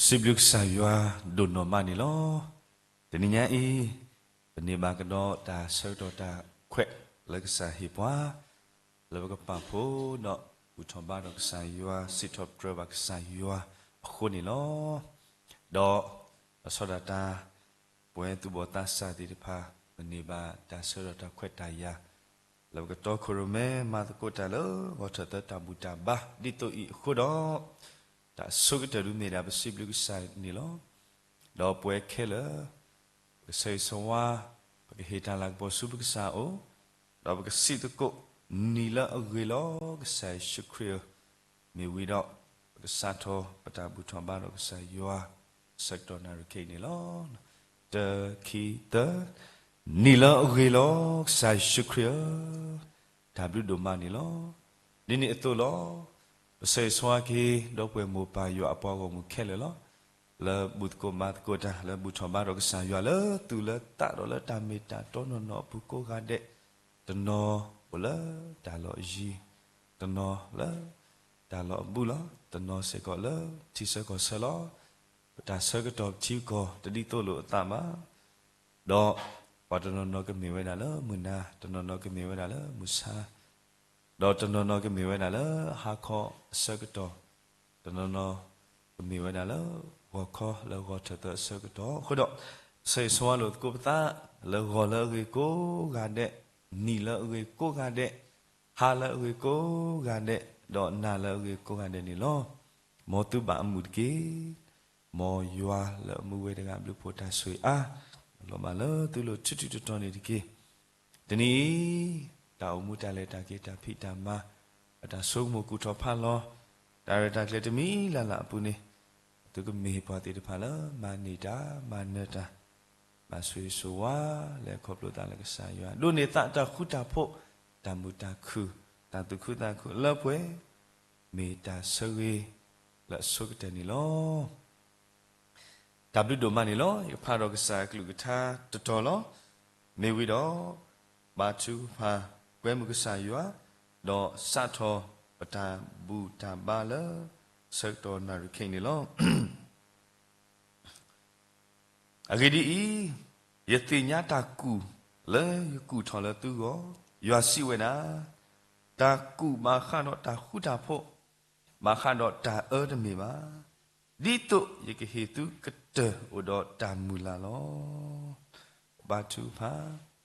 စံးဘျုးကစၢ်ယွၤဒိၣ်နီၢ်မးန့ၣ်လီၤ. တနံၤညါအံၤ, ပန့ၢ်ဘၣ်ကဒီးတၢ်ဆၢကတီၢ်တၢ်ခွဲးလၢကစၢ်ဟ့ၣ်ပှၤ, လၢပကပာ်ဖှိၣ်ဒီးဘူၣ်ထီၣ်ဘါထီၣ်ကစၢ်ယွၤ, စံးထီၣ်ပတြၢၤဘၣ်ကစၢ်ယွၤအဃိန့ၣ်လီၤ. ဒီးလီၤဆီဒၣ်တၢ် ပဝဲသူၣ်ဘီၣ်သးစၢ်သ့ၣ်တဖၣ် ပန့ၢ်ဘၣ်တၢ်ဆၢကတီၢ်တၢ်ခွဲးတၢ်ယာ် လၢပကတီခိၣ်ရိၣ်မဲမၤသကိးတၢ်လၢဂီၤထၢၣ်သၢတၢ်ဘူၣ်တၢ်ဘါ ဒ်သိးအံၤအဃိဒီး, တၢ်ဆိကတၢၢ်ဒုးမ့ၢ်ဒၣ်ပစံးဘျုးကစၢ်န့ၣ်လီၤ. ဒီးပဝဲခဲလၢာ် ပကဆၢဂ့ၤဆၢဝါ, ပကဟ့ၣ်တၢ်လၤကပီၤဆူပကစၢ်အအိၣ်, ဒီးပကစံးသကိး နံၤလၢအဂ့ၤလီၤ ကစၢ်ယ့ၣ်ၡူးခရံာ်ဧၢ, မ့ၢ်ဝံၤဒီး ပကစးထီၣ်ပတၢ်ဘူၣ်ထီၣ်ဘါထီၣ်ကစၢ်ယွၤ ဆၢကတီၢ်နၣ်ရံၣ်ခဲအံၤန့ၣ်လီၤ. တၢ ခံ သၢ, နံၤလၢအဂ့ၤလီၤ ကစၢ်ယ့ၣ်ၡူးခရံာ်ဧၢ, တၢ်ဘျုးဒိၣ်မးန့ၣ်လီၤ. ဒ်န့ၣ်အသိးလီၤ. ပဆၢဂ့ၤဆၢဝါက့ၤ ဒီပုၢ်ဝဲၢ်မိၢ်ပၢ်ယွၤအပှၤဂီၢ်မုၢ်ခဲလၢာ်လီၤ. လၢဘူၣ်သကိးဘါသကိးတၢ် လၢဘူၣ်ထီၣ်ဘါထီၣ်ကစၢ်ယွၤလၢသူၣ်လၢသးဒီးလၢတၢ်မ့ၢ်တၢ်တီနီၢ်နီၢ်အပူၤကိးဂၤဒဲး, တနီၤအိၣ်လၢတၢ်လီၢ်အယံၤ, တနီၤလၢတၢ်လီၢ်အဘူးလီၤ, တနီၤစ့ၢ်ကီးလၢထံဆၢကီၢ်ဆၢလီၤ. ပတၢ်ဆၢကတီၢ်ပထံပကီၢ်တဒ်သိးလိာ်အသးဘၣ်. ဒီးပှၤတနီၤနီၤကမ့ၢ်ဝဲဒၣ်လၢမုၢ်နၤ, တနီၤနီၤကမ့ၢ်ဝဲဒၣ်လၢမုၢ်ဆါ, ဒီးတနီၤနီၤကမ့ၢ်ဝဲဒၣ်လၢဟါခီအဆၢကတီၢ်, တနီၤနီၤကမ့ၢ်ဝဲဒၣ်လၢဂီၤခီလၢဂီၤထၢၣ်သၢအဆၢကတီၢ်. အဃိဒီး ဆၢဂ့ၤဆၢဝါလိာ်သကိးပသး လၢဂီၤလၢအဂ့ၤကိးဂၤဒဲး, နံၤလၢအဂ့ၤကိးဂၤဒဲး, ဟါလၢအဂ့ၤကိးဂၤဒဲး, ဒီးနၤလၢအဂ့ၤကိးဂၤဒဲးန့ၣ်လီၤ. မ်သုဘၣ်အမုာ်တက့ၢ်. မ်ယွၤလၢအမူဝဲတဂၤဘျုးဖှိၣ်တၢ်ဆိၣ်ဂ့ၤအါ, လီၤဘၣ်လၢသုလိၤထူထူတီတီန့ၣ်တက့ၢ်. တနံၤအံၤ, တၢ်အိၣ်မူတၢ်လဲၤတၢ်က့ၤတၢ်ဖံးတၢ်မၤ, အတၢ်ဆိကမိၣ်ကူၣ်ထီၣ်ဖးလီၤ, တၢ်ရဲၣ်တၢ်ကျဲၤတမံၤလၢ်လၢ်အပူၤန့ၣ်, သုကမ့ၢ်ပှၤသ့ၣ်တဖၣ်လၢမၤန့ၢ်တၢ်မၤနၢၤတၢ်, ဘၣ်ဆိၣ်ဂ့ၤဆိၣ်ဝါ, လဲၤခီဖျိသးလၢကစၢ်ယွၤ, ဒိးန့ၢ်သးတၢ်ဃူတၢ်ဖိး, တၢ်မုာ်တၢ်ခုၣ်, တၢ်သူၣ်ခုသးခုလၢပှဲၤ, မ့ၢ်တၢ်ဆၢဂ့ၤလၢအဆိကတၢၢ်န့ၣ်လီၤ. တၢ်ဘျုးဒိၣ်မးန့ၣ်လီၤ. ယကဖးဒီးကစၢ်အကလုၢ်ကထါတတီၤလီၤ. မ့ၢ်ဝံၤဒီး, ဘါထုကဖၣ်, ကွဲမုာ်ကစၢ်ယွၤ, ဒီးစးထီၣ်ပတၢ်ဘူၣ်တၢ်ဘါလၢ ဆၢကတီၢ်နၣ်ရံၣ်ခဲအံၤန့ၣ်လီၤ. အဂ့ၢ်ဒ်အံၤ, ယသ့ၣ်ညါတၢ်ကူၣ်လၢယကူၣ်ထီၣ်လၢသုဂီၢ်, ယွၤစံးဝဲဒၣ်, တၢ်ကူၣ်ဘၣ်ဃးဒီးတၢ်ဃူတၢ်ဖိး, ဘၣ်ဃးဒီးတၢ်အၢတမ့ၢ်ဘၣ်, ဒ်သိးယကဟ့ၣ်သုကတၢၢ်အိၣ်ဒီးတၢ်မုၢ်လၢ်လီၤ. ဘါထုကဖၣ်.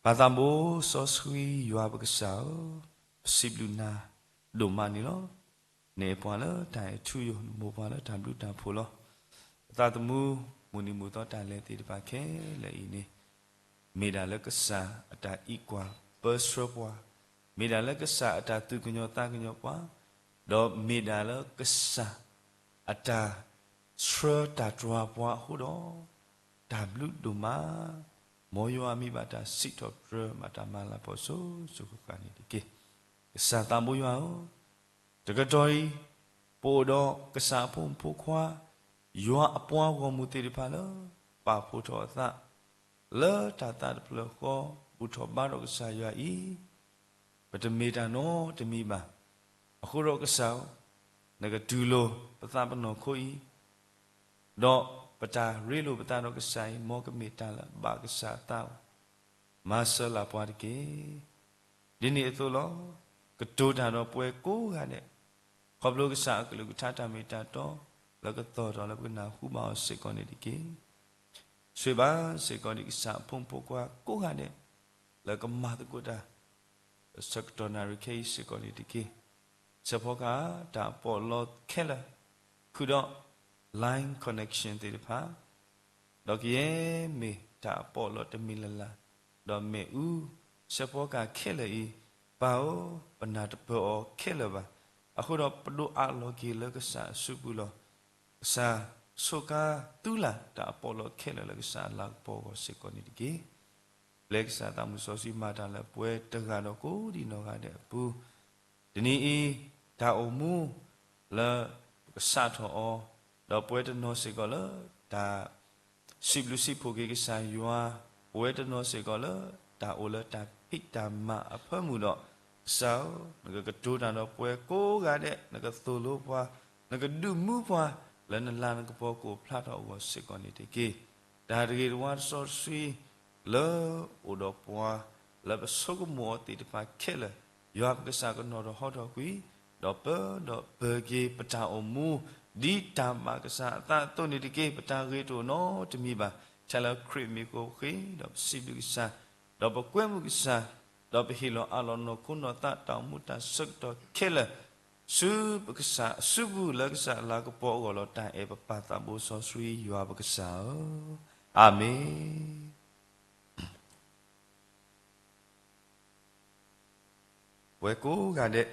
ပၢ်သးဘိစီဆှံယွၤပကစၢ်ဧၢ, ပစံးဘျုးနၤဒိၣ်မးန့ၣ်လီၤ. နအဲၣ်ပှၤလၢတၢ်အဲၣ်ထူယိာ်, နမိၢ်ပှၤလၢတၢ်ဘျုးတၢ်ဖှိၣ်လီၤ. ပသးသမူ, မုၢ်နံၤမုၢ်သီတၢ်လဲၤသ့ၣ်တဖၣ်ခဲလၢာ်အံၤန့ၣ်, မ့ၢ်ဒၣ်လၢကစၢ်အတၢ်အံးကွၢ်ပၢဆှၢပှၤ, မ့ၢ်ဒၣ်လၢကစၢ်အတၢ်သူၣ်ကညီၤသးကညီၤပှၤ, ဒီးမ့ၢ်ဒၣ်လၢကစၢ်အတၢ်ဆှၢတၢ်တြၢ်ပှၤအဃိဒီး, တၢ်ဘျုးဒိၣ်မး, မ်ယွၤမ့ၢ်ဘၣ်တၢ်စံးထီၣ်ပတြၢၤ ဘၣ်တၢ်မၤလၤကပီၤစိၤစိၤဃၣ်ဃၣ်န့ၣ်တက့ၢ်. ကစၢ်သးဘိယွၤဧၢ, တကတီၢ်အံၤ, ပအိၣ်ဒီးကစၢ်အဖိမုၣ်ဖိခွါ, ယွၤအပှၤဂီၢ်မုၢ်သ့ၣ်တဖၣ်လၢ ပာ်ဖှိၣ်ထီၣ်အသး လၢတၢ်သးတဖျၢၣ်ဃီ ဘူၣ်ထီၣ်ဘါထီၣ်ကစၢ်ယွၤအံၤ, ပတမ့ၢ်တၢ်နီတမံၤဘၣ်. အဃိဒီးကစၢ်ဧၢ, နကတူၢ်လိာ်ပသးပနီၢ်ခိအံၤ, ဒီးပတၢ်ရ့လိာ်ပသးဒီးကစၢ်အံၤ မ်ကမ့ၢ်တၢ်လၢအဘၣ်ကစၢ်အသးလီၤ. မၤစၢၤလၢ်ပှၤတက့ၢ်. ဒ်န့ၣ်အသိးလီၤ. ကတိၤတၢ်ဒီးပဝဲကိးဂၤဒဲး, ခီဖျိကစၢ်အကလုၢ်ကထါတၢ်မ့ၢ်တၢ်တီ လၢကသီၣ်ထီၣ်လၢပကနၢ်ဟူဘၣ်အီၤစ့ၢ်ကီးန့ၣ်တက့ၢ်. ဆိၣ်ဂ့ၤဘၣ်စ့ၢ်ကီးဒံးကစၢ်အဖိမုၣ်ဖိခွါကိးဂၤဒဲး, လၢကမၤသကိးတၢ် ဆၢကတီၢ်နၣ်ရံၣ်ခဲအံၤစ့ၢ်ကီးန့ၣ်တက့ၢ်. ဆၢဖီကဟၣ်တၢ်အပီးအလီခဲလၢာ်, ဃုာ်ဒီး line connection သ့ၣ်တဖၣ်, ဒီးကယဲၢ်မ့ၢ်တၢ်အပီးအလီတမံၤလၢ်လၢ်, ဒီးမ့ၣ်အူဆၢဖီကဟၣ်ခဲလၢာ်အံၤ, ပၢ်ဧၢ, ပနၢ်တပၢၢ်အီၤခဲလၢာ်ဘၣ်. အဃိဒီးပဒိးအးလီၤက့ၤလၢကစၢ်အစုပူၤလီၤ. ကစၢ်ဆိးကါသုလၢ်တၢ်အပီးအလီခဲလၢာ်လၢကစၢ်အလၤကပီၤအဂီၢ်စ့ၢ်ကီးန့ၣ်တက့ၢ်. ပျဲကစၢ်သးမုၢ်စီဆှံမၤတၢ်လၢပဝဲတဂၤဒီးကိးဒံးနီၢ်ဂၤဒဲးအပူၤ, တနံၤအံၤ, တၢ်အိၣ်မူလၢပကစးထီၣ်အီၤ, ဒီးပဝဲတနီၤစ့ၢ်ကီးလၢတၢ် စံးဘျုးစံးဖှိၣ်က့ၤကစၢ်ယွၤ, ပဝဲတနီၤစ့ၢ်ကီးလၢတၢ်အိၣ်လၢတၢ်ဖံးတၢ်မၤအဖၢမုၢ်ဒီး, ကစၢ်ဧၢ, နကကတိၤတၢ်ဒီးပဝဲကိးဂၤဒဲး, နကသိၣ်လိပှၤ, နကဒုးမူပှၤ, လၢနလၤနကပီၤကအိၣ်ဖျါထီၣ်အဂီၢ်စ့ၢ်ကီးန့ၣ်တက့ၢ်. တၢ်တဂ့ၤတဝါတစီတဆှံ လၢအိၣ်ဒီးပှၤ လၢပဆိကမိၣ်အီၤသ့ၣ်တဖၣ်ခဲလၢာ်, ယွၤပကစၢ်ကနီၤထီၣ်ဟီထီၣ်ကွံာ်, ဒီးပၢဒီးပၢၤက့ၤပတၢ်အိၣ်မူ ဒ်တၢ်ဘၣ်ကစၢ်အသးအသိးန့ၣ်တက့ၢ်. ပတၢ်ဂ့ၤတအိၣ်နီတမံၤဘၣ်. ဆဲးလၢခရံာ်မ့ၢ်ကအိၣ်ဃ့ ဒီးပစံးဘျုးကစၢ်, ဒီးပကွဲမုာ်ကစၢ်, ဒီးပဟ့ၣ်လီၤအးလီၤနီၢ်ခိနီၢ်သးတၢ်အိၣ်မူတၢ်ဆၢကတီၢ်ခဲလၢာ် ဆူပကစၢ်အစုပူၤ လၢကစၢ်အလၤကပီၤအဂီၢ်လီၤ. တၢ်အဲၣ်ပပၢ်သးဘိစီဆှံယွၤပကစၢ်ဧၢ, အၤမ့ၣ်. ပဝဲကိးဂၤဒဲး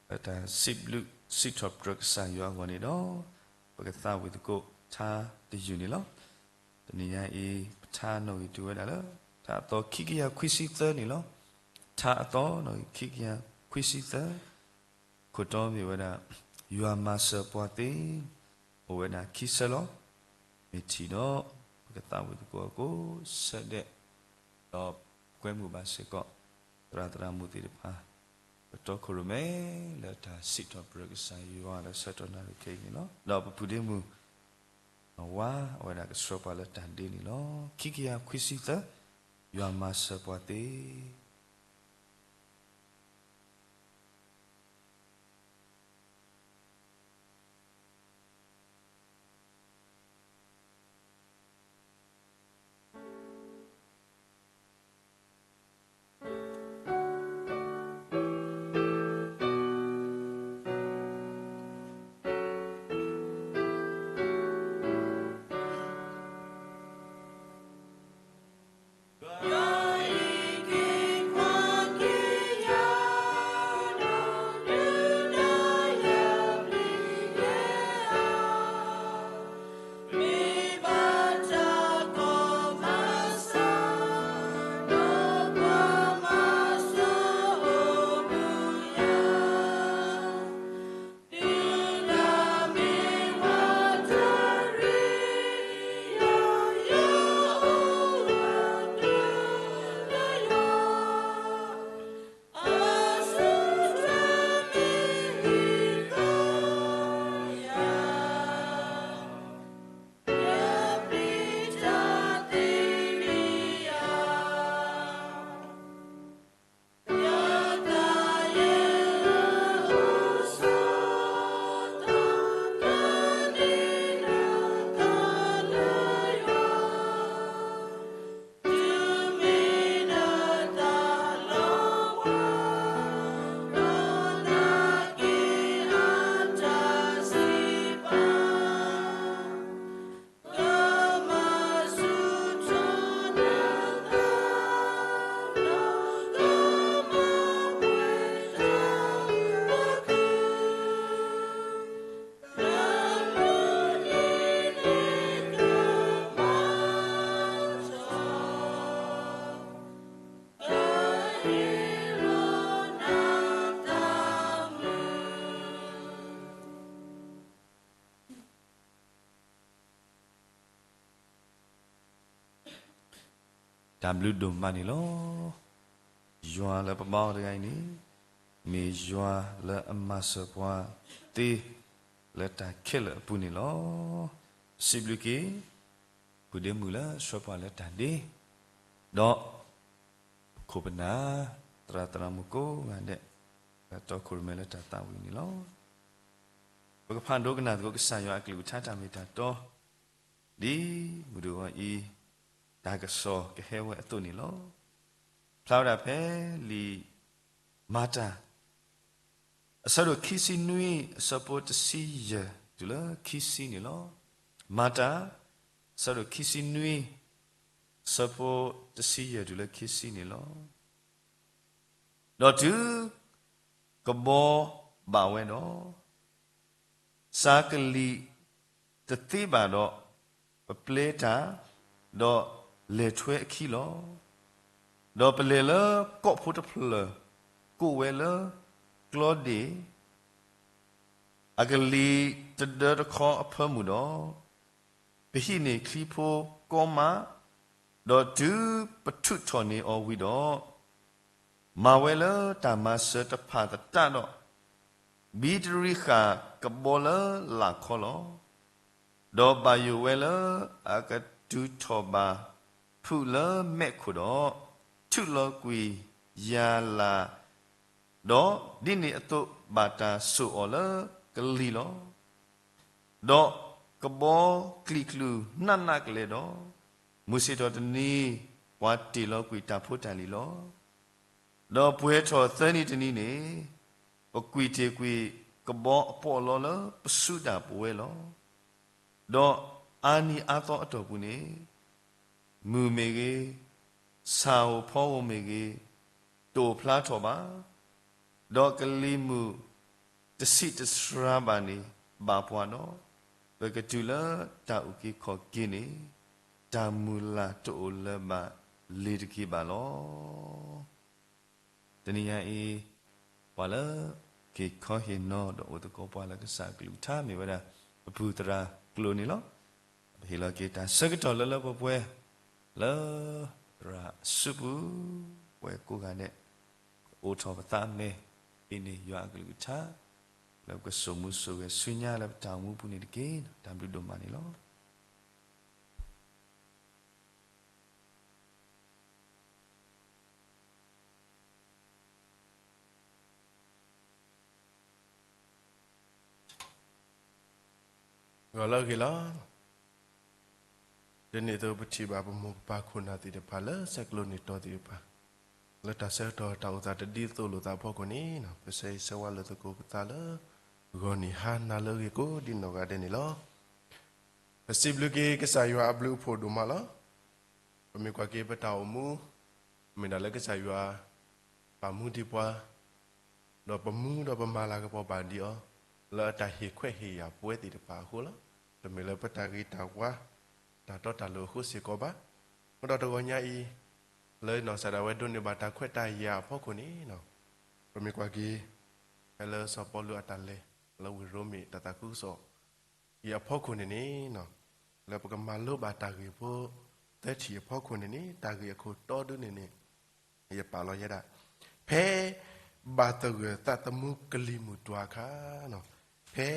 လၢတၢ်စံးဘျုးစံးထီၣ်ပတြၢၤကစၢ်ယွၤအဂီၢ်န့ၣ်ဒီး ပကသးဝံၣ်သကိးထါတယုၢ်န့ၣ်လီၤ. တနံၤညါအံၤ ပထါနီၣ်ဂံၢ်တုၤဝဲဒၣ်လၢ ထါအသီခံကယၤခွံဆံသၢန့ၣ်လီၤ. ထါအသီနီၣ်ဂံၢ်ခံကယၤခွံဆံသၢ ခိၣ်တီမ့ၢ်ဝဲဒၣ် ယွၤမၤစၢၤပှၤသ့, အိၣ်ဝဲဒၣ်ခံဆၢလီၤ. မ့ၢ်ထံၣ်ဒီး ပကသးဝံၣ်သကိးအကိးဆၢဒဲး, ဒီးကွဲမုာ်ဘၣ်စ့ၢ်ကီး သရၣ်သရၣ်မုၣ်သ့ၣ်တဖၣ် ကတီခိၣ်ရိၣ်မဲ လၢတၢ်စံးထီၣ်ပတြၢၤကစၢ်ယွၤလၢဆၢကတီၢ်နၣ်ရံၣ်ခဲအံၤန့ၣ်လီၤ. ဒီးပပုၢ်ဒ့မုၣ် ဝါ အဝဲဒၣ်ကဆှၢပှၤလၢတၢ်ဒ့န့ၣ်လီၤ. ခံကယၤခွံဆံသၢ, ယွၤမၤစၢၤပှၤသ့. တၢ်ဘျုးဒိၣ်မးန့ၣ်လီၤ. ယွၤလၢပဘါအီၤတဂၤအံၤန့ၣ် မ့ၢ်ယွၤလၢအမၤစၢၤပှၤသ့ လၢတၢ်ခဲလၢာ်အပူၤန့ၣ်လီၤ. စံးဘျုးက့ၤ ပုၢ်ဒ့မုၣ်လၢဆှၢပှၤလၢတၢ်ဒ့, ဒီးပခိၣ်ပနၢ် သရၣ်သရၣ်မုၣ်ကိးဂၤဒဲး လၢတီခိၣ်ရိၣ်မဲလၢတၢ်သးဝံၣ်န့ၣ်လီၤ. ပကဖးဒိကနၣ်သကိးကစၢ်ယွၤအကလုၢ်ကထါတၢ်မ့ၢ်တၢ်တီ ဒ်မုၢ်တဂီၤအံၤ တၢ်ကစီၣ်ကဟဲဝဲအသိးန့ၣ်လီၤ. ဖျါဝဲဒၣ်ဖဲလံာ်မၤတၢ် အဆၢဒိၣ်ခံဆံနွံ အဆၢဖိတဆံယဲၢ်တုၤလၢခံဆံန့ၣ်လီၤ. မၤတၢ် အဆၢဒိၣ်ခံဆံနွံ အဆၢဖိတဆံယဲၢ်တုၤလၢခံဆံန့ၣ်လီၤ. ဒီးတုၤကဘီဘၣ်ဝဲဒီး စၤကလံၤတသ့ဘၣ်ဒီး ပပျဲတၢ်, ဒီးလဲၤထွဲအခံလီၤ. ဒီးပလဲၤလၢကီၢ်ဖိတဖျၢၣ် ကိးဝဲလၢကျီဒ့ၣ်, အကလံၤတဒၢတခီအဖၢမုၢ်ဒီး ပဟံးန့ၢ်ချံဖိကီမး, ဒီးတုၤပထုးထီၣ်န့ၢ်အီၤဝံၤဒီး, မၤဝဲလၢတၢ်မၤစၢၤတဖၣ်သတးဒီး, ဘံတရံဃာ်ကဘီလၢလာ်ခီလီၤ. ဒီးဘၣ်ယိၣ်ဝဲလၢအကတုၤထီၣ်ဘၣ်ဖုးလၢမဲးခိၣ်ဒီး, ထုးလီၤကွံာ်ယၤလၢ်, ဒီးဒ်န့ၣ်အသိးဘၣ်တၢ်စိာ်အီၤလၢကလံၤလီၤ. ဒီးကဘီကျံးကျူာ်နးနးကလဲာ်ဒီး, မုၢ်ဆ့ၣ်ထီၣ်တနံၤ ပှၤတ့ၢ်လီၤကွံာ်တၢ်ဖိတၢ်လံၤလီၤ. ဒီးပှဲၤထီၣ်သၢနံၤတနံၤန့ၣ်, ပကွံာ်တ့ၢ်ကွံာ်ကဘီအပီးအလီလၢပစုဒၣ်ပဝဲလီၤ. ဒီးအါနံၤအါသီအတီၢ်ပူၤန့ၣ်, မုၢ်မ့ၢ်ဂ့ၤ, ဆၣ်ဧိၤဖီဧိၤမ့ၢ်ဂ့ၤ, တအိၣ်ဖျါထီၣ်ဘၣ်. ဒီးကလံၤမုၢ်တဆံးတစှၤဘၣ်န့ၣ်ဘၣ်ပှၤဒီး, ပကတုၤလၢတၢ်အုၣ်က့ၤခီၣ်က့ၤန့ၣ်, တၢ်မုၢ်လၢ်တအိၣ်လၢၤဘၣ်လ့ၤတက့ၢ်ဘၣ်လီၤ. တနံၤညါအံၤ, ပှၤလၢက့ၤခီဟ့ၣ်နီၤဒီးအိၣ်သကိးပှၤလၢကစၢ်အကလုၢ်ကထါမ့ၢ်ဝဲဒၣ် ပပုၢ်သရၣ်ကျိာ်န့ၣ်လီၤ. ပဟ့ၣ်လီၤက့ၤတၢ်ဆၢကတီၢ်လၢလၢပှဲၤပှဲၤ လၢသရၣ်စုပူၤ ပှၤကိးဂၤဒဲး ကအိးထီၣ်ပသးမဲာ် ဟံးန့ၢ်ယွၤအကလုၢ်ကထါ လၢပကစိာ်မူစိာ်ဂဲၤဆူညါလၢပတၢ်အိၣ်မူပူၤန့ၣ်တက့ၢ်. တၢ်ဘျုးဒိၣ်မးန့ၣ်လီၤ. ဂီၤလၢအဂ့ၤလီၤ. ဒ်န့ၣ်အသိးပထံၣ်ဘၣ်ပမိၢ်ပပၢ်ခိၣ်နၢ်သ့ၣ်တဖၣ်လၢဆဲးကျိးန့ၢ်တီၤသ့ၣ်တဖၣ် လၢတၢ်ဆၢကတီၢ်တၢ်အိၣ်သးတဒ်သိးလိာ်သးအဖီခိၣ်န့ၣ် ပဆၢဂ့ၤဆၢဝါလိာ်သကိးပသးလၢ ဂီၤနံၤဟါနၤလၢအဂ့ၤကိးဒ်နီၢ်ဂၤဒဲးန့ၣ်လီၤ. ပစံးဘျုးက့ၤကစၢ်ယွၤအဘျုးအဖှိၣ်ဒိၣ်မးလီၤ. ပမ့ၢ်ကွၢ်က့ၤပတၢ်အိၣ်မူ မ့ၢ်ဒၣ်လၢကစၢ်ယွၤ ပာ်မူဒံးပှၤ ဒီးပမူဒီးပမၤလၤကပီၤဘၣ်ဒံးအီၤ လၢအတၢ်ဟ့ၣ်ခွဲးဟ့ၣ်ယာ်ပဝဲသ့ၣ်တဖၣ်အဃိလီၤ. တမ့ၢ်လၢပတၢ်ဂ့ၤတၢ်ဝါ တၢ်တီတၢ်လိၤအဃိစ့ၢ်ကီးဘၣ်. အဃိဒီးတဂီၤညါအံၤ လၢနီၢ်ကစၢ်ဒၣ်ဝဲဒိးန့ၢ်ဘၣ်တၢ်ခွဲးတၢ်ယာ်အဖီခိၣ်န့ၣ် ပမ့ၢ်ကွၢ်က့ၤ ဖဲလၢစီၤပီလူးအတၢ်လဲၤ လၢဝ့ၢ်ရိမ့ၤတၢ်သးခုကစီၣ် အံၤအဖီခိၣ်န့ၣ်န့ၣ် လၢပကမၤလိဘၣ်တၢ်ဂ့ၢ်ဖိ သၢထံၣ်အဖီခိၣ်န့ၣ်န့ၣ် တၢ်ဂ့ၢ်အခိၣ်တီဒုန့ၣ်န့ၣ် ယပာ်လီၤယဲဒၣ် ဖဲဘၣ်သဂၢၢ်သးသမူကလံၤမုၢ်တွၤအခါ, ဖဲ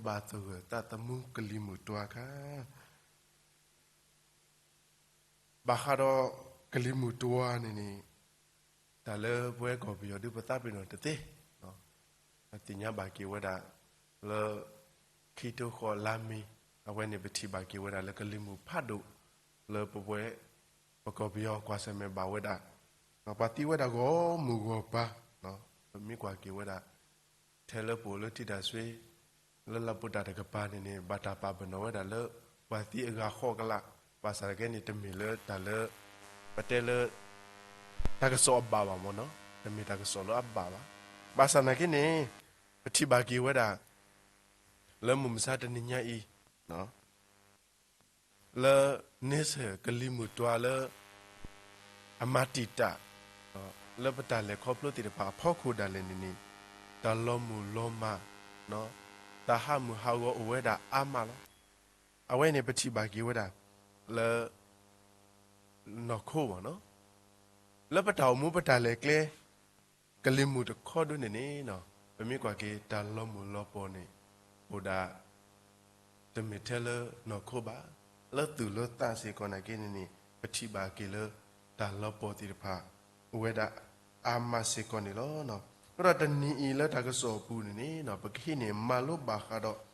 ဘၣ်သဂၢၢ်သးသမူကလံၤမုၢ်တွၤအခါ ဘၣ်ဃးဒီးကလံၤမုၢ်တွၤန့ၣ်န့ၣ် တၢ်လၢပဝဲကီၢ်ပယီၤဒုးပသးပ့ၤနီၣ်တသ့, ပသ့ၣ်ညါဘၣ်က့ၤဝဲဒၣ် လၢ ခံထိဃီလါမ့ၤ အဝဲန့ၣ်ပထံၣ်ဘၣ်က့ၤဝဲဒၣ်လၢကလံၤမုၢ်ဖးဒိၣ် လၢပဝဲ ပကီၢ်ပယီၤကွၢ်ဆၢၣ်မဲာ်ဘၣ်ဝဲဒၣ် ပှၤသံဝဲဒၣ်ဂီၢ်မုၢ်ဂီၢ်ပၤ, ပမ့ၢ်ကွၢ်က့ၤဝဲဒၣ် ထဲလၢပအိၣ်လၢထံတၢ်ဆွ့ လၢလၤပူၤတၢ်တကပၤန့ၣ်န့ၣ် ဘၣ်တၢ်ပာ်ပနီၣ်ဝဲဒၣ်လၢ ပှၤသံအဂၤဃီကလး, ဘၣ်ဆၣ်သနာ်က့န့ၣ် တမ့ၢ်လၢတၢ်လၢ ပတဲလၢ တၢ်ကစီၣ်အဘၣ်ဘၣ်မ့ၢ်နီၤ, တမ့ၢ်တၢ်ကစီၣ်လၢအဘၣ်ဘၣ်. ဘၣ်ဆၣ်သနာ်က့န့ၣ် ပထံၣ်ဘၣ်က့ၤဝဲဒၣ် လၢမုၢ်မဆါတနံၤညါအံၤ လၢန့ဆၢၣ်ကလံၤမုၢ်တွၤလၢ အမၤတံာ်တာ် လၢပတၢ်လဲၤခီဖျိသ့ၣ်တဖၣ်အဖီခိၣ်ဒၣ်လဲာ်န့ၣ်န့ၣ် တၢ်လီၤမုၢ်လီၤမၢ် တၢ်ဟးမုၢ်ဟးဂီၤအိၣ်ဝဲဒၣ်အါမးလီၤ. အဝဲန့ၣ်ပထံၣ်ဘၣ်က့ၤဝဲဒၣ် လၢ နီၢ်ခိဘၣ်နီၤ, လၢပတၢ်အိၣ်မူပတၢ်လဲၤကျဲ ကလံၤမုၢ်တခီဒုန့ၣ်န့ၣ် ပမ့ၢ်ကွၢ်က့ၤတၢ်လီၤမုၢ်လီၤပီၢ်န့ၣ် အိၣ်ဒၣ် တမ့ၢ်ထဲလၢနီၢ်ခိဘၣ်, လၢသူၣ်လၢသးစ့ၢ်ကီးနာ်က့န့ၣ်န့ၣ် ပထံၣ်ဘၣ်က့ၤလၢ တၢ်လီၤပီၢ်သ့ၣ်တဖၣ် အိၣ်ဝဲဒၣ်အါမးစ့ၢ်ကီးန့ၣ်လီၤ. အဃိဒီးတနံၤအံၤလၢတၢ်ကစီၣ်အပူၤန့ၣ်န့ၣ် ပကဟံးန့ၢ်မၤလိဘၣ်ဃးဒီး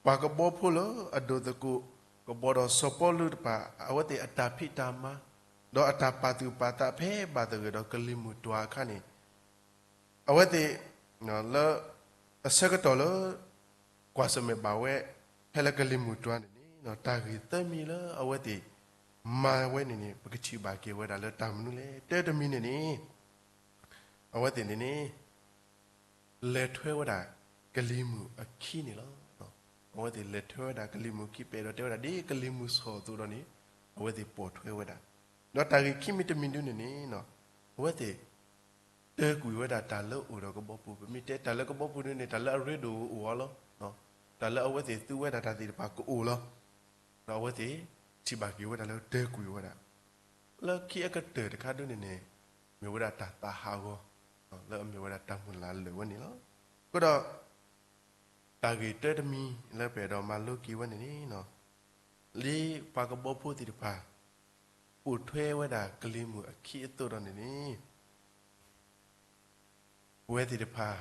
ပှၤကဘီဖိလၢအဒိၣ်သကိးကဘီဒီးစီၤပီလူးတဖၣ် အဝဲသ့ၣ်အတၢ်ဖံးတၢ်မၤ ဒီးအတၢ်ပာ်သူၣ်ပာ်သးဖဲဘၣ်သဂၢၢ်ဒီးကလံၤမုၢ်တွၤအခါန့ၣ် အဝဲသ့ၣ် လၢ အဆၢကတီၢ်လၢ ကွၢ်ဆၢၣ်မဲာ်ဘၣ်ဝဲ ဖဲလၢကလံၤမုၢ်တွၤန့ၣ်န့ၣ် တၢ်ဂ့ၢ်သၢမံၤလၢအဝဲသ့ၣ် မၤဝဲန့ၣ်န့ၣ် ပကထံၣ်ဘၣ်က့ၤဝဲဒၣ်လၢတၢ်မနုၤလဲၣ်. တၢတမံၤန့ၣ်န့ၣ် အဝဲသ့ၣ်န့ၣ်န့ၣ် လဲၤထွဲဝဲဒၣ်ကလံၤမုၢ်အခံန့ၣ်လီၤ. အဝဲသ့ၣ်လဲၤထွဲဝဲဒၣ်ကလံၤမုၢ်ခံ ပအဲၣ်ဒိးတဲဝဲဒၣ်ဒ်ကလံၤမုၢ်ဆီၣ်အသိးဒီးန့ၣ် အဝဲသ့ၣ်ပိာ်ထွဲဝဲဒၣ်. ဒီးတၢ်ဂ့ၢ်ခံမံၤတမံၤဒုန့ၣ်န့ၣ် အဝဲသ့ၣ် တၢကွံာ်ဝဲဒၣ်တၢ်လၢအိၣ်ဒီးကဘီပူၤ, ပမ့ၢ်တဲတၢ်လၢကဘီပူၤဒုန့ၣ် တၢ်လၢအရ့ဒိၣ်အိၣ်အီၤလီၤ. တၢ်လၢအဝဲသ့ၣ်သူဝဲဒၣ်တၢ်သ့ၣ်တဖၣ်ကအိၣ်လီၤ. ဒီးအဝဲသ့ၣ်ထံၣ်ဘၣ်က့ၤဝဲဒၣ်လၢတၢကွံာ်ဝဲဒၣ် လၢခံအကတၢၢ်တခါဒုန့ၣ်န့ၣ် မ့ၢ်ဝဲဒၣ်တၢ်သးဟးဂီၤ လၢအမ့ၢ်ဝဲဒၣ်တၢ်မုၢ်လၢ်လၢာ်ဝဲန့ၣ်လီၤ. အဃိဒီး တၢ်ဂ့ၢ်တၢတမံၤလၢပအဲၣ်ဒိးမၤလိက့ၤဝဲန့ၣ်န့ၣ်, လၢပှၤကဘီဖိသ့ၣ်တဖၣ် ပိာ်ထွဲဝဲဒၣ်ကလံၤမုၢ်အခံအသိးဒီးန့ၣ်န့ၣ်, ပဝဲသ့ၣ်တဖၣ်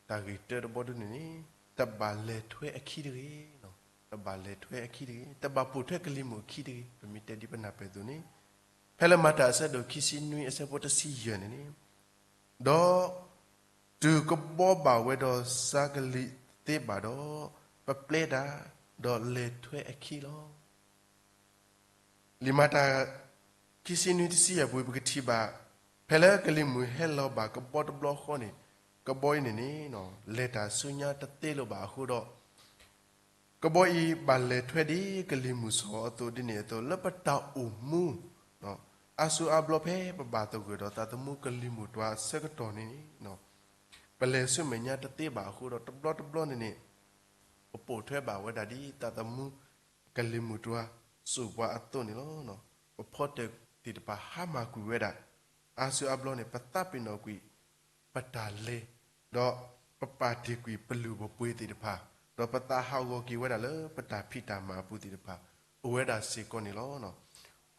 တၢ်ဂ့ၢ်တၢတဘီဒုန့ၣ်န့ၣ်, တဘၣ်လဲၤထွဲအခံတဂ့ၤ, တဘၣ်လဲၤထွဲအခံတဂ့ၤ, တဘၣ်ပိာ်ထွဲကလံၤမုၢ်အခံတဂ့ၤ, ပမ့ၢ်တဲဒ်ပနၢ်ပၢၢ်အသိးန့ၣ်, ဖဲလၢမၤတၢ်အဆၢဒိၣ်ခံဆံနွံအဆၢဖိတဆံယဲၢ်န့ၣ်န့ၣ်, ဒီးတုၤကဘီဘၣ်ဝဲဒီးစၤကလံၤသ့ဘၣ်ဒီး, ပပျဲတၢ်, ဒီးလဲၤထွဲအခံလီၤ. လံာ်မၤတၢ် ခံဆံနွံတဆံယဲၢ်ပူၤ ပကထံၣ်ဘၣ်, ဖဲလၢကလံၤမုၢ်ဟဲလီၤဘၣ်ကဘီတဘျီဃီန့ၣ်, ကဘီအံၤန့ၣ်န့ၣ် လဲၤတၢ်ဆူညါတသ့လၢၤဘၣ်အဃိဒီး, ကဘီအံၤဘၣ်လဲၤထွဲဒ်ကလံၤမုၢ်စီၤအသိးဒ်န့ၣ်အသိး လၢပတၢ်အိၣ်မူ အါစုအါဘျီဖဲပဘၣ်သဂၢၢ်ဒီးသးသမူကလံၤမုၢ်တွၤအဆၢကတီၢ်န့ၣ်န့ၣ်, ပလဲၤဆူမဲာ်ညါတသ့ဘၣ်အဃိဒီး တဘျီတဘျီန့ၣ်န့ၣ် ပပိာ်ထွဲဘၣ်ဝဲဒၣ်ဒ်သးသမူကလံၤမုၢ်တွၤစိာ်ပှၤအသိးန့ၣ်လီၤ. ပဖီတၢၣ်သ့ၣ်တဖၣ်ဟါမၢ်ကွံာ်ဝဲဒၣ်, အါစုအါဘျီန့ၣ် ပသးပ့ၤနီၣ်ကွံာ် ပတၢ်လဲၤ, ဒီးပပာ်တ့ၢ်ကွံာ်ပလုၢ်ပပှ့ၤသ့ၣ်တဖၣ်, ဒီးပသးဟးဂီၤက့ၤဝဲဒၣ်လၢပတၢ်ဖံးတၢ်မၤအပူၤသ့ၣ်တဖၣ် အိၣ်ဝဲဒၣ်စ့ၢ်ကီးန့ၣ်လီၤ.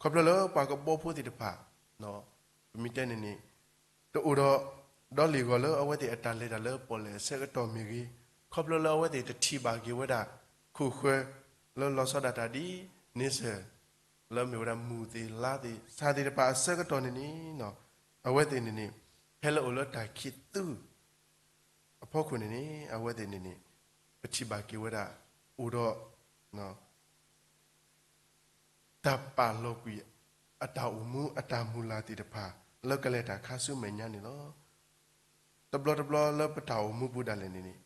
ခီဖျိလၢပှၤကဘီဖိသ့ၣ်တဖၣ် ပမ့ၢ်တဲန့ၣ်န့ၣ် တအိၣ်ဒီး ဒီးလ့ၣ်ဂီၤလၢအဝဲသ့ၣ်အတၢ်လဲၤတၢ်လၢပီၣ်လဲၣ်အဆၢကတီၢ်မ့ၢ်ဂ့ၤ, ခီဖျိလၢအဝဲသ့ၣ်တထံၣ်ဘၣ်က့ၤဝဲဒၣ် ခိၣ်ဃၢၤလၢလီၤဆီဒၣ်တၢ်ဒ်န့ဆၢၣ် လၢမ့ၢ်ဝဲဒၣ်မုၢ်သ့ၣ်လါသ့ၣ် စှၤသ့ၣ်တဖၣ်အဆၢကတီၢ်န့ၣ်န့ၣ်, အဝဲသ့ၣ်န့ၣ်န့ၣ် ဖဲလၢအိၣ်လၢတၢ်ခံးသူအဖီခိၣ်န့ၣ်န့ၣ် အဝဲသ့ၣ်န့ၣ်န့ၣ် ပထံၣ်ဘၣ်က့ၤဝဲဒၣ် အိၣ်ဒီး တၢ်ပာ်လီၤကွံာ် အတၢ်အိၣ်မူအတၢ်မုၢ်လၢ်သ့ၣ်တဖၣ် လၢကလဲၤတၢ်ခါဆူမဲာ်ညါန့ၣ်လီၤ. တဘျီတဘျီလၢပတၢ်အိၣ်မူပူၤဒၣ်လဲာ်န့ၣ်န့ၣ်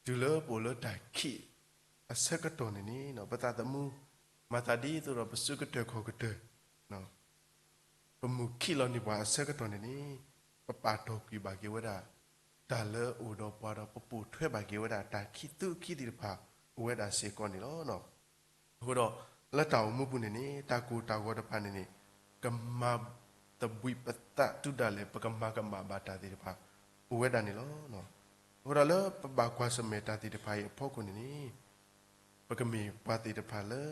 တုၤလၢပအိၣ်လၢတၢ်ခံးအဆၢကတီၢ်န့ၣ်န့ၣ် ပသးသမူ မၤသးဒ်သိးဒီးပစုကတၢၢ်ခီၣ်ကတၢၢ် ပမုၢ်ခံးလီၤန့ၢ်ပှၤအဆၢကတီၢ်န့ၣ်န့ၣ် ပပာ်တီၢ်ကွံာ်ဘၣ်က့ၤဝဲဒၣ် တၢ်လၢအအိၣ်ဒီးပှၤဒီး ပပိာ်ထွဲဘၣ်က့ၤဝဲဒၣ်တၢ်ခံးသူခံးသ့ၣ်တဖၣ် အိၣ်ဝဲဒၣ်စ့ၢ်ကီးန့ၣ်လီၤ. အဃိဒီး လၢတၢ်အိၣ်မူပူၤန့ၣ်န့ၣ် တၢ်ကိၢ်တၢ်ဂီၤတဖၣ်န့ၣ်န့ၣ် ကမၤသဘှံးပသးတုၤဒၣ်လဲာ် ပကမၤကမၣ်ဘၣ်တၢ်သ့ၣ်တဖၣ် အိၣ်ဝဲဒၣ်န့ၣ်လီၤ. အဃိဒီးလၢပဘၣ်ကွၢ်ဆၢၣ်မဲာ်တၢ်သ့ၣ်တဖၣ်အံၤအဖီခိၣ်န့ၣ်န့ၣ် ပကမ့ၢ်ပှၤသ့ၣ်တဖၣ်လၢ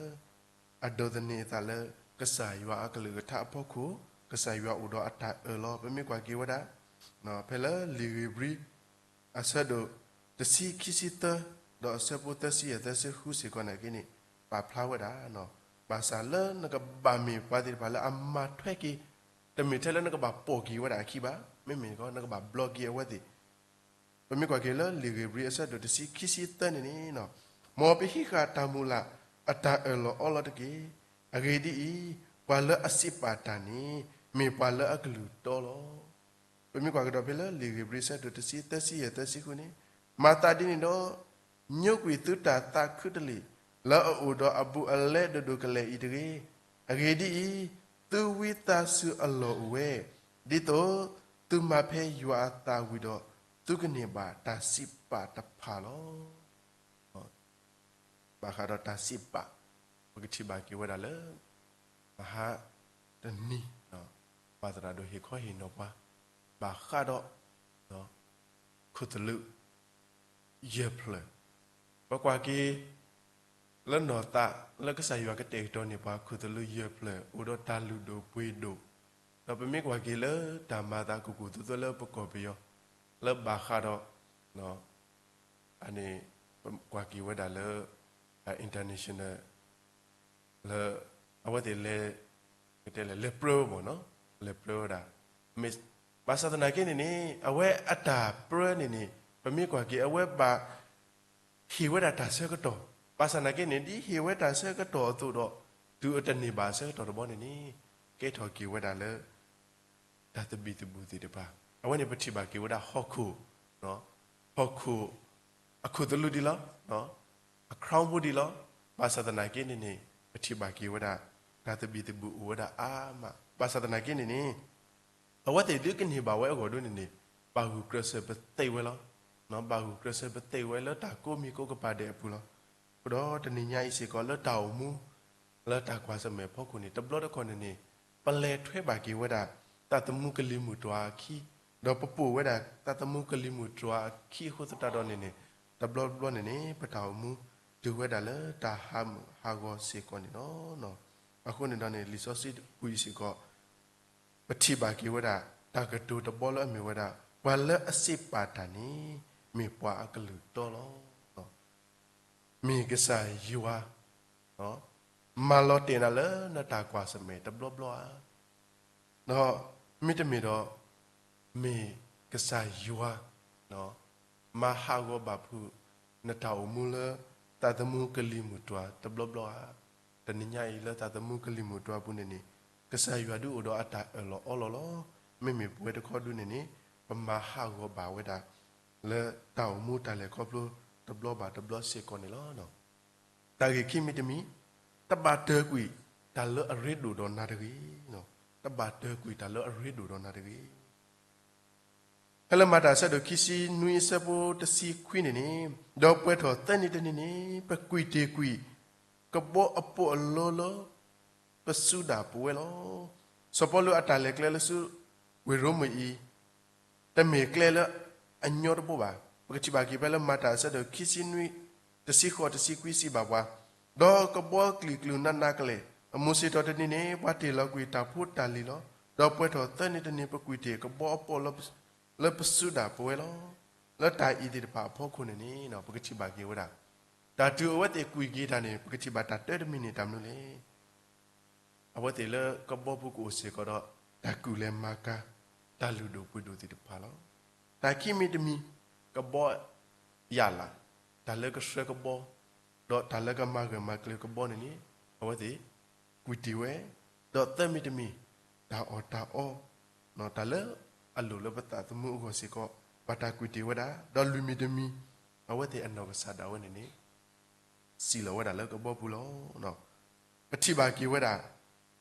အဒိးသန့ၤအသးလၢ ကစၢ်ယွၤအကလုၢ်ကထါအဖီခိၣ်, ကစၢ်ယွၤအိၣ်ဒီးအတၢ်အၢၣ်လီၤ. ပမ့ၢ်ကွၢ်က့ၤဝဲဒၣ် ဖဲလၢလံာ်ဧ့ၤဘြံၤ အဆၢဒိၣ်တဆံခံဆံသၢ ဒီးအဆၢဖိသၢဆံယဲၢ်သၢဆံဃုစ့ၢ်ကီးနာ်က့န့ၣ် ပာ်ဖျါဝဲဒၣ် ဘၣ်ဆၣ်လၢနကဘၣ်မ့ၢ်ပှၤသ့ၣ်တဖၣ်လၢအမၤထွဲက့ၤ, တမ့ၢ်ထဲလၢနကဘၣ်ပိာ်က့ၤဝဲဒၣ်အခံဘၣ်, မ့မ့ၢ်နကဘၣ်ဘျီက့ၤအဝဲသ့ၣ် ပမ့ၢ်ကွၢ်က့ၤလၢလံာ်ဧ့ၤဘြံၤအဆၢဒိၣ်တဆံခံဆံသၢန့ၣ်န့ၣ်, မ်ပဟံးဃာ်တၢ်မုၢ်လၢ်အတၢ်အၢၣ်လီၤအီလီၤတက့ၢ်. အဂ့ၢ်ဒ်အံၤ, ပှၤလၢအစံးပာ်တၢ်န့ၣ် မ့ၢ်ပှၤလၢအကလုၢ်တီလီၤ. ပမ့ၢ်ကွၢ်ကဒီးဖဲလၢလံာ်ဧ့ၤဘြံၤအဆၢဒိၣ်တဆံသၢဆံယဲၢ်သၢဆံဃုန့ၣ်, မၤသးဒ်န့ၣ်ဒီး ညိကွံာ်သုတၢ်သးခုတလ့ၢ် လၢအအိၣ်ဒီးအဘူးအလဲဒိၣ်ဒိၣ်ကလဲာ်အံၤတဂ့ၤ. အဂ့ၢ်ဒ်အံၤ, သုဝံသးစူၤအလီၢ်အိၣ်ဝဲ, ဒ်သိးသုမၤဖဲယွၤအသးဝံၤဒီး သုကန့ၢ်ဘၣ်တၢ်စံးပာ်တဖၣ်လီၤ. ဘၣ်ဃးဒီးတၢ်စံးပာ်, ပကထံၣ်ဘၣ်က့ၤဝဲဒၣ်လၢ မဟါတနံၤ ပှၤသရၣ်ဒိၣ်ဟ့ၣ်ခီဟ့ၣ်နီၤပှၤ ဘၣ်ဃးဒီး ခိၣ်သလုး ယဲၢ်ဖျၢၣ်, ပကွၢ်က့ၤ လၢနီၢ်သး လၢကစၢ်ယွၤကတဲာ်ကတီၤန့ၢ်ပှၤ ခိၣ်သလုးယဲၢ်ဖျၢၣ် အိၣ်ဒီးတၢ်လုၢ်ဒိၣ်ပှ့ၤဒိၣ်, ဒီးပမ့ၢ်ကွၢ်က့ၤလၢတၢ်မၤသးကူၣ်ကူၣ်သိးသိးလၢပကီၢ်ပယီၤ လၢဘၣ်ဃးဒီး အန့ၣ် ပကွၢ်က့ၤဝဲဒၣ်လၢ international လၢ အဝဲသ့ၣ်လဲၤ ကတဲလဲၣ် လဲၤပြၢဝဲမ့ၢ်နီၤ, လဲၤပြၢဝဲဒၣ် မ့ၢ် ဘၣ်ဆၣ်သနာ်က့န့ၣ်န့ၣ် အဝဲအတၢ်ပြၢန့ၣ်န့ၣ် ပမ့ၢ်ကွၢ်က့ၤ အဝဲဘၣ်ဟ့ၣ်ဝဲဒၣ်တၢ်ဆၢကတီၢ်, ဘၣ်ဆၣ်သနာ်က့န့ၣ် ဒ်ဟ့ၣ်ဝဲတၢ်ဆၢကတီၢ်အသိးဒီး တုၤအတန့ၢ်ဘၣ်အဆၢကတီၢ်တဘျီန့ၣ်န့ၣ် ကဲထီၣ်က့ၤဝဲဒၣ်လၢ တၢ်သဘံၣ်သဘုၣ်သ့ၣ်တဖၣ်, အဝဲန့ၣ်ပထံၣ်ဘၣ်က့ၤဝဲဒၣ်ဟီၣ်ခိၣ်, ဟီၣ်ခိၣ် အခိၣ်သလုးဒံးလီၤ, အ crown ဖိဒံးလီၤ, ဘၣ်ဆၣ်သနာ်က့န့ၣ်န့ၣ် ပထံၣ်ဘၣ်က့ၤဝဲဒၣ် တၢ်သဘံၣ်သဘုၣ်အိၣ်ဝဲဒၣ်အါမး, ဘၣ်ဆၣ်သနာ်က့န့ၣ်န့ၣ် အဝဲသ့ၣ်ဒုးကန့ၢ်ဘၣ်ဝဲအဂီၢ်ဒ်န့ၣ်န့ၣ် ဘၣ်ဂုာ်ကျဲးစၢးပသ့ဝဲလီၤ, ဘၣ်ဂုာ်ကျဲးစၢးပသ့ဝဲလၢတၢ်ကိးမံၤကိးကပၤဒဲးအပူၤလီၤ. အဃိဒီးတနံၤညါအံၤစ့ၢ်ကီးလၢတၢ်အိၣ်မူ လၢတၢ်ကွၢ်ဆၢၣ်မဲာ်ဖီခိၣ်န့ၣ် တဘျီတခီၣ်န့ၣ်န့ၣ် ပလဲၤထွဲဘၣ်က့ၤဝဲဒၣ် သးသမူကလံၤမုၢ်တွၤအခံ, ဒီးပပိာ်ဝဲဒၣ်သးသမူကလံၤမုၢ်တွၤအခံအဃိသတးဒီးန့ၣ်န့ၣ် တဘျီဘျီန့ၣ်န့ၣ် ပတၢ်အိၣ်မူတုၤဝဲဒၣ်လၢတၢ်ဟးမုာ်ဟးဂီၤစ့ၢ်ကီးန့ၣ်လီၤ. အဃိန့ၣ်ဒီးန့ၣ် လံာ်စီဆှံပူၤအံၤစ့ၢ်ကီး ပထံၣ်ဘၣ်က့ၤဝဲဒၣ် တၢ်ကတိၤတဘီလၢအမ့ၢ်ဝဲဒၣ် ပှၤလၢအစံးပာ်တၢ်န့ၣ် မ့ၢ်ပှၤအကလုၢ်တီလီၤ. မ့ၢ်ကစၢ်ယွၤ မၤလီၤတဲာ်နၤလၢနတၢ်ကွၢ်ဆၢၣ်မဲာ်တဘျီဘျီဧါ. ဒီးမ့တမ့ၢ်ဒီး မ့ၢ်ကစၢ်ယွၤ မၤဟးဂီၤဘၣ်ဖုး နတၢ်အိၣ်မူလၢ သးသမူကလံၤမုၢ်တွၤတဘျီဘျီဧါ. တနံၤညါအံၤလၢသးသမူကလံၤမုၢ်တွၤပူၤန့ၣ်န့ၣ် ကစၢ်ယွၤဒုးအိၣ်ဒီးအတၢ်အၢၣ်လီၤအီလီၤလီၤ. မ့မ့ၢ်ပဝဲတခီဒုးန့ၣ်န့ၣ် ပမၤဟးဂီၤဘၣ်ဝဲဒၣ် လၢတၢ်အိၣ်မူတၢ်လဲၤခီဖျိတဘျီဘၣ်တဘျီစ့ၢ်ကီးန့ၣ်လီၤ. တၢ်ဂ့ၢ်ခံမံၤတမံၤ, တဘၣ်တၢၢ်ကွံာ်တၢ်လၢအရ့ဒိၣ်ဒီးနၤတဂ့ၤ. တဘၣ်တၢၢ်ကွံာ်တၢ်လၢအရ့ဒိၣ်ဒီးနၤတဂ့ၤ. ဖဲလၢမၤတၢ်အဆၢဒိၣ်ခံဆံနွံအဆၢဖိတဆံခွံန့ၣ်န့ၣ်, ဒီးပှဲၤထီၣ်သၢနံၤတနံၤန့ၣ် ပကွံာ်တ့ၢ်ကွံာ် ကဘီအပိာ်အလီလၢ ပစုဒၣ်ပဝဲလီၤ. စီၤပီလူးအတၢ်လဲၤကျဲလၢဆူ ဝ့ၢ်ရိမ့ၤအံၤ တမ့ၢ်ကျဲလၢအညီတဘိဘၣ်. ပကထံၣ်ဘၣ်က့ၤဖဲလၢမၤတၢ်အဆၢဒိၣ်ခံဆံနွံ တဆံဃိးတဆံခွံစံးဘၣ်ပှၤ, ဒီးကဘီကျံၤကျုာ်နးနးကလဲာ်, အမုၢ်ဆ့ၣ်ထီၣ်တနံၤန့ၣ် ပှၤတ့ၢ်လီၤကွံာ်တၢ်ဖိတၢ်လံၤလီၤ. ဒီးပှဲၤထီၣ်သၢနံၤတနံၤ ပကွံာ်တ့ၢ်ကဘီအပိာ်လၢ လၢပစုဒၣ်ပဝဲလီၤ. လၢတၢ်အံၤသ့ၣ်တဖၣ်အဖီခိၣ်န့ၣ်န့ၣ် ပကထံၣ်ဘၣ်က့ၤဝဲဒၣ် တၢ်တုၤအဝဲသ့ၣ်ကွံာ်က့ၤတၢ်န့ၣ် ပကထံၣ်ဘၣ်တၢ်တၢတမံၤန့ၣ် တၢ်မနုၤလဲၣ်. အဝဲသ့ၣ်လၢကဘီပူၤကအိၣ်စ့ၢ်ကီးဒီး တၢ်ကူၣ်လဲၤမၤကၤ တၢ်လုၢ်ဒိၣ်ပှ့ၤဒိၣ်သ့ၣ်တဖၣ်လီၤ. တၢ်ခံမံၤတမံၤ ကဘီယၣ်လး, တၢ်လၢကဆှၢကဘီ ဒီးတၢ်လၢကမၤဂၢၢ်မၤကျၢၤကဘီန့ၣ်န့ၣ် အဝဲသ့ၣ်ကွံာ်တ့ၢ်ဝဲ, ဒီးသၢမံၤတမံၤ တၢ်အီၣ်တၢ်အီ တၢ်လၢအလိၣ်လၢပသးသမူအဂီၢ်စ့ၢ်ကီး ပှၤတၢ်ကွံာ်တ့ၢ်ဝဲဒၣ်, ဒီးလွံၢ်မံၤတမံၤ အဝဲသ့ၣ်အနီၢ်ကစၢ်ဒၣ်ဝဲန့ၣ်န့ၣ် စံၣ်လီၤဝဲဒၣ်လၢကဘီပူၤလီၤ. ပထံၣ်ဘၣ်က့ၤဝဲဒၣ်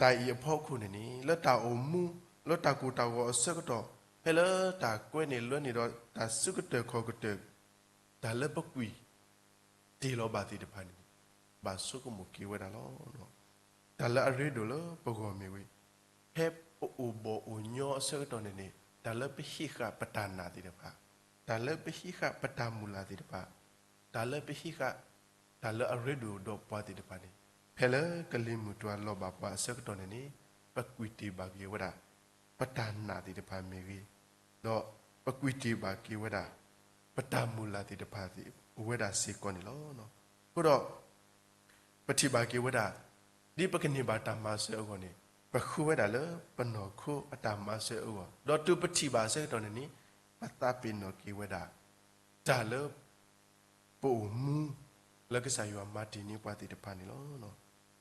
တၢ်အံၤအဖီခိၣ်န့ၣ်န့ၣ် လၢတၢ်အိၣ်မူ လၢတၢ်ကိၢ်တၢ်ဂီၤအဆၢကတီၢ် ဖဲလၢတၢ်ကွဲန့ၢ်လွဲန့ၢ်ဒီးတၢ်စုကတၢၢ်ခီၣ်ကတၢၢ် တၢ်လၢပကွံာ်တ့ၢ်လီၤဘၣ်သ့ၣ်တဖၣ်န့ၣ် ဘၣ်ဆိကမိၣ်က့ၤဝဲဒၣ်လီၤ. တၢ်လၢအရ့ဒိၣ်လၢပဂီၢ်မ့ၢ်ဝဲ ဖဲပအိၣ်ဘီၣ်အိၣ်ညီအဆၢကတီၢ်န့ၣ်န့ၣ် တၢ်လၢပဟံးဃာ်ပတၢ်နာ်သ့ၣ်တဖၣ်, တၢ်လၢပဟံးဃာ်ပတၢ်မုၢ်လၢ်သ့ၣ်တဖၣ်, တၢ်လၢပဟံးဃာ် တၢ်လၢအရ့ဒိၣ်ဒီးပှၤသ့ၣ်တဖၣ်န့ၣ် ဖဲလၢကလံၤမုၢ်တွၤလီၤဘၣ်ပှၤအဆၢကတီၢ်န့ၣ်န့ၣ် ပကွံာ်တ့ၢ်ဘၣ်က့ၤဝဲဒၣ် ပတၢ်နာ်သ့ၣ်တဖၣ်မ့ၢ်ဂ့ၤ, ဒီးပကွံာ်တ့ၢ်ဘၣ်က့ၤဝဲဒၣ် ပတၢ်မုၢ်လၢ်သ့ၣ်တဖၣ်သ့ၣ်ဝဲဒၣ်စ့ၢ်ကီးန့ၣ်လီၤ. အဃိဒီး ပထံၣ်ဘၣ်က့ၤဝဲဒၣ် ဒ်ပကန့ၢ်ဘၣ်တၢ်မၤစၢၤအဂီၢ်န့ၣ် ပဃုဝဲဒၣ်လၢပနီၢ်ခိအတၢ်မၤစၢၤအဂီၢ်, ဒီးတုၤပထံၣ်ဘၣ်အဆၢကတီၢ်န့ၣ်န့ၣ် ပသးပ့ၤနီၣ်က့ၤဝဲဒၣ် တၢ်လၢ ပအိၣ်မူ လၢကစၢ်ယွၤမၤတ့ၢ်န့ၢ်ပှၤသ့ၣ်တဖၣ်န့ၣ်လီၤ.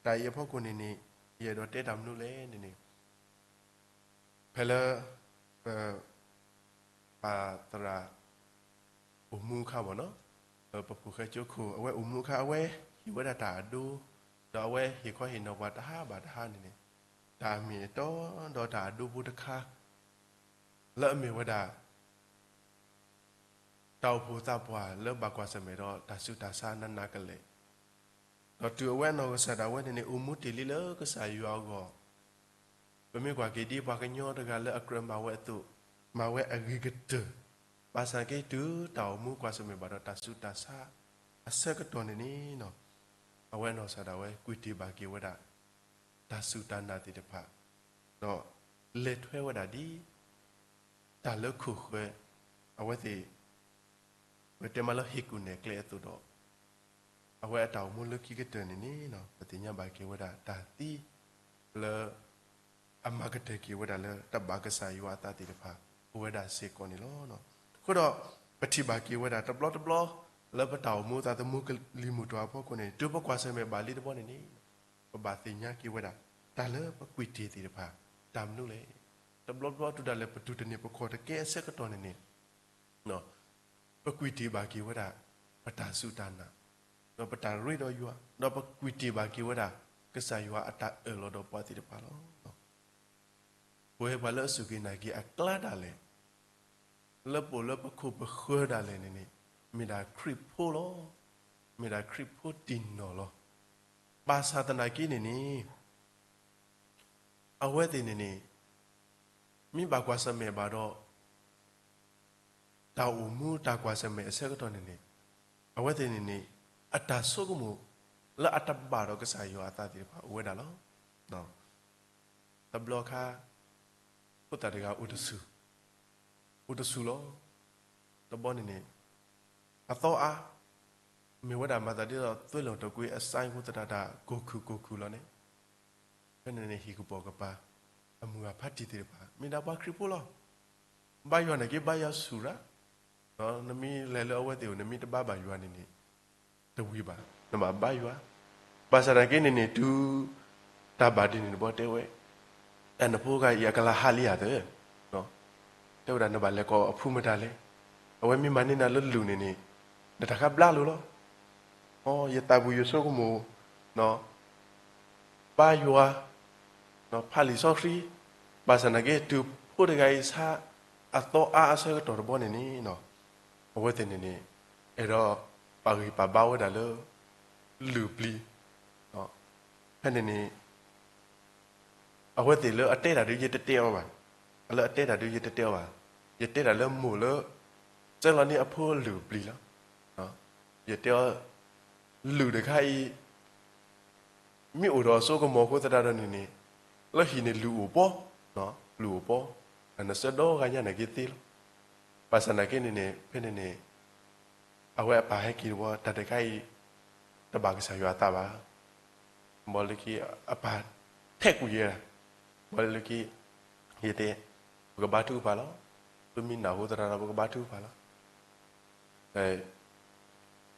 တၢ်အံၤအဖီခိၣ်န့ၣ်န့ၣ် ယအဲၣ်ဒိးတဲတၢ်မနုၤလဲၣ်န့ၣ်န့ၣ် ဖဲလၢ ပ ပၢ်သရၣ် အိၣ်မူအခါမ့ၢ်နီၤ, ပဖိၣ်ဃဲကၠိခိၣ် အဝဲအိၣ်မူအခါ အဝဲဟ့ၣ်ဝဲဒၣ်တၢ်အဒိ, ဒီးအဝဲဟ့ၣ်ခီဟ့ၣ်နီၤပှၤတဟါဘၣ်တဟါန့ၣ်န့ၣ်, တၢ်အမ့ၢ်အတီဒီးတၢ်အဒိဖိတခါ လၢအမ့ၢ်ဝဲဒၣ် တၢ်အိၣ်ဖှိၣ်သးပှၢ်လၢဘၣ်ကွၢ်ဆၢၣ်မဲာ်ဒီးတၢ်ဆူးတၢ်ဆါနးနးကလဲာ်, ဒီးတုၤအဝဲအနီၢ်ကစၢ်ဒၣ်ဝဲန့ၣ်န့ၣ် အိၣ်မူတ့ၢ်လံလၢကစၢ်ယွၤအဂီၢ်, ပမ့ၢ်ကွၢ်က့ၤဒ်ပှၤကညီတဂၤလၢအကြၢးမၤဝဲအသိး, မၤဝဲအဂ့ၤကတၢၢ်, ဘၣ်ဆၣ်က့ၤတုၤတၢ်အိၣ်မူကွၢ်ဆၢၣ်မဲာ်ဘၣ်ဒီးတၢ်ဆူးတၢ်ဆါအဆၢကတီၢ်န့ၣ်န့ၣ် အဝဲအနီၢ်ကစၢ်ဒၣ်ဝဲကွံာ်တ့ၢ်ဘၣ်က့ၤဝဲဒၣ် တၢ်စူၢ်တၢ်နာ်သ့ၣ်တဖၣ်, ဒီးလဲၤထွဲဝဲဒၣ်ဒ် တၢ်လၢခိၣ်ဃၢၤ အဝဲသ့ၣ် ပတဲမးလၢဟ့ၣ်ကူၣ်နဲၣ်ကျဲအသိးဒီး အဝဲအတၢ်အိၣ်မူလၢခံကတၢၢ်န့ၣ်န့ၣ် ပသ့ၣ်ညါဘၣ်က့ၤဝဲဒၣ်တၢ်သံ လၢ အမၤကတၢၢ်က့ၤဝဲဒၣ်လၢတၢ်ဘၣ်ကစၢ်ယွၤအသးသ့ၣ်တဖၣ် အိၣ်ဝဲဒၣ်စ့ၢ်ကီးန့ၣ်လီၤ. အဃိဒီး ပထံၣ်ဘၣ်က့ၤဝဲဒၣ်တဘျီတဘျီ လၢပတၢ်အိၣ်မူသးသမူကလံၤမုၢ်တွၤအဖီခိၣ်န့ၣ် တုၤပကွၢ်ဆၢၣ်မဲာ်ဘၣ်လံတဘျီန့ၣ်န့ၣ် ပဘၣ်သ့ၣ်ညါက့ၤဝဲဒၣ် တၢ်လၢပကွံာ်တ့ၢ်သ့ၣ်တဖၣ် တၢ်မနုၤလဲၣ်. တဘျီဘျီတုၤဒၣ်လဲာ်ပတူၢ်တန့ၢ်ပခီၣ်တကဲအဆၢကတီၢ်န့ၣ်န့ၣ် ပကွံာ်တ့ၢ်ဘၣ်က့ၤဝဲဒၣ် ပတၢ်စူၢ်တၢ်နာ်, ဒီးပတၢ်ရ့ဒီးယွၤ, ဒီးပကွံာ်တ့ၢ်ဘၣ်က့ၤဝဲဒၣ် ကစၢ်ယွၤအတၢ်အၢၣ်လီၤဒီးပှၤသ့ၣ်တဖၣ်လီၤ. ပဝဲပှၤလၢအစူၢ်က့ၤနာ်က့ၤအကျါဒၣ်လဲာ် လၢပအိၣ်လၢပခိၣ်ပဃၢၤဒၣ်လဲာ်န့ၣ်န့ၣ် မ့ၢ်ဒၣ်ခရံာ်ဖိလီၤ. မ့ၢ်ဒၣ်ခရံာ်ဖိတံၢ်နီၢ်လီၤ. ဘၣ်ဆၣ်သနာ်က့န့ၣ်န့ၣ် အဝဲသ့ၣ်န့ၣ်န့ၣ် မ့ၢ်ဘၣ်ကွၢ်ဆၢၣ်မဲာ်ဘၣ်ဒီး တၢ်အိၣ်မူတၢ်ကွၢ်ဆၢၣ်မဲာ်အဆၢကတီၢ်န့ၣ်န့ၣ် အဝဲသ့ၣ်န့ၣ်န့ၣ် အတၢ်ဆိကမိၣ်လၢအတဘၣ်ဒီးကစၢ်ယွၤအသးသ့ၣ်တဖၣ်အိၣ်ဝဲဒၣ်လီၤ. တဘျီခါ ဖိသၣ်တဂၤအိၣ်တဆူၣ်, အိၣ်တဆူၣ်လီၤ. တဘျီန့ၣ်န့ၣ် အသီအါ မ့ၢ်ဝဲဒၣ်မၤသးဒ်သိး သွဲၣ်လီၤတကွ့အစဲအဃိသတးဒီး ကိၢ်ခုၣ်ကိၢ်ခုၣ်လီၤန့ၣ်, ဖဲန့ၣ်န့ၣ် ဟံၣ်ကပိာ်ကပၤ အမုၢ်အဖါတံၢ်သ့ၣ်တဖၣ် မ့ၢ်ဒၣ်ပှၤခရံာ်ဖိလီၤ. ဘါယွၤန့ၣ်က့ ဘါယွၤဆူၣ်ရၣ်, နမ့ၢ်လဲၤလၢအဝဲသ့ၣ်အိၣ် နမ့ၢ်တဘါဘၣ်ယွၤန့ၣ်န့ၣ် တဝံၤဘၣ်, နဘၣ်ဘါယွၤ. ဘၣ်ဆၣ်သနာ်က့န့ၣ်န့ၣ် တုၤတၢ်ဘၣ်ဒ်န့ၣ်တဘျီတဲဝဲ, တၢ်နဖိဂၤအံၤအကလၤဟးလံဧါသၢ, တဲဝဲဒၣ် နဘၣ်လဲၤကိးအဖုမတၤလဲၣ်, အဝဲမ့ၢ်မၤန့ၢ်နၤလၢလုၢ်န့ၣ်န့ၣ် နတၢ်ခါဘျါလိာ်လီၤ. အ ယသးပူၤယဆိကမိၣ် ဘါယွၤ ဖးလံာ်စီဆှံ, ဘၣ်ဆၣ်သနာ်က့ တုၤဖိတဂၤအံၤဆါ အသီအါအဆၢကတီၢ်တဘျီန့ၣ်န့ၣ် အဝဲသ့ၣ်န့ၣ်န့ၣ် အဲၣ်ဒိးပာ်ဂံၢ်ပာ်ဘါဝဲဒၣ်လၢ လုၢ်ပျံၤ, ဖဲန့ၣ်န့ၣ် အဝဲသ့ၣ်လၢအတဲတၢ်ဒုးယဲတတဲအီၤဘၣ်, လၢအတဲတၢ်ဒုးယဲတတဲအီၤဘၣ်, ယတဲတၢ်လၢမိၢ်လၢ စဲလီၤန့ၢ်အဖိလုၢ်ပျံၤလီၤ. ယတဲအီၤ လုၢ်တခါအံၤ မ့ၢ်အိၣ်ဒီးအစိကမီၤအဃိသတးဒီးန့ၣ်န့ၣ် လၢဟံၣ်န့ၣ်လုၢ်အိၣ်ပီ, လုၢ်အိၣ်ပီ, နဆၢဒီဂၤညါန့ၣ်က့သ့လီၤ. ဘၣ်ဆၣ်သနာ်က့န့ၣ်န့ၣ် ဖဲန့ၣ်န့ၣ် အဝဲအပၢ်ဟဲက့ၤတဘျီ တၢ်တခါအံၤ တဘၣ်ကစၢ်ယွၤအသးဘၣ်. ဘၣ်လၢခံ အပၢ်ထဲးကွံာ်ယဲဒၣ်, ဘၣ်လၢခံ ယတဲ ပကဘါထုကဖၣ်လီၤ. ပမ့ၢ်နာ်အဃိသတးဒီး ပကဘါထုကဖၣ်လီၤ.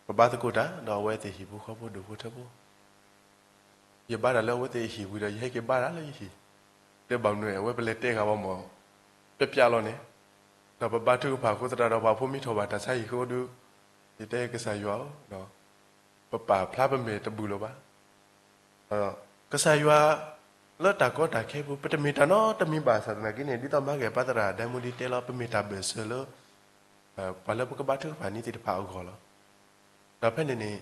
ပဘါသကိးတၢ် ဒီးအဝဲသ့ၣ်ဟံၣ်ဖိဃီဖိဒိၣ်ဖိထၢဖိ, ယဘါတၢ်လၢအဝဲသ့ၣ်ဟံၣ်ဝံၤဒီး ယဟဲက့ၤဘါတၢ်လၢယဟံၣ်, တဲဘၣ်မနုၤ အဝဲပလဲၤတဲဂၤဝဲမၢ် ပျဲပျဲလီၤန့ၣ်, ဒီးပဘါထုကဖၣ်အဃိသတးဒီး ပှၤဖိမ့ၢ်ထီၣ်ဘၣ်တၢ်ဆါဟံၣ်ဃိဒုး, ယတဲကစၢ်ယွၤဧၢ, ပပာ်ဖျါပမဲာ်တဘူၣ်လၢၤဘၣ်. ကစၢ်ယွၤ လၢတၢ်ကီတၢ်ခဲအပူၤ ပတမ့ၢ်တၢ်နီတမံၤဘၣ်ဆၣ်သနာ်က့န့ၣ် ဒ်သိးမၤကဲၣ်ပၢ်သရၣ်ဒဲမူဒံးတဲလီၤ ပမ့ၢ်တၢ်ဘၢၣ်စၢၤလၢ ပှၤလၢပကဘါထုကဖၣ်န့ၢ်သ့ၣ်တဖၣ်အဂီၢ်လီၤ. ဒီးဖဲန့ၣ်န့ၣ်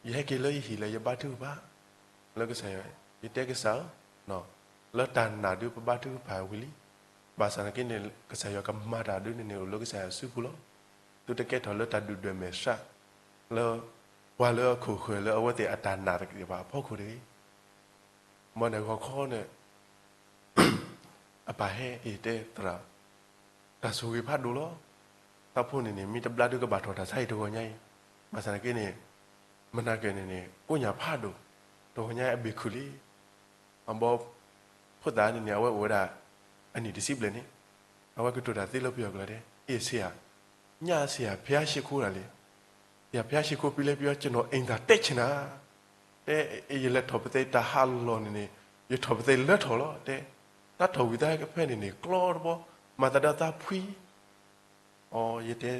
ယဟဲက့ၤလၢယဟံၣ်လၢယဘါထုကဖၣ် လၢကစၢ်ယွၤ, ယတဲကစၢ်ဧၢ, လၢတၢ်နာ်ဒုးပဘါထုကဖၣ်ဝံၤလံ, ဘၣ်ဆၣ်သနာ်က့န့ၣ် ကစၢ်ယွၤကမၤတၢ်ဒုးန့ၣ်န့ၣ် အိၣ်လၢကစၢ်ယွၤစုပူၤလီၤ. သုတကဲထီၣ်လၢတၢ်ဒုၣ်ဒွဲၣ်မဲာ်ဆှး လၢ ပှၤလၢအခိၣ်ဃၢၤလၢအဝဲသ့ၣ်အတၢ်နာ်သ့ၣ်တဖၣ်အဖီခိၣ်တဂ့ၤ. မ်န့ၣ်ဂီၤခီန့ၣ် အပၢ်ဟဲအံၤတဲသရၣ်, တၢ်ဆိၣ်ဂ့ၤဖးဒိၣ်လီၤ. တၢ်ဖိန့ၣ်န့ၣ် မ့ၢ်တဘျါဒုးကဘၣ်ထီၣ်တၢ်ဆါအံၤတဂီၤညါအံၤ, ဘၣ်ဆၣ်သနာ်က့န့ၣ် မနၤကဲန့ၣ်န့ၣ် ကိညၢ်ဖးဒိၣ်, တဂီၤညါအံၤအဘ့ၣ်ခုၣ်လံ. အဘီ ဖိသၣ်န့ၣ်န့ၣ် အဝဲအိၣ်ဝဲဒၣ် အနံၣ်တဆံဘျဲၣ်န့ၣ်, အဝဲကတိၤတၢ်သ့လၢပယီၤကျိာ်တဲ, အ့ၣ်ဆ့ယၤ, ညၣ်ဆ့ယၤ ဘုရားရှိခိုးတာလေ, ဘုရားရှိခိုးပြီးလဲပြီးတော့ ကျွန်တော်အိမ်သာတက်ချင်တာ, တဲ ယလဲၤထီၣ်ပသဲတၢ်ဟးလီၢ်န့ၣ်န့ၣ် ယထီၣ်ပသဲလၢထီၣ်လီၤ တဲ, တၢ်ထီၣ်ဝံၤတၢ်ဖဲန့ၣ်န့ၣ် ကျီတဘီ, မၤသးဒီးတၢ်ဖှံ အ ယတဲ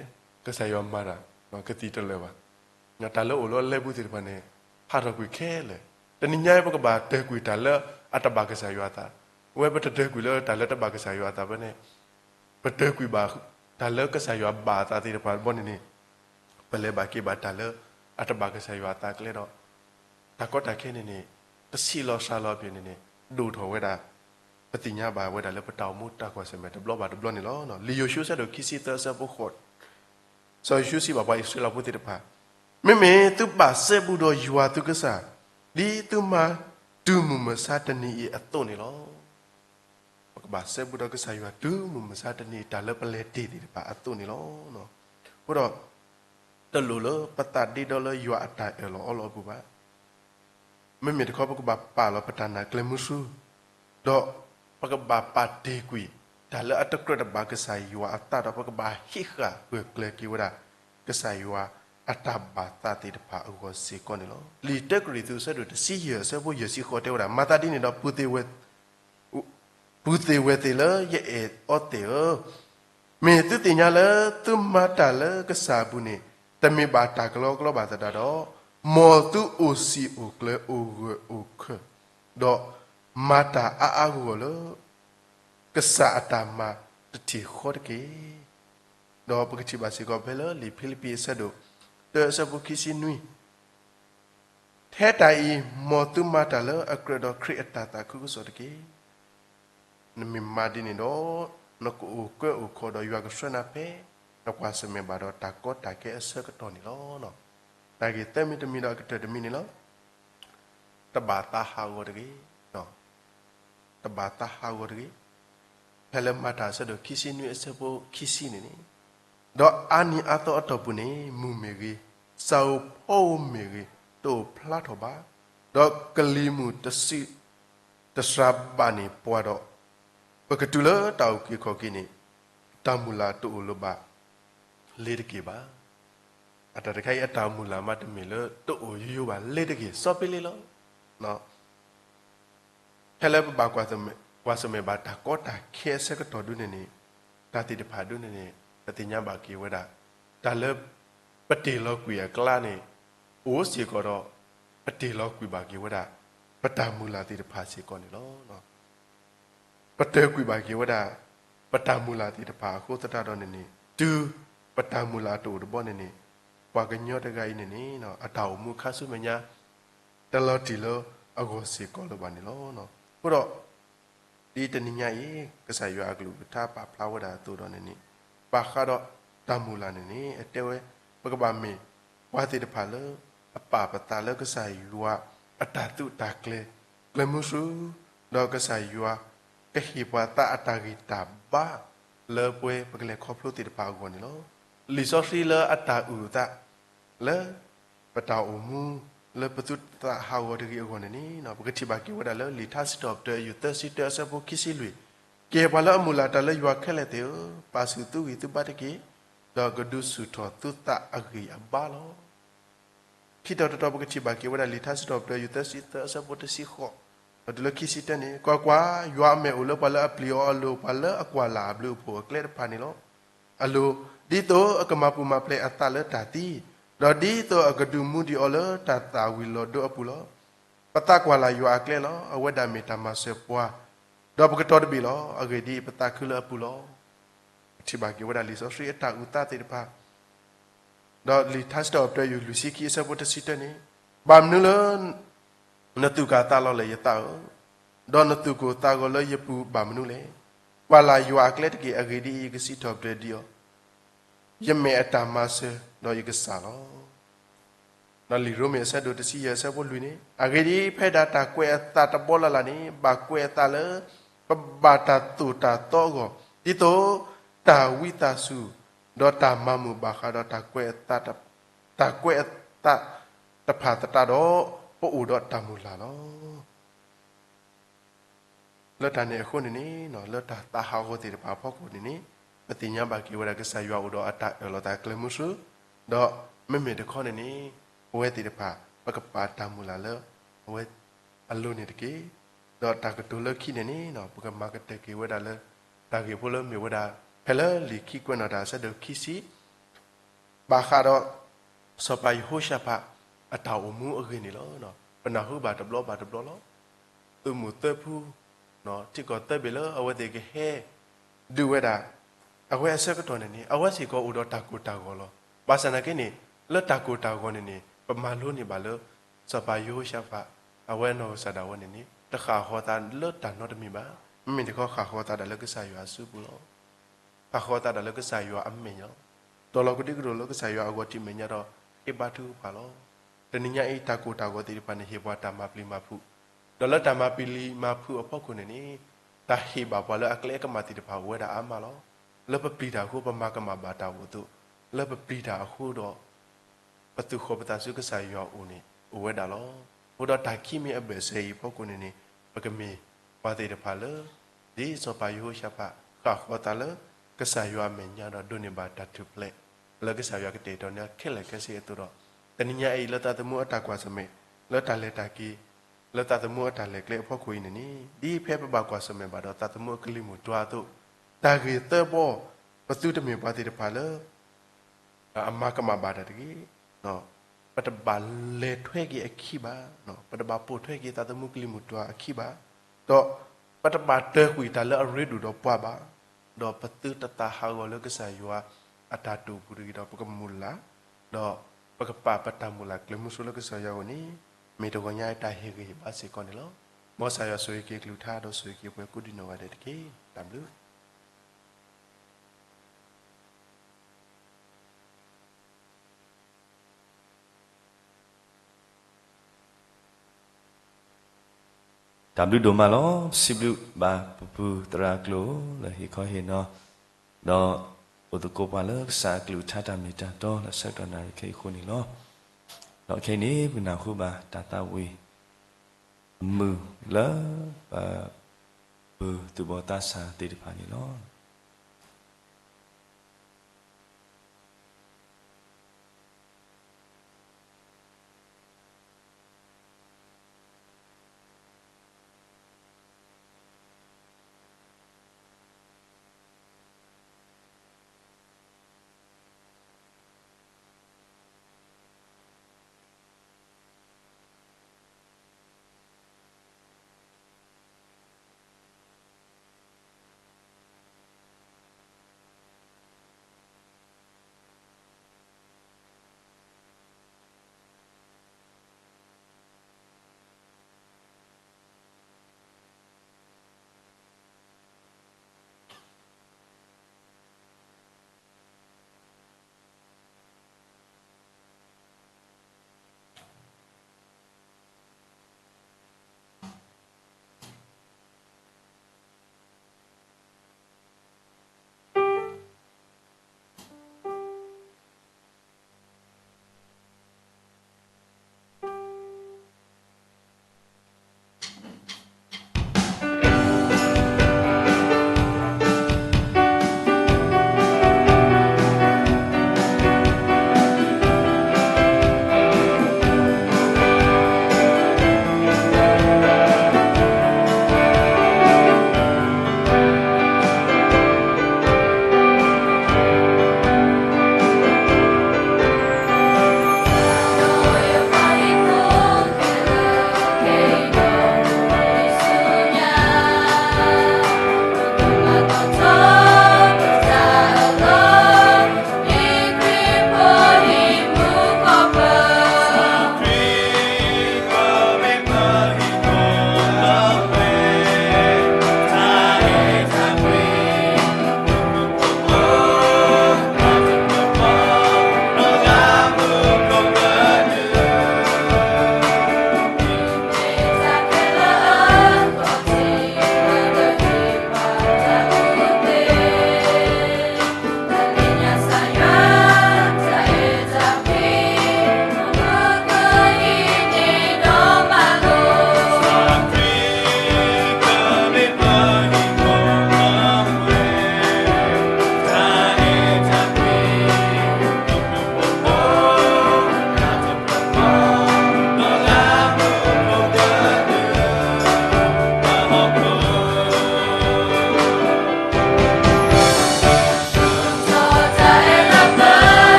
ကစၢ်ယွၤမၤတၢ် ကသံၣ်တလၢာ်ဘၣ်. တၢ်လၢအိၣ်လၢအလဲပူၤသ့ၣ်တဖၣ်န့ၣ် ဟးထီၣ်ကွံာ်ခဲလၢာ်. တနံၤညါအံၤ ပကဘၣ်တၢၢ်ကွံာ်တၢ်လၢအတဘၣ်ကစၢ်ယွၤအသး, ဝဲပတတၢၢ်ကွံာ်လၢတၢ်လၢတဘၣ်ကစၢ်ယွၤအသးဘၣ်န့ၣ်, ပတၢၢ်ကွံာ်ဘၣ်တၢ်လၢကစၢ်ယွၤဘၣ်အသးသ့ၣ်တဖၣ်တဘျီန့ၣ်န့ၣ်, ပလဲၤဘၣ်က့ၤဘၣ်တၢ်လၢအတဘၣ်ကစၢ်ယွၤအသးကျဲဒီး တၢ်ကီတၢ်ခဲန့ၣ်န့ၣ် တဆံးလီၤစှၤလီၤအပူၤန့ၣ်န့ၣ် ဒိၣ်ထီၣ်ဝဲဒၣ် ပသ့ၣ်ညါဘၣ်ဝဲဒၣ်လၢပတၢ်အိၣ်မူတၢ်ကွၢ်ဆၢၣ်မဲာ်တဘျီဘၣ်တဘျီန့ၣ်လီၤ. လံာ်ယိၤၡူအဆၢဒိၣ်ခံဆံသၢအဆၢဖိဃိး, စီၤယိၤၡူစံးဘၣ်ပှၤအံၣ်စရ့လးဖိသ့ၣ်တဖၣ်, မ့မ့ၢ်သုဘၣ်စဲဘူးဒီးယွၤသုကစၢ်, ဒ်သုမၤတုၤမုၢ်မဆါတနံၤအံၤအသိးန့ၣ်လီၤ. ပကဘၣ်စဲဘူးဒီးကစၢ်ယွၤတုၤမုၢ်မဆါတနံၤအံၤ တၢ်လၢပလဲၤတ့ၢ်သ့ၣ်တဖၣ်အသိးန့ၣ်လီၤ. အဃိဒီး တလိၣ်လၢပသးဒ့ဒီလၢယွၤအတၢ်အၢၣ်လီၤအီလီၤအပူၤဘၣ်. မ့မ့ၢ်တခီ ပကဘၣ်ပာ်လီၤပတၢ်နာ်ကျဲမုဆူ, ဒီးပကဘၣ်ပာ်တ့ၢ်ကွံာ် တၢ်လၢအတကြၢးတဘၣ်ကစၢ်ယွၤအသးဒီး ပကဘၣ်ဟံးဃာ်ဂၢၢ်ကျၢၤက့ၤဝဲဒၣ် ကစၢ်ယွၤအတၢ်ဘၣ်သးသ့ၣ်တဖၣ်အဂီၢ်စ့ၢ်ကီးန့ၣ်လီၤ. လံာ်တၢကရံၣ်သူးအဆၢဒိၣ်တဆံယဲၢ်အဆၢဖိယဲၢ်ဆံဃိးတဲဝဲဒၣ်, မၤသးဒ်န့ၣ်ဒီး ပုၢ်သ့ၣ်ဝဲၢ်သ့ၣ်လၢယအဲၣ်အီၤသ့ၣ်ဧၢ, မ့ၢ်သုသ့ၣ်ညါလၢသုမၤတၢ်လၢကစၢ်အပူၤန့ၣ် တမ့ၢ်ဘၣ်တၢ်ကလီကလီဘၣ်သတးဒီး, မ်သုအိၣ်စံာ်အိၣ်ကျၢၤအိၣ်ဂၢၢ်အိၣ်ခၢၣ်, ဒီးမၤတၢ်အါအါဂီၢ်ဂီၢ်လၢ ကစၢ်အတၢ်မၤတထံၣ်ဃီတက့ၢ်. ဒီးပကထံၣ်ဘၣ်စ့ၢ်ကီးဖဲလၢလံာ်ဖံလံးပံးအဆၢဒိၣ်တၢအဆၢဖိခံဆံနွံ ထဲတၢ်အံၤ မ်သုမၤတၢ်လၢအကြၢးဒီးခရံာ်အတၢ်သးခုကစီၣ်တက့ၢ်. နမ့ၢ်မၤဒ်န့ၣ်ဒီး နကအိၣ်ကၢအိၣ်ခီဒီးယွၤကဆှၢနၤဖဲ တကွၢ်ဆၢၣ်မဲာ်ဘၣ်ဒီးတၢ်ကီတၢ်ခဲအဆၢကတီၢ်န့ၣ်လီၤ. တၢ်ဂ့ၢ်သၢမံၤတမံၤဒီးအကတၢၢ်တမံၤန့ၣ်လီၤ. တဘၣ်သးဟးဂီၤတဂ့ၤ. တဘၣ်သးဟးဂီၤတဂ့ၤ. ဖဲလၢမၤတၢ်အဆၢဒိၣ်ခံဆံနွံအဆၢဖိခံဆံန့ၣ်န့ၣ်, ဒီးအါနံၤအါသီအတီၢ်ပူၤန့ၣ် မုၢ်မ့ၢ်ဂ့ၤ, စၢ်ဧိၤဖီဧိၤမ့ၢ်ဂ့ၤ, တအိၣ်ဖျါထီၣ်ဘၣ်, ဒီးကလံၤမုၢ်တစံး တစှၤဘၣ်န့ၢ်ပှၤဒီး, ပကတုၤလၢတၢ်အုၣ်က့ၤခီၣ်က့ၤန့ၣ် တၢ်မုၢ်လၢ်တအိၣ်လၢၤဘၣ်လ့ၤတက့ၢ်ဘၣ်. အတၢ်တခါအံၤအတၢ်မုၢ်လၢ်မးတမ့ၢ်လၢတအိၣ်ယိယိဘၣ်လ့ၤတက့ၢ် စီၤပ့လ့လီၤ. ဖဲလၢပဘၣ်ကွၢ်ဆၢၣ်မဲာ်ဘၣ်တၢ်ကီတၢ်ခဲအဆၢကတီၢ်ဒုန့ၣ်န့ၣ်, တၢ်သ့ၣ်တဖၣ်ဒုန့ၣ်န့ၣ် ပသ့ၣ်ညါဘၣ်က့ၤဝဲဒၣ်, တၢ်လၢပတ့ၢ်လီၤကွံာ်အကျါန့ၣ် အိၣ်စ့ၢ်ကီးဒီး ပတ့ၢ်လီၤကွံာ်ဘၣ်က့ၤဝဲဒၣ် ပတၢ်မုၢ်လၢ်သ့ၣ်တဖၣ်စ့ၢ်ကီးန့ၣ်လီၤ. ပတ့ၢ်ကွံာ်ဘၣ်က့ၤဝဲဒၣ် ပတၢ်မုၢ်လၢ်သ့ၣ်တဖၣ်အဃိသတးဒီးန့ၣ်န့ၣ် တုၤပတၢ်မုၢ်လၢ်တအိၣ်တဘီန့ၣ်န့ၣ်, ပှၤကညီတဂၤအံၤန့ၣ်န့ၣ် အတၢ်အိၣ်မူခါဆူမဲာ်ညါ တလီၤတံၢ်လၢအဂီၢ်စ့ၢ်ကီးလၢၤဘၣ်န့ၣ်လီၤ. အဃိဒီး ဒ်တနံၤညါအံၤ ကစၢ်ယွၤအကလုၢ်ကထါပာ်ဖျါဝဲဒၣ်အသိးဒီးန့ၣ်န့ၣ်, ဘၣ်ဃးဒီးတၢ်မုၢ်လၢ်န့ၣ်န့ၣ် အတဲဝဲ ပကဘၣ်မ့ၢ်ပှၤသ့ၣ်တဖၣ်လၢ အပာ်ပသးလၢကစၢ်ယွၤအတၢ်သုးတၢ်ကျဲၤ ကျဲၤမုဆူ, ဒီးကစၢ်ယွၤကဟ့ၣ်ပှၤသးအတၢ်ဂံၢ်တၢ်ဘါ လၢပဝဲပကလဲၤခီဖျိသ့ၣ်တဖၣ်အဂီၢ်န့ၣ်လီၤ. လံာ်စီဆှံလၢအတၢ်အုၣ်အသး လၢပတၢ်အိၣ်မူ လၢပသုတသးဟးဂီၤတဂ့ၤအဂီၢ်န့ၣ်န့ၣ် ပကထံၣ်ဘၣ်က့ၤဝဲဒၣ်လၢ လံာ်ထါစံးထီၣ်ပတြၢၤယုၢ်သၢဆံတၢအဆၢဖိခံဆံလွံၢ်, ကဲပှၤလၢအမုၢ်လၢ်တၢ်လၢယွၤခဲလၢာ်သ့ၣ်ဧၢ, ပာ်ဆူၣ်သုဂံၢ်သုဘါတက့ၢ်, ဒီးကဒုးဆူၣ်ထီၣ်သုသးအဂံၢ်အဘါလီၤ. ခံတီၤတတီၤ ပကထံၣ်ဘၣ်က့ၤဝဲဒၣ်လံာ်ထါစံးထီၣ်ပတြၢၤယုၢ်သၢဆံသၢအဆၢဖိတဆံဃိး တုၤလၢခံဆံတၢန့ၣ်, ကွၢ်ကွၢ်, ယွၤအမဲာ်အိၣ်လၢပှၤလၢအပျံၤအီၤအလိၤ, ပှၤလၢအကွၢ်လၢ်အဘျုးအဖှိၣ်အကျဲတဖၣ်န့ၣ်လီၤ. အလိၤ, ဒ်သိးအကမၤပူၤမၤဖျဲးအသးလၢတၢ်သံ, ဒီးဒ်သိးအကဒုးမူဒံးအီၤလၢတၢ်သၣ်ဝံၤလီၤဒိအပူၤလီၤ. ပသးကွၢ်လၢ်ယွၤအကျဲလီၤ. အဝဲဒၣ်မ့ၢ်တၢ်မၤစၢၤပှၤ, ဒီးပကတီၤတဘ့ၣ်လီၤ. အဂ့ၢ်ဒ်အံၤ, ပသးခုလၢအပူၤလီၤ. ပထံၣ်ဘၣ်က့ၤဝဲဒၣ်လံာ်စီဆှံအတၢ်အုၣ်သးသ့ၣ်တဖၣ် ဒီးလံာ်ထါစံးထီၣ်ပတြၢၤယုၢ်လွံၢ်ဆံခံအဆၢဖိတဆံတၢန့ၣ်, ဘၣ်မနုၤလၢ နသူၣ်ကၢ်သးလီၤလဲၣ် ယသးဧၢ, ဒီးနသူၣ်ကိၢ်သးဂီၤလၢယပူၤဘၣ်မနုၤလဲၣ်. ကွၢ်လၢ်ယွၤအကျဲတက့ၢ်. အဂ့ၢ်ဒ်အံၤ, ယကစံးထီၣ်ပတြၢၤဒံးအီၤ, ယမဲာ်အတၢ်မၤစၢၤ, ဒီးယကစၢ်လီၤ. ဒီးလံာ်ရိမ့ၤအဆၢဒိၣ်တဆံယဲၢ်အဆၢဖိလွံၢ်န့ၣ်, အဂ့ၢ်ဒ်အံၤ, ဖဲဒၣ်တၢ်ကွဲးအသးတဘီလၢ်လၢ်န့ၣ်, ဘၣ်ကွဲးအသးလၢ ပဘၣ်တၢ်သိၣ်တၢ်သီအဂီၢ်, ဒ်သိးတၢ်ဝံသးစူၤ, ဒီးတၢ်မၤမုာ်ဘၣ်ဃးဒီး တၢ်ကွဲးအသးတဖၣ်သတးဒီး, ပအိၣ်ဒီးတၢ်မုၢ်လၢ်လီၤ. လၢတၢ်န့ၣ်အဃိန့ၣ်န့ၣ်, လၢတၢ်သးဟးဂီၤသ့ၣ်တဖၣ်အဖီခိၣ်န့ၣ်န့ၣ်, ပသ့ၣ်ညါဘၣ်က့ၤဝဲဒၣ်ကစၢ်ယွၤအိၣ်ဒီးအတၢ်အၢၣ်လီၤသးကျဲမုဆူ, ဒီးမ့မ့ၢ်တခီန့ၣ်န့ၣ်, ပဝဲသ့ၣ်တဖၣ် ပကပာ်တၢ်မုၢ်လၢ်လၢ အဝဲအလိၤန့ၣ်တက့ၢ်. ဒီးတၢ်ကတိၤလၢခံန့ၣ်န့ၣ်, ပကမၤကတၢၢ်က့ၤဝဲဒၣ်လၢ တၢ်ဂ့ၢ်ဖိလၢမ့ၢ်ဝဲဒၣ် ဖဲလၢလံာ်ခံကွဲးနီၣ်တၢ်အဆၢဒိၣ်ခံဆံ ဘၣ်ဃးဒီး စီၤပၤယဟိၤၡဖး အတၢ်အိၣ်မူအဂ့ၢ်န့ၣ်လီၤ. ပနၢ်ဟူဘၣ်တဘျီဘၣ်တဘျီလီၤ. သုးမုၢ်သၢဖု ထံကီၢ်သၢဘ့ၣ်လၢအဝဲသ့ၣ်ကဟဲဒုးဝဲဒၣ် အဝဲအဆၢကတီၢ်န့ၣ်န့ၣ်, အဝဲစ့ၢ်ကီးအိၣ်ဒီးတၢ်ကိၢ်တၢ်ဂီၤလီၤ. ဘၣ်ဆၣ်သနာ်က့န့ၣ်, လၢတၢ်ကိၢ်တၢ်ဂီၤန့ၣ်န့ၣ်, ပမၤလိန့ၢ်ဘၣ်လၢ စီၤပၤယဟိၤၡဖး အဝဲနီၢ်ကစၢ်ဒၣ်ဝဲန့ၣ်န့ၣ်, တဃၣ်ဃီၤသးလၢတၢ်နီတမံၤဘၣ်. မ့မ့ၢ်တခီဃၣ်ဃီၤသးဒၣ်လၢကစၢ်ယွၤအစုပူၤလီၤ. ဃၣ်ဃီၤသးဒၣ်လၢကစၢ်ယွၤအမဲာ်ညါလီၤ. တီၤလီၤကဒံကဒိၣ်လၢကစၢ်ယွၤအဂီၢ် ထံၣ်မဲာ်ညါဒီး ဃ့ဘါထုကဖၣ်လီၤ. တနံၤညါအံၤ တၢ်ကိၢ်တၢ်ဂီၤသ့ၣ်တဖၣ်န့ၣ် ဟ့ၣ်ပှၤတၢ်မၤပျံၤမၤဖုး, ဒီးလၢတၢ်မၤပျံၤမၤဖုးအဖီခိၣ်န့ၣ်န့ၣ်, တၢ်ဟ့ၣ်ဘၣ်ပှၤလၢအကျဲအကမၣ်သ့ၣ်တဖၣ်အိၣ်ဝဲဒၣ်အါမးလီၤ. လၢပပျံၤတၢ်အဃိ ပမၤကမၣ်ဘၣ်တၢ်အိၣ်အသိး, လၢပပျံၤတၢ်အဃိဒီး ပသူၣ်ဃီၤပသးဆူကစၢ်ယွၤအအိၣ်န့ၣ် အိၣ်ဝဲဒၣ်လီၤ. အဃိဒီးတၢ်ခံမံၤအဘၢၣ်စၢၤအံၤအဖီခိၣ်န့ၣ်န့ၣ်, ပကမ့ၢ်ပှၤသ့ၣ်တဖၣ်လၢ ဒ်စီၤပၤယဟိၤၡဖး ဃၣ်ဃီၤသးလၢ ကစၢ်ယွၤအမဲာ်ညါဒီး ဒိးန့ၢ်ဘၣ်တၢ်ထူၣ်ဖျဲး လၢကစၢ်ယွၤကတဲာ်ကတီၤန့ၢ်ခဲလၢာ်ခဲဆ့အသိးဒီး, တနံၤညါအံၤ လၢသးသမူအတၢ်ကွၢ်ဆၢၣ်မဲာ်, လၢတၢ်လဲၤတၢ်က့ၤ, လၢသးသမူအတၢ်လဲၤကျဲအဖီခိၣ်အံၤန့ၣ်န့ၣ်, ဒ်ဖဲပဘၣ်ကွၢ်ဆၢၣ်မဲာ်ဘၣ်ဒီးသးသမူအကလံၤမုၢ်တွၤအသိး, တၢ်ဂ့ၢ်သၢဘီ, ပသုတမ့ၢ်ပှၤသ့ၣ်တဖၣ်လၢ အမၤကမၣ်ဘၣ်တၢ်တဂ့ၤ, ပတဘၣ်လဲၤထွဲက့ၤအခံဘၣ်, ပတဘၣ်ပိာ်ထွဲက့ၤသးသမူကလံၤမုၢ်တွၤအခံဘၣ်, ဒီးပတဘၣ်တၢၢ်ကွံာ်တၢ်လၢအရ့ဒိၣ်ဒီးပှၤဘၣ်, ဒီးပသုတသးဟးဂီၤလၢကစၢ်ယွၤအတၢ်တိာ်ပူၤတဂ့ၤဒီး ပကမုၢ်လၢ်, ဒီးပကပာ်ပတၢ်မုၢ်လၢ်ကျဲမုၢ်ဆူလၢကစၢ်ယွၤအအိၣ်န့ၣ် မ့ၢ်တဂီၤညါအတၢ်ဟ့ၣ်ဂံၢ်ဟ့ၣ်ဘါစ့ၢ်ကီးန့ၣ်လီၤ. မ်ကစၢ်ယွၤဆိၣ်ဂ့ၤက့ၤအကလုၢ်ကထါ ဒီးဆိၣ်ဂ့ၤက့ၤပှၤကိးဒံနီၢ်ဂၤဒဲးတက့ၢ်. တၢ်ဘျုး တၢ်ဘျုးဒိၣ်မးလီၤ. ပစံးဘျုးဘၣ်ပပုၢ်သရၣ်အကျိၤလၢဟ့ၣ်ခီဟ့ၣ်နီၤ, ဒီးအိၣ်သကိးပှၤလၢကစၢ်အကလုၢ်ကထါတၢ်မ့ၢ်တၢ်တီလၢဆၢကတီၢ်နၣ်ရံၣ်ခဲအံၤအဃိန့ၣ်လီၤ. ဒီးခဲအံၤန့ၣ် ပကနၢ်ဟူဘၣ်တၢ်သးဝံၣ်အမုာ်လၢ ပပုၢ်သူၣ်ဘီၣ်သးစၢ်သ့ၣ်တဖၣ်န့ၣ်လီၤ.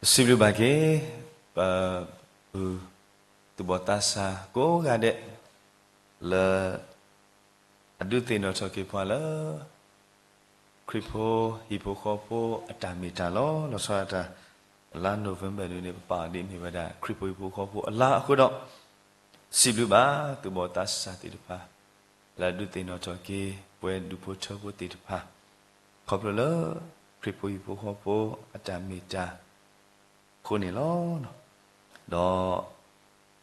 စံးဘျုးဘၣ်က့ၤ ပ ပ သူၣ်ဘီၣ်သးစၢ်ကိးဂၤဒဲး လၢ အဒုးသ့ၣ်နီၣ်ထီၣ်က့ၤပှၤလၢ ခရံာ်ဖိဟံၣ်ဖိဃီဖိအတၢ်မ့ၢ်တၢ်လီၤ. လီၤဆီဒၣ်တၢ် လါ November ဒ်န့ၣ် ပပာ်အီၤဒ်မ့ၢ်ဝဲဒၣ် ခရံာ်ဖိဟံၣ်ဖိဃီဖိအလါအဃိဒီး စံးဘျုးဘၣ်သူၣ်ဘီၣ်သးစၢ်သ့ၣ်တဖၣ် လၢအဒုးသ့ၣ်နီၣ်ထီၣ်က့ၤ ပဝဲဒူဖိထၢဖိသ့ၣ်တဖၣ် ခီဖျိလၢ ခရံာ်ဖိဟံၣ်ဖိဃီဖိအတၢ်မ့ၢ်တၢ် အဃိန့ၣ်လီၤ. ဒီး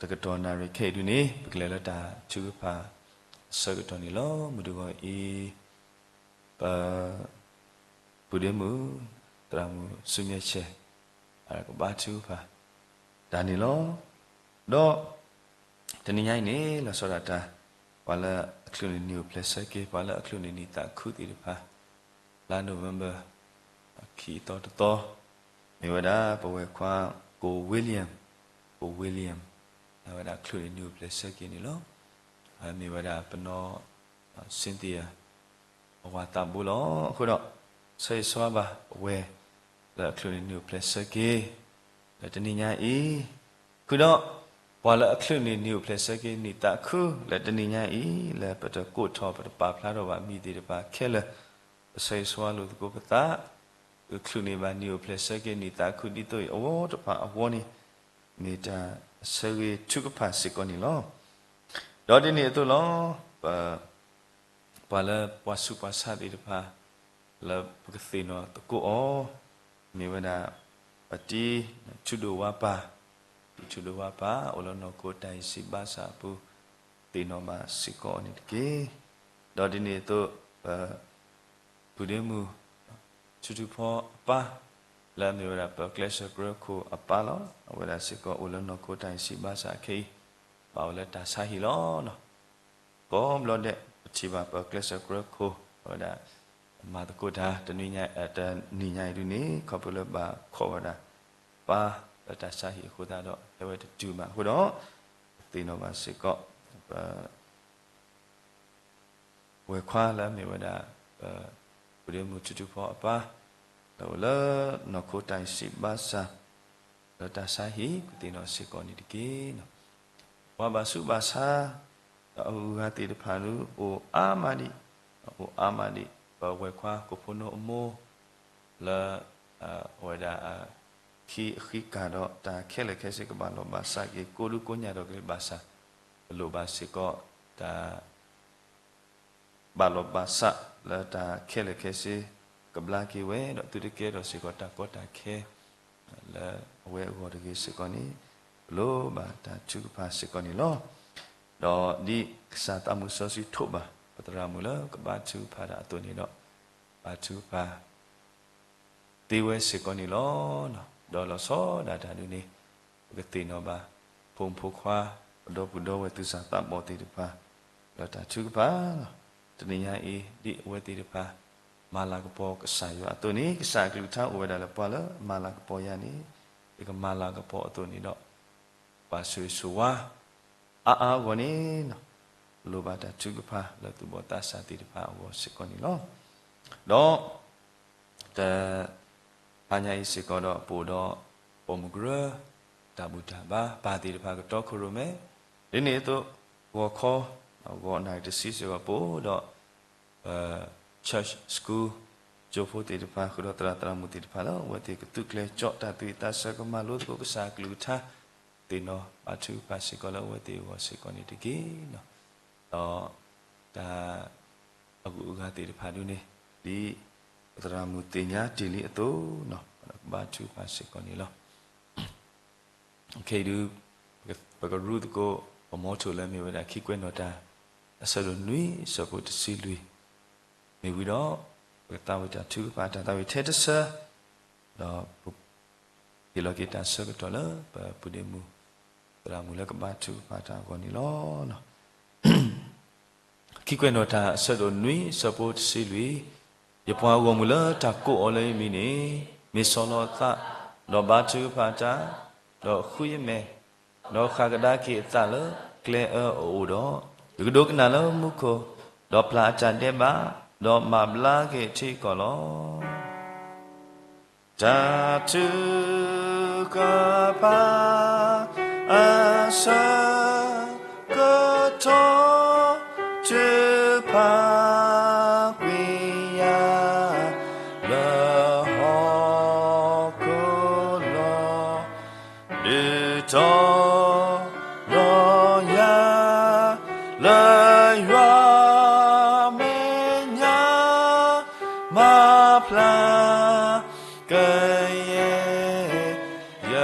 တကတီၢ်နၣ်ရံၣ်ခဲအံၤဒ်န့ၣ် ပကလဲၤလၢတၢ်ထုကဖၣ်အဆၢကတီၢ်န့ၣ်လီၤ. မုၢ်တဂီၤအံၤ ပ ပုၢ်ဒ့မုၣ် သရၣ်မုၣ်ဆူမဲာ်ဆဲး ကဘါထုကဖၣ်တၢ်န့ၣ်လီၤ. ဒီး တနံၤညါအံၤန့ၣ် လီၤဆီဒၣ်တၢ် ပှၤလၢအချုးန့ၢ်နံၣ်အိၣ်ဖျဲၣ်ဆၢက့ၤ ပှၤလၢအချုးန့ၢ်နံၣ်သးခုသ့ၣ်တဖၣ် လါ November အခံအသီတသီ မ့ၢ်ဝဲဒၣ်ပဝဲၢ်ခွါ ကိၣ် William ကိၣ် William အဝဲဒၣ်ချုးန့ၢ်နံၣ်အိၣ်ဖျဲၣ်ဆၢက့ၤန့ၣ်လီၤ. မ့ၢ်ဝဲဒၣ်ပနီၢ် Cynthia အဝၤသးဘိလီၤ. အဃိဒီး ဆၢဂ့ၤဆၢဝါဘၣ်ပဝဲၢ် လၢအချုးန့ၢ်နံၣ်အိၣ်ဖျဲၣ်ဆၢက့ၤ လၢတနံၤညါအံၤ ဃုာ်ဒီး ပှၤလၢအချုးန့ၢ်နံၣ်အိၣ်ဖျဲၣ်ဆၢက့ၤနံၣ်သးခု လၢတနံၤညါအံၤ လၢပတကိးထီၣ်ပတပာ်ဖျါထီၣ်ဘၣ်မံၤသ့ၣ်တဖၣ်ခဲလၢာ် ပဆၢဂ့ၤဆၢဝါလိာ်သကိးပသး သုချုးန့ၢ်ဘၣ်နံၣ်အိၣ်ဖျဲၣ်ဆၢက့ၤနံၣ်သးခုဒ်သိးအံၤအဝဲတဖၣ်အဂီၢ်န့ၣ် မ့ၢ်တၢ်ဆၢဂ့ၤထုကဖၣ်စ့ၢ်ကီးန့ၣ်လီၤ. ဒီးဒ်န့ၣ်အသိးလီၤ ပ ပှၤလၢပှၤဆူးပှၤဆါသ့ၣ်တဖၣ် လၢပကသ့ၣ်နီၣ်သကိးအီၤ မ့ၢ်ဝဲဒၣ် ပတံၤ ထူဒိၣ်ဝါပၢ် တံၤထူဒိၣ်ဝါပၢ် အိၣ်လၢနီၢ်ခိတၢ်အံၤစံးဘၣ်ဆၣ်အပူၤ သ့ၣ်နီၣ်ဘၣ်စ့ၢ်ကီးအီၤန့ၣ်တက့ၢ်. ဒီးဒ်န့ၣ်အသိး ပ ပုၢ်ဒ့မုၣ် ထူထူဖီအပၢ် လၢအမ့ၢ်ဝဲဒၣ်ပၢၤကျဲစၢၤကြၢးခိၣ်အပၢ်လီၤ. အဝဲဒၣ်စ့ၢ်ကီးအိၣ်လၢနီၢ်ခိတၢ်အံၤစံးဘၣ်ဆၣ်ခဲအံၤ ဘၣ်အိၣ်လၢတၢ်ဆါဟံၣ်လီၤ. ကိးဘျီဒဲး ပထံၣ်ဘၣ်ပၢၤကျဲစၢၤကြၢးခိၣ် အဝဲဒၣ် မၤသကိးတၢ် တနံၤညါအံၤဒ်န့ၣ် ခီဖျိလၢဘၣ်ခိးဝဲဒၣ် ပၢ်လၢတၢ်ဆါဟံၣ်အဃိသတးဒီး ဟဲဝဲတတုၤဘၣ်အဃိဒီး ပသ့ၣ်နီၣ်ဘၣ်စ့ၢ်ကီး ပ ဝဲၢ်ခွါလၢအမ့ၢ်ဝဲဒၣ် ပ ပုၢ်ဒ့မုၣ်ထူထူဖီအပၢ် လၢအိၣ်လၢ နီၢ်ခိတၢ်အံၤစံးဘၣ်ဆၣ် လၢတၢ်ဆါဟံၣ် ပသ့ၣ်နီၣ်စ့ၢ်ကီးန့ၣ်တက့ၢ်. ပှၤဘၣ်ဆူးဘၣ်ဆါ ဒီးအဂုၤအဂၤသ့ၣ်တဖၣ်ဒုး အိၣ်အါမးဒံး, အိၣ်အါမးဒံး ပဝဲၢ်ခွါကိးဖိနိအမိၢ် လၢ အဝဲဒၣ် ခံအဃံကၢ်ဒီးတၢ်ခဲလၢာ်ခဲဆ့ကဘၣ်လီၢ်ဘၣ်စးက့ၤ ကိးဒူကိးညါဒီးကလံၤဘၣ်ဆၣ် ပလိၣ်ဘၣ်စ့ၢ်ကီး တၢ် ဘၣ်လီၢ်ဘၣ်စးလၢတၢ်ခဲလၢာ်ခဲဆ့ ကဘျါက့ၤဝဲ ဒီးသုတကဲထီၣ်စ့ၢ်ကီးတၢ်ကီတၢ်ခဲ လၢအဝဲအဂီၢ်တဂ့ၤစ့ၢ်ကီးန့ၣ် ပလိၣ်ဘၣ်တၢ်ထုကဖၣ်စ့ၢ်ကီးန့ၣ်လီၤ. ဒီးဒ်ကစၢ်သးမုၢ်စီဆှံထိးဘၣ် ပသရၣ်မုၣ်လၢကဘါထုကဖၣ်တၢ်အသိးန့ၣ်ဒီး ဘါထုကဖၣ် သ့ဝဲစ့ၢ်ကီးန့ၣ်လီၤ. ဒီးလီၤဆီဒၣ်တၢ်ဒ်န့ၣ် ပကသ့ၣ်နီၣ်ဘၣ် ဖိမုၣ်ဖိခွါ ပဒီပုၢ်ဒီဝဲၢ်သူၣ်စၢ်သးဘီၣ်သ့ၣ်တဖၣ် လၢတၢ်ထုကဖၣ်လီၤ. တနံၤညါအံၤ ဒ်အဝဲသ့ၣ်တဖၣ် မၤလၤကပီၤကစၢ်ယွၤအသိးန့ၣ် ကစၢ်အကလုၢ်ကထါအိၣ်ဝဲဒၣ်လၢပှၤလၢမၤလၤကပီၤယၤန့ၣ် ယကမၤလၤကပီၤအသိးန့ၣ်ဒီး ပှၤဆိၣ်ဂ့ၤဆိၣ်ဝါ အါအါအဂီၢ်န့ၣ် လိၣ်ဘၣ်တၢ်ထုကဖၣ်လၢသူၣ်ဘီၣ်သးစၢ်သ့ၣ်တဖၣ်အဂီၢ်စ့ၢ်ကီးန့ၣ်လီၤ. ဒီး တ ဟါညါအံၤစ့ၢ်ကီးဒီး ပအိၣ်ဒီး ပိာ်မုၣ်ကရၢ တၢ်ဘူၣ်တၢ်ဘါ ပၢ်သ့ၣ်တဖၣ်ကတီခိၣ်ရိၣ်မဲ ဒ်န့ၣ်အသိး ဂီၤခီ ဂီၤနၣ်ရံၣ်တဆံစ့ၢ်ကီး ပအိၣ်ဒီး ပ church school ကၠိဖိသ့ၣ်တဖၣ် ဃုာ်ဒီးသရၣ်သရၣ်မုၣ်သ့ၣ်တဖၣ်လၢ အဝဲသ့ၣ်ကသူၣ်ကျဲၤကၠီတၢ်သူၣ်ဝံၣ်သးဆၢ ကမၤလိသကိးကစၢ်အကလုၢ်ကထါ သ့ၣ်နီၣ်ဘါထုကဖၣ်စ့ၢ်ကီးလၢအဝဲသ့ၣ်အဂီၢ်စ့ၢ်ကီးန့ၣ်တက့ၢ်. ဒီး တၢ် အဂုၤအဂၤသ့ၣ်တဖၣ်ဒ်န့ၣ် ဒ်ပသရၣ်မုၣ်သ့ၣ်ညါတ့ၢ်လံအသိး ကဘါထုကဖၣ်စ့ၢ်ကီးန့ၣ်လီၤ. ခဲအံၤဒုး ပကရူသကိး ပမီထိၣ်လၢမ့ၢ်ဝဲဒၣ်ခံကွဲးနီၣ်တၢ် အဆၢဒိၣ်နွံ ဆၢဖိတဆံလွံၢ် မ့ၢ်ဝံၤဒီး ပကသးဝံၣ်တၢ်ထုကဖၣ်တၢ်သးဝံၣ်ထဲတဆၢ ဒီး ဟ့ၣ်လီၤက့ၤတၢ်ဆၢကတီၢ်လၢ ပပုၢ်ဒ့မုၣ် သရၣ်မုၣ်လၢကဘါထုကဖၣ်တၢ်အဂီၢ်န့ၣ်လီၤ. ခံကွဲးနီၣ်တၢ် အဆၢဒိၣ်နွံ ဆၢဖိတဆံလွံၢ်, ယပှၤဂီၢ်မုၢ်လၢတၢ်ကိးအီၤလၢယမံၤန့ၣ် မ့ၢ်ဆီၣ်လီၤအသး, ဒီးဘါထုကဖၣ်တၢ်, ဒီးဃုယမဲာ်, ဒီးဃၣ်ကဒါက့ၤအသးလၢကျဲအၢအအိၣ်ဒီး, ယကဒိကနၣ်လၢမူခိၣ်, ဒီးပျၢ်အတၢ်ဒဲးဘး, ဒီးမၤဘျါက့ၤထံကီၢ်လီၤ. တၢ်ထု ကဖး အဆၢကတီၢ် ထုးဖးကွံာ်ယၤ လၢဟီၣ်ခိၣ်လီၤ. ဒုးတီၤလီၤယၤ လၢယွၤမဲာ်ညါ မၤဖျါကယဲၢ် ယ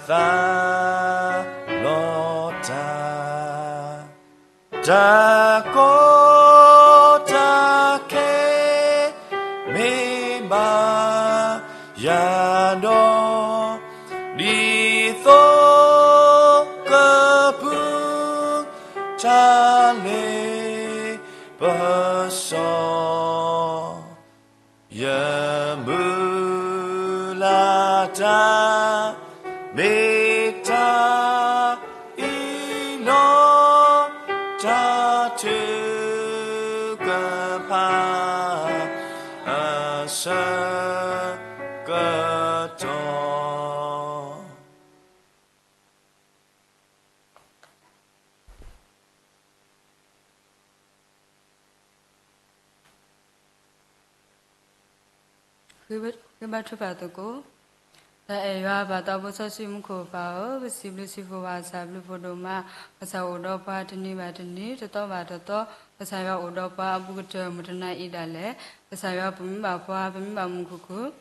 သးလီၤတၢ်. တၢ်ကီတၢ်ခဲ မ့ၢ်ဘၣ်ယၤဒီး ဒ်သိးကပူၤ တၢ်လ့ပစီ ယမုၢ်လၢ်တၢ် မ့ၢ်တၢ်အံၤလီၤ. တၢ်ထုကဖၣ် အဆၢကတီၢ် ဃ့ဘါထုကဖၣ်သကိး. တၢ်အဲၣ်ယွၤပၢ်သးဘိစီဆှံမူခိၣ်ပၢ်ဧၢ, ပစံးဘျုးစံးဖှိၣ်ဘၣ်ကစၢ်ဘျုးဖှိၣ်ဒိၣ်မး, ကစၢ်အိၣ်ဒီးပှၤတနံၤဘၣ်တနံၤ, တသီဘၣ်တသီ, ကစၢ်ယွၤအိၣ်ဒီးပှၤအဘူးကတၢၢ်မုၢ်တနၤအံၤဒၣ်လဲာ်, ကစၢ်ယွၤပမ့ၢ်ဘၣ်ပှၤ ပမ့ၢ်ဘၣ်မုၢ်ခုၣ်ခုၣ်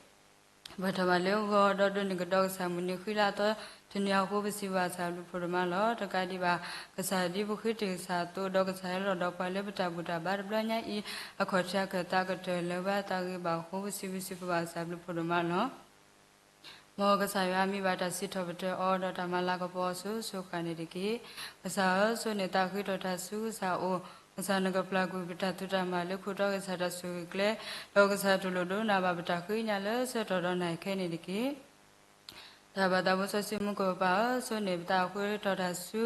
ပှဲၤထီၣ်ဘၣ်လၢဂီၤဒီးဒိးန့ၢ်ကဒီးကစၢ်မုၢ်နံၤဃံလၤအသီတနံၤအဃိ ပစံးဘျုးဘၣ်ကစၢ်ဘျုးဖှိၣ်ဒိၣ်မးလီၤ. တကးဒံးဘၣ် ကစၢ်ဒ်ပဃ့တ့ၢ်ကစၢ်အသိး ဒီးကစၢ်ဟဲလီၤဒီးပှၤလၢပတၢ်ဘူၣ်တၢ်ဘါတဘျီညါအံၤ အခီၣ်ထံးအခၢၣ်သးကတၢၢ်လၢၤဘၣ်သးဂ့ၤဘၣ်အဃိ ပစံးဘျုးစံးဖှိၣ်ဘၣ်ကစၢ်ဘျုးဖှိၣ်ဒိၣ်မးလီၤ. မ်ကစၢ်ယွၤမ့ၢ်ဘၣ်တၢ်စံးထီၣ်ပတြၢၤအီၤ ဒီးတၢ်မၤလၤကပီၤအီၤစိၤစိၤဃၣ်ဃၣ်န့ၣ်တက့ၢ်. ကစၢ်ဧၢ, ဆိၣ်န့ၢ်သးဃ့ထီၣ်တၢ်ဆူကစၢ်အအိၣ်, ကစၢ်နကပျၢ်ကွံာ်ပတၢ်သူၣ်တၢ်မၤလၢခိၣ်တီကစၢ်တၢ်ဆိၣ်ဂ့ၤကျဲ, ဒီးကစၢ်တူၢ်လိာ်ဒိကနၣ်ဘၣ်ပတၢ်ဃ့ကညးလၢဆၢကတီၢ်ဒီးနၤခဲအံၤန့ၣ်တက့ၢ်. တၢ်ဘၣ်သးဘိစီဆှံမူခိၣ်ပၢ်ဧၢ, ဆိၣ်န့ၢ်ပသးဃ့ထီၣ်တၢ်ဆူ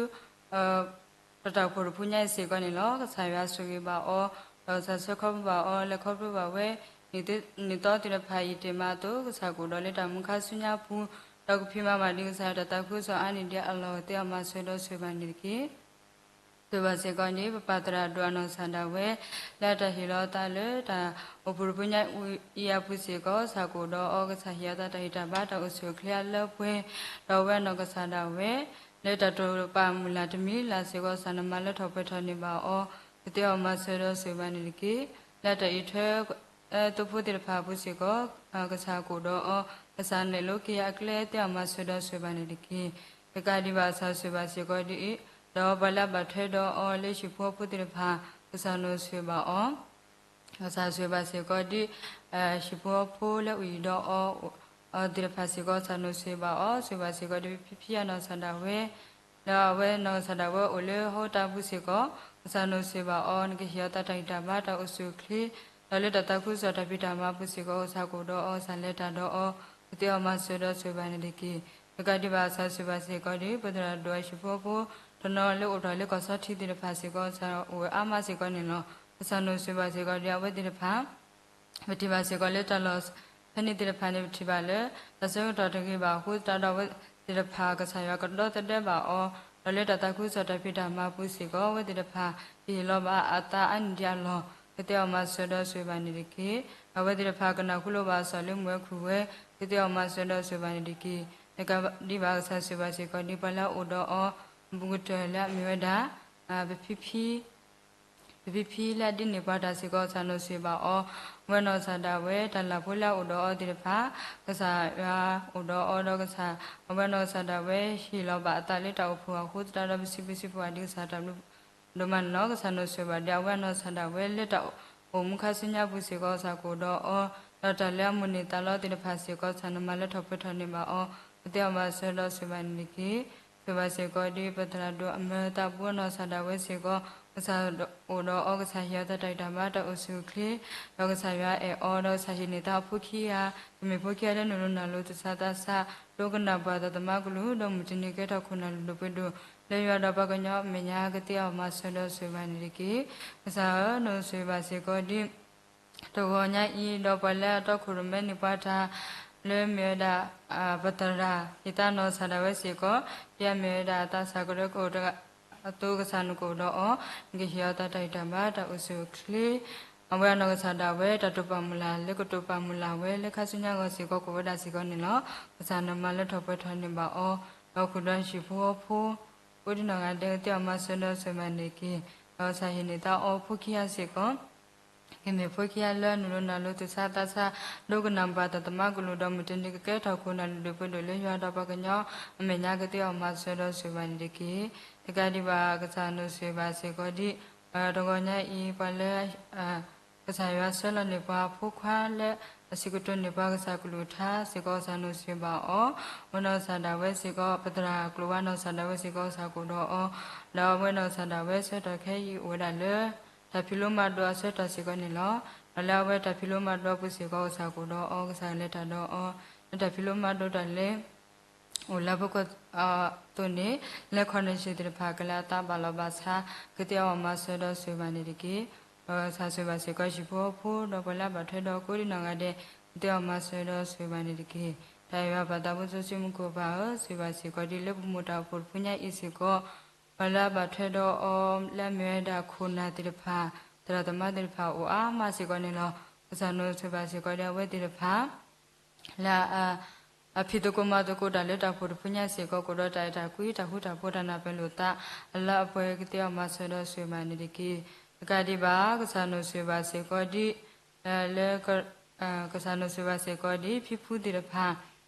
တၢ်တၢ်အိၣ်ဖှိၣ်တဖုညါအံၤစ့ၢ်ကီးန့ၣ်လီၤ. ကစၢ်ယွၤဆိၣ်ဂ့ၤဘၣ်အီၤ, ဒီးကစၢ်ဆှၢခီဖျိဘၣ်အီၤ, လဲၤခီဖျိဘၣ်ဝဲ နံၣ်သီသ့ၣ်တဖၣ်အံၤတ့ၢ်မးအသိး, ကစၢ်ကအိၣ်ဒီးလၢတၢ်မူခါဆူညါပူၤ, ဒီးကဖံးမၤဘၣ်ဒံးကစၢ်ယွၤတၢ်သးခုကစီၣ်အါန့ၢ်ဒံးအလီၢ် ကသ့အီၤမၤစၢၤဒီးဆိၣ်ဂ့ၤဘၣ်န့ၣ်တက့ၢ်. ဆိၣ်ဂ့ၤဘၣ်စ့ၢ်ကီးဒ်ပပၢ်သရၣ်ဒိၣ်အနီၢ်ကစၢ်ဒၣ်ဝဲ လၢတၢ်ဟ့ၣ်လီၤသးလၢတၢ်အိၣ်ဖှိၣ်တဖုညါအံၤအပူၤစ့ၢ်ကီး, ကစၢ်ကအိၣ်ဒီးအီၤ, ကစၢ်ဟ့ၣ်အီၤသးတၢ်ဂံၢ်တၢ်ဘါတၢ်အိၣ်ဆူၣ်အိၣ်ချ့အလၢပှဲၤ, ဒီးအဝဲအနီၢ်ကစၢ်ဒၣ်ဝဲ လၢတၢ်တိာ်ပာ်မုၢ်လၢ်တမံၤလၢ်စ့ၢ်ကီး, ကစၢ်နမၤလၢထီၣ်ပှဲၤထီၣ်န့ၢ်ဘၣ်အီၤ, ကသ့အီၤမၤစၢၤဒီးဆိၣ်ဂ့ၤဘၣ်န့ၣ်တက့ၢ်. လၢတၢ်အံးထွဲ သိဖိသ့ၣ်တဖၣ်အပူၤစ့ၢ်ကီး, ကစၢ်ကအိၣ်ဒီးအီၤ, ကစၢ်နဲၣ်လိက့ၤအကျဲ သ့အီၤမၤစၢၤဒီးဆိၣ်ဂ့ၤဘၣ်န့ၣ်တက့ၢ်. တကးဒံးဘၣ်ကစၢ်ဆိၣ်ဂ့ၤဘၣ်စ့ၢ်ကီးဒ်အံၤ, ဒီးပှၤလၢအဘၣ်ထွဲဒီးအီၤလၢဟံၣ်ဖိဃီဖိသ့ၣ်တဖၣ်, ကစၢ်နဆိၣ်ဂ့ၤဘၣ်အီၤ ကစၢ်ဆိၣ်ဂ့ၤဘၣ်စ့ၢ်ကီးဒ် ဟံၣ်ဖိဃီဖိလၢအအိၣ်ဒီးအီၤသ့ၣ်တဖၣ်စ့ၢ်ကီး ကစၢ်နဆိၣ်ဂ့ၤဘၣ်အီၤ, ဆိၣ်ဂ့ၤဘၣ်စ့ၢ်ကီးဒ်ဖံဖံအနီၢ်ကစၢ်ဒၣ်ဝဲ, ဒီးအဝဲနီၢ်ကစၢ်ဒၣ်ဝဲအိၣ်လၢဟီၣ်ခိၣ်တၢ်ပူၤစ့ၢ်ကီး, ကစၢ်နဆိၣ်ဂ့ၤဘၣ်အီၤ, နကဟ့ၣ်အီၤသးတၢ်ဂံၢ်တၢ်ဘါတၢ်အိၣ်ဆူၣ်အိၣ်ချ့, ဒီးလၢတၢ်သးခုကစီၣ်တၢ်ဖံးတၢ်မၤပူၤစ့ၢ်ကီး ကစၢ်ကအိၣ်ဒီးအီၤ, ကစၢ်လဲၤတၢ်ဒီးအီၤ, ကသ့အီၤမၤစၢၤဒီးဆိၣ်ဂ့ၤဘၣ်န့ၣ်တက့ၢ်. တကးဒံးဘၣ်ကစၢ်ဆိၣ်ဂ့ၤဘၣ်စ့ၢ်ကီးဒ် ပသရၣ်ဒိၣ်အဟံၣ်ဖိဃီဖိ တနီၤလၢအိၣ်ထီၣ်လၢကီၢ်စီထံသ့ၣ်တဖၣ်စ့ၢ်ကီး ကစၢ်အိၣ်အါမးစ့ၢ်ကီးန့ၣ်လီၤ. ကစၢ်နဆိၣ်ဂ့ၤဘၣ်စ့ၢ်ကီးဒ်အဝဲသ့ၣ်တဖၣ် ပထံၣ်ဘၣ်စ့ၢ်ကီးလၢတၢ်လီၢ်ဖဲန့ၣ်သ့ၣ်တဖၣ်န့ၣ် ပထံၣ်ဘၣ်လၢ တၢ်ဆၢကတီၢ်တဂ့ၤဘၣ်အဃိသတးဒီး အဝဲသ့ၣ်တဖၣ် ကစၢ်ယွၤကဒီသဒၢဘၣ်အီၤ, ဒီးလၢတၢ်သးခုကစီၣ်တၢ်ဖံးတၢ်မၤပူၤစ့ၢ်ကီး အဝဲသ့ၣ်တဖၣ် ကဟ့ၣ်လီၤဘၣ်အသးအါန့ၢ်ဒံးအလီၢ် ကသ့အီၤမၤစၢၤဒီးဆိၣ်ဂ့ၤဘၣ်န့ၣ်တက့ၢ်. အဝဲသ့ၣ်တဖၣ်ကနၢ်ဟူလိာ်ဘၣ်အစီၣ်လၢမုၢ်ဝဲခူၣ်ဝဲ ကသ့အီၤမၤစၢၤဒီးဆိၣ်ဂ့ၤဘၣ်န့ၣ်တက့ၢ်. တကးဒံးဘၣ်ကစၢ်ဆိၣ်ဂ့ၤဘၣ်စ့ၢ်ကီးဒ်ပှၤလၢအအိၣ်ဒီးအီၤ ဘူးကတၢၢ်လၢအမ့ၢ်ဝဲဒၣ် ပဖံဖံ ပဖံဖံလၢအဒ်န့ၣ်ပှၤတၢ်စ့ၢ်ကီး ကစၢ်နဆိၣ်ဂ့ၤဘၣ်အီၤ, အဝဲနီၢ်ကစၢ်ဒၣ်ဝဲ တၢ်လၢ်ဖိလၢအအိၣ်ဒီးအီၤသ့ၣ်တဖၣ် ကစၢ်ယွၤအိၣ်ဒီးအီၤဒီးကစၢ် အဝဲနီၢ်ကစၢ်ဒၣ်ဝဲ ဟ့ၣ်လီၤဘၣ်အသးလၢတၢ်အိၣ်ဖှိၣ်အဃိသတးဒီး ပစံးဘျုးစံးဖှိၣ်ဘၣ်ဒ်ကစၢ်တၢ်ဘျုးဒိၣ်မးန့ၣ်လီၤ. ကစၢ်နဆိၣ်ဂ့ၤဘၣ်ဒ်အဝဲနီၢ်ကစၢ်ဒၣ်ဝဲလၢတၢ်အိၣ်မူခါဆူညါပူၤစ့ၢ်ကီး ကစၢ်ကအိၣ်ဒီးအီၤ, ဒီးတၢ်လၢအမိၣ်န့ၢ်သးလီသ့ၣ်တဖၣ်စ့ၢ်ကီး ကစၢ်နမၤလၢထီၣ်ပှဲၤထီၣ်န့ၢ်ဘၣ်အီၤ, ကသ့အီၤမၤစၢၤဒီးဆိၣ်ဂ့ၤဘၣ်န့ၣ်တက့ၢ်. ဆိၣ်ဂ့ၤဘၣ်စ့ၢ်ကီးဒ်ပသရၣ်ဒိၣ်အမၢသးဘိအနီၢ်ကစၢ်ဒၣ်ဝဲစ့ၢ်ကီး ကစၢ်အိၣ်ဒီးအီၤ ကစၢ်ဟ့ၣ်အီၤတၢ်ဂံၢ်တၢ်ဘါတၢ်အိၣ်ဆူၣ်အိၣ်ချ့, ဒီးကစၢ်ယွၤအဲၣ်အီၤ ဒီးကစၢ်ဟ့ၣ်န့ၢ်သးအဖိခံဂၤ, ကမ့ၢ်ဖိခံဂၤလၢနုာ်လီၤနုာ်လီၤသဆၣ်သးဆး, ဒိကနၣ်ပှၤသးသမါကလုာ်, ဒီးမုၢ်တနံၤကဲထီၣ်ခိၣ်နၢ်လုၢ်ဒိၣ်ပှ့ၤဒိၣ်, လၢယွၤဒီးပှၤကညီအမဲာ်ညါ ကသ့အီၤမၤစၢၤဒီးဆိၣ်ဂ့ၤဘၣ်န့ၣ်တက့ၢ်. ကစၢ်ဧၢ, နဆိၣ်ဂ့ၤဘၣ်စ့ၢ်ကီးဒ် တဂီၤညါအံၤ ဒီးပှၤလၢအတီခိၣ်ရိၣ်မဲန့ၢ်ပှၤတၢ် လၢမ့ၢ်ဝဲဒၣ် ပသရၣ် ဟ့ၣ်သးနီၢ်ကစၢ်ဒၣ်ဝဲစ့ၢ်ကီး, ဒ်အမ့ၢ်ဝဲဒၣ်သးစၢ်ကရၢကရိတဂၤအသိး ကစၢ်နကအိၣ်ဒီးအီၤ, နကဟ့ၣ်အီၤသးတၢ်ဂံၢ်တၢ်ဘါ တၢ်အိၣ်ဆူၣ်အိၣ်ချ့, အဝဲအနီၢ်ကစၢ်ဒၣ်ဝဲ တၢ်တိာ်ပာ်မုၢ်လၢ် လၢကတိာ်ပာ်မုၢ်လၢ်ဝဲလၢခါဆူညါအဂီၢ်စ့ၢ်ကီး ကအိၣ်ဝဲဒၣ်စ့ၢ်ကီးန့ၣ်လီၤ. ကစၢ်နမၤလၢထီၣ်ပှဲၤထီၣ်န့ၢ်ဘၣ်အီၤ, ဒီးဃုာ်ဒီးဟံၣ်ဖိဃီဖိ ကိးဒံနီၢ်ဂၤဒဲး ကသ့အီၤမၤစၢၤဒီးဆိၣ်ဂ့ၤဘၣ်န့ၣ်တက့ၢ်. ဒီးကစၢ်ဟ့ၣ်န့ၢ်သးအီၤဖိခံဂၤစ့ၢ်ကီး ကမ့ၢ်ဖိခံဂၤလၢအနုာ်လီၤနုာ်လီၤ သူၣ်ဆါသးဆါ ဒိကနၣ်ပှၤတၢ်သမါကလုာ်ဒီး မုၢ်တနံၤကကဲထီၣ်ခိၣ်နၢ်လုၢ်ဒိၣ်ပှ့ၤဒိၣ်လၢယွၤဒီးပှၤကညီအမဲာ်ညါ ကသ့အီၤမၤစၢၤဒီးဆိၣ်ဂ့ၤဘၣ်န့ၣ်တက့ၢ်. တကးဒံးဘၣ် ကစၢ်နဆိၣ်ဂ့ၤဘၣ်စ့ၢ်ကီးဒ် တဂီၤညါအံၤ ပှၤလၢ ကစၢ်ယွၤဆှၢလီၤန့ၢ်ပှၤအဖိခွါလၢ အစံးကတိၤန့ၢ်ပှၤကစၢ်ကလုၢ်ကထါစ့ၢ်ကီး ကစၢ်နဆိၣ်ဂ့ၤဘၣ်အီၤ, အဝဲနီၢ်ကစၢ်ဒၣ်ဝဲစ့ၢ်ကီး ပသရၣ်ကျိၤဝါနီၢ်ကစၢ်ဒၣ်ဝဲစ့ၢ်ကီး ကစၢ်ကအိၣ်ဒီးအီၤ, ဒီးအဝဲနီၢ်ကစၢ်ဒၣ်ဝဲဆၢကတီၢ်ခဲအံၤအိၣ်ဝဲဒၣ်လၢ တၢ်ဖံးလိမၤဒိးအဆၢကတီၢ်စ့ၢ်ကီးန့ၣ်လီၤ. ဒီးလၢအဝဲတၢ်ဖံးလိမၤဒိးအပူၤစ့ၢ်ကီး ကစၢ်ကအိၣ်ဒီးအီၤ ကစၢ်ကလဲၤတၢ်ဒီးအီၤ, လၢတၢ်ဖံးလိမၤဒိးတၢ်လၢ အိၣ်လၢအဖီခိၣ်အသိးန့ၣ် လၢ connection သ့ၣ်တဖၣ် ကလဲၤအသးဘၣ်လီၤဘၣ်ဆါ ကသ့အီၤမၤစၢၤဒီးဆိၣ်ဂ့ၤဘၣ်န့ၣ်တက့ၢ်. ဒီးကစၢ်ဆိၣ်ဂ့ၤဘၣ်စ့ၢ်ကီးဟံၣ်ဖိဃီဖိ ဒီးပှၤလၢအဘၣ်ထွဲဒီးကိးဒံနီၢ်ဂၤဒဲး ကသ့အီၤမၤစၢၤဒီးဆိၣ်ဂ့ၤဘၣ်န့ၣ်တက့ၢ်. တၢ်အဲၣ်ယွၤပၢ်သးဘိစီဆှံမူခိၣ်ပၢ်ဧၢ, ဆိၣ်ဂ့ၤဘၣ်စ့ၢ်ကီးဒ်လၢပမိၢ်တၢ်အိၣ်ဖှိၣ်တဖုညါအံၤစ့ၢ်ကီး ပှၤလၢအဘၣ်ထွဲဒီးအီၤ လၢအမ့ၢ်ဝဲဒၣ်ခိၣ်နၢ်သ့ၣ်တဖၣ် သရၣ်သမါသ့ၣ်တဖၣ်အိၣ်အါမးစ့ၢ်ကီးန့ၣ်လီၤ. ကစၢ်နဆိၣ်ဂ့ၤဘၣ်စ့ၢ်ကီးဒ်အဝဲသ့ၣ်တဖၣ် လၢ အဖံးသကိးမၤသကိးတၢ်လၢတၢ်အိၣ်ဖှိၣ်တဖုညါစ့ၢ်ကီး ကအိၣ်ဒီးတၢ်အဲၣ်တၢ်ကွံ တၢ်ဃူတၢ်ဖိး တၢ်နၢ်ပၢၢ်လိာ်သး အလၢအပှဲၤ ကသ့အီၤမၤစၢၤဒီးဆိၣ်ဂ့ၤဘၣ်န့ၣ်တက့ၢ်. တကးဒံးဘၣ် ကစၢ်နဆိၣ်ဂ့ၤဘၣ်စ့ၢ်ကီးဒ် လၢ ကစၢ်နဆိၣ်ဂ့ၤဘၣ်စ့ၢ်ကီးဒ် ဖံဖုသ့ၣ်တဖၣ်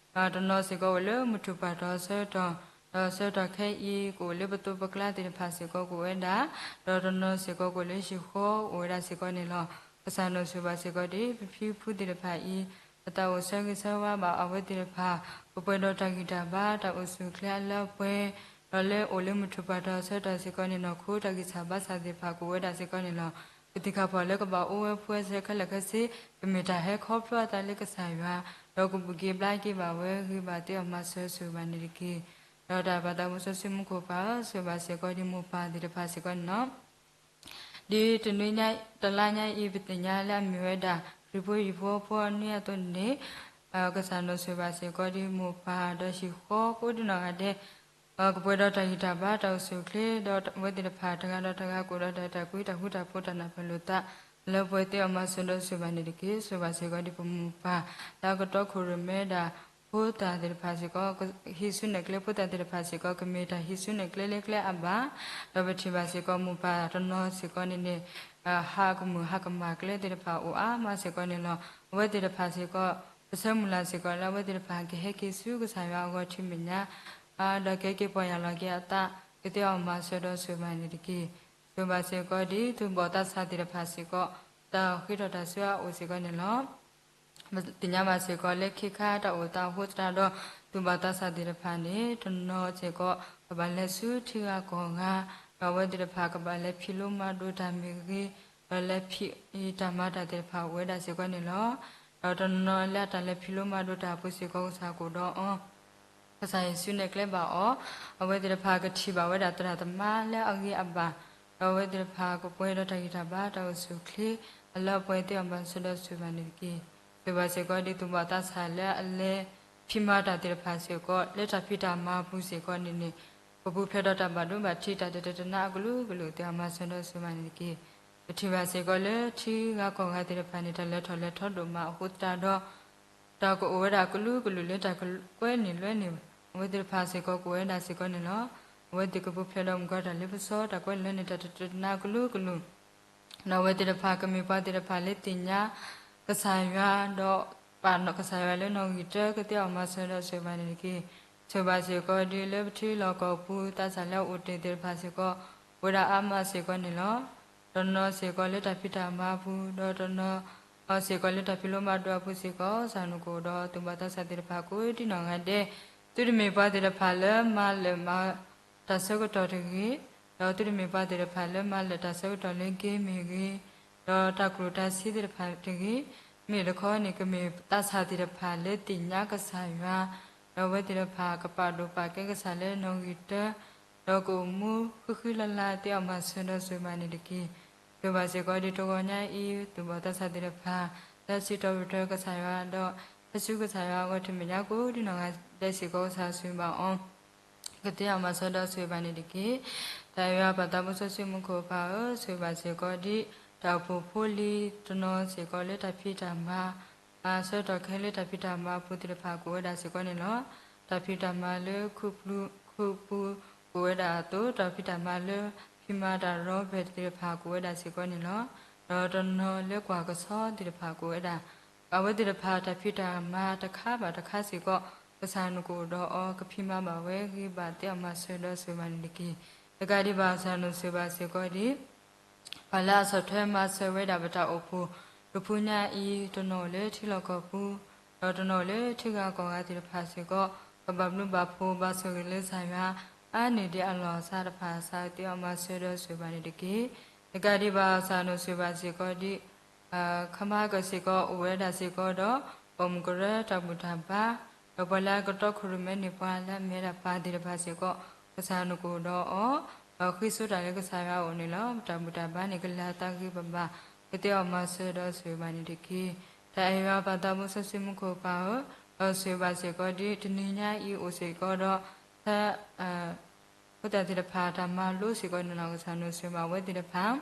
တနီၤစ့ၢ်ကီးအိၣ်လၢမုၢ်ထူၣ်ပှၢ်ထီၣ်အဆၢကတီၢ်, ဒီးအဆၢကတီၢ်ခဲအံၤ ကအိၣ်လၢပသိးပကျါသ့ၣ်တဖၣ်စ့ၢ်ကီးကအိၣ်ဝဲဒၣ်, ဒီးတနီၤစ့ၢ်ကီးကအိၣ်လၢဟံၣ်ဃီအိၣ်ဝဲဒၣ်စ့ၢ်ကီးန့ၣ်လီၤ. ကစၢ်နဆိၣ်ဂ့ၤဘၣ်စ့ၢ်ကီးဒ် ပဖံဖုသ့ၣ်တဖၣ်အံၤ ပသးအိၣ်ဆၢဂ့ၤဆၢဝါဘၣ်အဝဲသ့ၣ်တဖၣ် ကပှဲၤဒီးတၢ်ဂံၢ်တၢ်ဘါ တၢ်အိၣ်ဆူၣ်အိၣ်ချ့အလၢအပှဲၤ, ဒီးလၢအိၣ်လၢမုၢ်ထူၣ်ပှၢ်ထီၣ်အဆၢကတီၢ်စ့ၢ်ကီးန့ၣ် နီၢ်ခိတၢ်ဂံၢ်စၢ်ဘါစၢ်သ့ၣ်တဖၣ်ကအိၣ်ဝဲဒၣ်စ့ၢ်ကီးန့ၣ်လီၤ. ပသ့ၣ်ခၣ်ဖီၣ်လၢကဘၣ်အိၣ်ဝဲဖဲအဆၢခဲလၢာ်ခဲဆ့ ကမ့ၢ်တၢ်ဟဲခီဖျိအသးလၢကစၢ်ယွၤ, ဒီးကဘူၣ်က့ၤဘျါက့ၤဘၣ်ဝဲ ဂ့ၤဘၣ်သ့အီၤမၤစၢၤဆိၣ်ဂ့ၤဘၣ်န့ၣ်တက့ၢ်. ဒီးတၢ်ပၢ်သးဘိစီဆှံမူခိၣ်ပၢ်ဧၢ, ဆိၣ်ဂ့ၤဘၣ်စ့ၢ်ကီးဒ်မိၢ်ပၢ်သ့ၣ်တဖၣ်စ့ၢ်ကီးန့ၣ်လီၤ. ဒ်တနွံညါ တလါညါအံၤ ပသ့ၣ်ညါလၢအမ့ၢ်ဝဲဒၣ် ခရံာ်ဖိဟံၣ်ဖိဃီဖိအနွံအသိးန့ၣ် ကစၢ်နဆိၣ်ဂ့ၤဘၣ်စ့ၢ်ကီးဒ်မိၢ်ပၢ်ဒီးဟံၣ်ဃီကိးဒံနီၢ်ဂၤဒဲး ကပှဲၤဒီးတၢ်ဂံၢ်တၢ်ဘါ တၢ်အိၣ်ဆူၣ်အိၣ်ချ့ ဒီးအဝဲသ့ၣ်တဖၣ်တဂၤဒီးတဂၤ ကအိၣ်ဒီးတၢ်အဲၣ်တၢ်ကွံ တၢ်ဃူတၢ်ဖိး တၢ်နၢ်ပၢၢ်လိာ်သး လၢပှဲၤသ့အီၤမၤစၢၤဒီးဆိၣ်ဂ့ၤဘၣ်န့ၣ်တက့ၢ်. ဆိၣ်ဂ့ၤဘၣ်စ့ၢ်ကီးဒ်ပမိၢ်ပၢ် လၢအကတီၢ်ခိၣ်ရိၣ်မဲဒၣ် ဖိသၣ်သ့ၣ်တဖၣ်စ့ၢ်ကီး ဟံးစုနဲၣ်ကျဲဖိသၣ်သ့ၣ်တဖၣ်စ့ၢ်ကီး ကမ့ၢ်တၢ်ဟံးစုနဲၣ်ကျဲလၢကျဲလၢကျဲအဘၣ်, ဒီးပထံၣ်ဘၣ်စ့ၢ်ကီးမိၢ်ပၢ်တနီၤစ့ၢ်ကီးန့ၣ်န့ၣ် ဟးကမုာ်ဟးကမၣ်ကျဲသ့ၣ်တဖၣ်အိၣ်အါမးစ့ၢ်ကီးန့ၣ်လီၤ. အဝဲသ့ၣ်တဖၣ်စ့ၢ်ကီး ပဆၢမုၢ်လၢ်စ့ၢ်ကီးလၢအဝဲသ့ၣ်တဖၣ်ကဟဲက့ၤဆူကစၢ်ယွၤအဂီၢ်ထံမဲာ်ညါ ဒီးကဟဲက့ၤပီၢ်ယၢ်လီၤက့ၤအသး ကသ့အီၤမၤစၢၤဒီးဆိၣ်ဂ့ၤဘၣ်န့ၣ်တက့ၢ်. ဆိၣ်ဂ့ၤဘၣ်စ့ၢ်ကီးဒ်သူၣ်ဘီၣ်သးစၢ်သ့ၣ်တဖၣ်စ့ၢ်ကီး တၢ်ဃ့ထီၣ်တၢ်ဆူအအိၣ်စ့ၢ်ကီးန့ၣ်လီၤ. ပသ့ၣ်ညါဘၣ်စ့ၢ်ကီးလၢခ့ခါတၢ်အိၣ်သးအဃိသတးဒီး သူၣ်ဘီၣ်သးစၢ်သ့ၣ်တဖၣ်န့ၣ် တနီၤစ့ၢ်ကီး ကဘၣ်လဲၤဆူထံဂၤကီၢ်ဂၤ, ဒီးအဝဲသ့ၣ်တဖၣ်ကဘၣ်လဲၤဖံးလိမၤဒိးတၢ်မ့ၢ်ဂ့ၤ, ဒီးလဲၤဖံးတၢ်မၤတၢ်သ့ၣ်တဖၣ်အိၣ်ဝဲဒၣ်စ့ၢ်ကီးန့ၣ်လီၤ. ဒီးတနီၤလၢအတၢ်လဲၤဖံးလိမၤဒိးတၢ်အပူၤစ့ၢ်ကီး ကစၢ်ကအိၣ်ဒီးအီၤ ကစၢ်ယွၤဟံးစုနဲၣ်ကျဲဘၣ်အီၤ, အဝဲသ့ၣ်တဖၣ်ကထံၣ်ဘၣ်ဝဲဒၣ်သရၣ်သမါလၢအဂ့ၤအဘၣ်, ဒီးအဝဲသ့ၣ်တဖၣ်ကပှဲၤဒီးတၢ်ဂံၢ်တၢ်ဘါ တၢ်အိၣ်ဆူၣ်အိၣ်ချ့ အလၢအပှဲၤသ့အီၤမၤစၢၤဒီးဆိၣ်ဂ့ၤဘၣ်န့ၣ်တက့ၢ်. ဆိၣ်ဂ့ၤဘၣ်စ့ၢ်ကီးဒ်သူၣ်ဘီၣ်သးစၢ်လၢအလဲၤဖံးမၤတၢ်သ့ၣ်တဖၣ်စ့ၢ်ကီး လၢတၢ်ဖံးတၢ်မၤအပူၤစ့ၢ်ကီးန့ၣ်န့ၣ် ကပူၤဖျဲးဒီးတၢ်ဘၣ်ဒိဘၣ်ထံး တၢ်တတတနါအကလုာ်ကလုာ်သ့အီၤမၤစၢၤဒီးဆိၣ်ဂ့ၤဘၣ်န့ၣ်တက့ၢ်. ပထံၣ်ဘၣ်စ့ၢ်ကီးလၢထံဂၤကီၢ်ဂၤသ့ၣ်တဖၣ်န့ၣ် တၢ်လဲၤထီၣ်လဲၤထီဒိၣ်မးအဃိသတးဒီး တၢ်ကအိၣ်ဝဲဒၣ်ကလုာ်ကလုာ်လၢတၢ်ကကွဲန့ၢ်လွဲန့ၢ် အဝဲသ့ၣ်တဖၣ်စ့ၢ်ကီးကအိၣ်ဝဲဒၣ်စ့ၢ်ကီးန့ၣ်လီၤ. အဝဲသ့ၣ်ကပူၤဖျဲးဒီးမုၢ်ကီၢ်တၢ်လ့ပစီ တၢ်ကွဲန့ၢ်လွဲန့ၢ်တၢ်တတတနါကလုာ်ကလုာ် ဒီးအဝဲသ့ၣ်တဖၣ်ကမ့ၢ်ပှၤသ့ၣ်တဖၣ်လၢသ့ၣ်ညါ ကစၢ်ယွၤ ဒီးပာ်ကစၢ်ယွၤလၢနီၣ်ဂံၢ်တၢ ကသ့အီၤမၤစၢၤဒီးဆိၣ်ဂ့ၤဘၣ်န့ၣ်တက့ၢ်. ဆိၣ်ဂ့ၤဘၣ်စ့ၢ်ကီးဒ်လၢပထံလီၢ်ကီၢ်ပူၤ သးစၢ်လၢအအိၣ်တ့ၢ်သ့ၣ်တဖၣ်စ့ၢ်ကီး အိၣ်ဝဲဒၣ်အါမးစ့ၢ်ကီးန့ၣ်လီၤ. တနီၤစ့ၢ်ကီးလၢတၢ်ဖံးတၢ်မၤအပူၤ ဒီးတနီၤစ့ၢ်ကီးလၢတၢ်ဖံးလိမၤဒိးအပူၤစ့ၢ်ကီး ကစၢ်နကအိၣ်ဒီးသူၣ်ဘီၣ်သးစၢ်သ့ၣ်တဖၣ်ကိးဒံနီၢ်ဂၤဒဲး, သုတမ့ၢ်ပှၤသ့ၣ်တဖၣ်လၢမၤလၢာ်မၤ တၢ်ဆၢကတီၢ်တဂ့ၤ, ဒီးသုတမ့ၢ်ပှၤသ့ၣ်တဖၣ်လၢမၤလၢာ်တၢ်ဆၢကတီၢ်လၢက့မ့ၢ်ဂ့ၤ, ဒီးတၢ်ကျိၣ်တၢ်စ့သ့ၣ်တဖၣ်တဂ့ၤ, မ့ၢ်တခီန့ၣ် ကမ့ၢ်သးစၢ်သ့ၣ်တဖၣ်လၢသ့ၣ်ညါကစၢ်ယွၤ, ဒီးအဝဲသ့ၣ်တဖၣ်ကပာ်ဒိၣ်ပာ်ကဲကစၢ်လၢနီၣ်ဂံၢ်တၢ, ဒီးကအိၣ်မူဃံဃံလၤလၤသ့အီၤမၤစၢၤဒီးဆိၣ်ဂ့ၤဘၣ်န့ၣ်တက့ၢ်. ဆိၣ်ဂ့ၤဘၣ်စ့ၢ်ကီးဒ်တဂီၤညါအံၤ သူၣ်ဘီၣ်သးစၢ်သ့ၣ်တဖၣ် လၢစံးထီၣ်ပတြၢၤကစၢ်ယွၤဒီး ပဆူကစၢ်ယွၤအဂီၢ် တမ့ၢ်ညါကိးဒံနီၢ်ဂၤဒဲးစ့ၢ်ကီး ကစၢ်ဆိၣ်ဂ့ၤဘၣ်အီၤ ကသ့အီၣ်မၤစၢၤဒီးဆိၣ်ဂ့ၤဘၣ်န့ၣ်တက့ၢ်. တၢ်အဲၣ်ယွၤပၢ်သးဘိစီဆှံမူခိၣ်ပၢ်ဧၢ, ဆိၣ်ဂ့ၤဘၣ်စ့ၢ်ကီးဒ် တၢ်အိၣ်ဖှိၣ်ဖိလံၤတနီၤစ့ၢ်ကီးလၢတၢ်ဖံးတၢ်မၤ ဆၢကတီၢ်ခဲအံၤလၢတၢ်ဖံးတၢ်မၤအပူၤသ့ၣ်တဖၣ် ကအိၣ်ဝဲဒၣ်စ့ၢ်ကီးန့ၣ်လီၤ. တၢ်ဖံးတၢ်မၤလၢ ခူပူၤ ကအိၣ်ဝဲဒၣ်အသိး တၢ်ဖံးတၢ်မၤလၢ ဖံးမၤတၢ်ရီဖဲးသ့ၣ်တဖၣ် ကအိၣ်ဝဲဒၣ်စ့ၢ်ကီးန့ၣ်လီၤ. ဒီးတနီၤလၢကွၢ်ကဆီသ့ၣ်တဖၣ် ကအိၣ်ဝဲဒၣ် အဝဲသ့ၣ်တဖၣ်တၢ်ဖံးတၢ်မၤတခါဘၣ်တခါစ့ၢ်ကီး ကစၢ်နကအိၣ်ဒီးအီၤ ကဖံးမၤဘၣ်ဝဲ ဂ့ၤဘၣ်သ့အီၣ်မၤစၢၤဒီးဆိၣ်ဂ့ၤဘၣ်န့ၣ်တက့ၢ်. တကးဒံးဘၣ် ကစၢ်နဆိၣ်ဂ့ၤဘၣ်စ့ၢ်ကီးဒ် ပှၤလၢအဆီၣ်ထွဲမၤစၢၤဝဲဒၣ်ပတၢ်အိၣ်ဖှိၣ် တဖုညါအံၤ တနီၤအိၣ်လၢထံလီၢ်ကီၢ်ပူၤ ဒီးတနီၤအိၣ်လၢထံဂၤကီၢ်ဂၤသ့ၣ်တဖၣ်စ့ၢ်ကီး ကဘၣ်ဘျုးဘၣ်ဖှိၣ်ဘၣ်ဆိၣ်ဂ့ၤလၢကစၢ်ယွၤ အါန့ၢ်ဒံးအလီၢ်အစးတဖၣ် ကစၢ်သ့အီၣ်မၤစၢၤဒီးဆိၣ်ဂ့ၤဘၣ်န့ၣ်တက့ၢ်. တကးဒံးဘၣ် ကစၢ်နဆိၣ်ဂ့ၤဘၣ်စ့ၢ်ကီးဒ် ခမါကစ့ၢ်ကီးအိၣ်ဝဲဒၣ်စ့ၢ်ကီးဒီး ပိာ်မုၣ်ကရၢတၢ်ဘူၣ်တၢ်ဘါ ဒီးပှၤလၢအကတီခိၣ်ရိၣ်မဲန့ၢ်ပှၤလၢအမ့ၢ်ဝဲဒၣ်ပၢ်သ့ၣ်တဖၣ်စ့ၢ်ကီး ကစၢ်နကအိၣ်ဒီးအီၤ ဒီးဃ့ဆိတၢ်လၢကစၢ်ယွၤအအိၣ်န့ၣ်လီၤ. ပတၢ်ဘူၣ်တၢ်ဘါန့ၣ် ကလၢ်အသးဂ့ၤဂ့ၤဘၣ်ဘၣ် ကသ့အီၣ်မၤစၢၤဒီးဆိၣ်ဂ့ၤဘၣ်န့ၣ်တက့ၢ်. တၢ်အဲၣ်ယွၤပၢ်သးဘိစီဆှံမူခိၣ်ပၢ်ဧၢ, ဒီးဆိၣ်ဂ့ၤဘၣ်စ့ၢ်ကီးဒ်တနံၤညါအံၤအိၣ်စ့ၢ်ကီးဒီး ဖိသၣ်သ့ၣ်တဖၣ်တၢ်မၤလိစ့ၢ်ကီးန့ၣ်လီၤ. ကစၢ်နဆိၣ်ဂ့ၤဘၣ်အဝဲသ့ၣ်တဖၣ်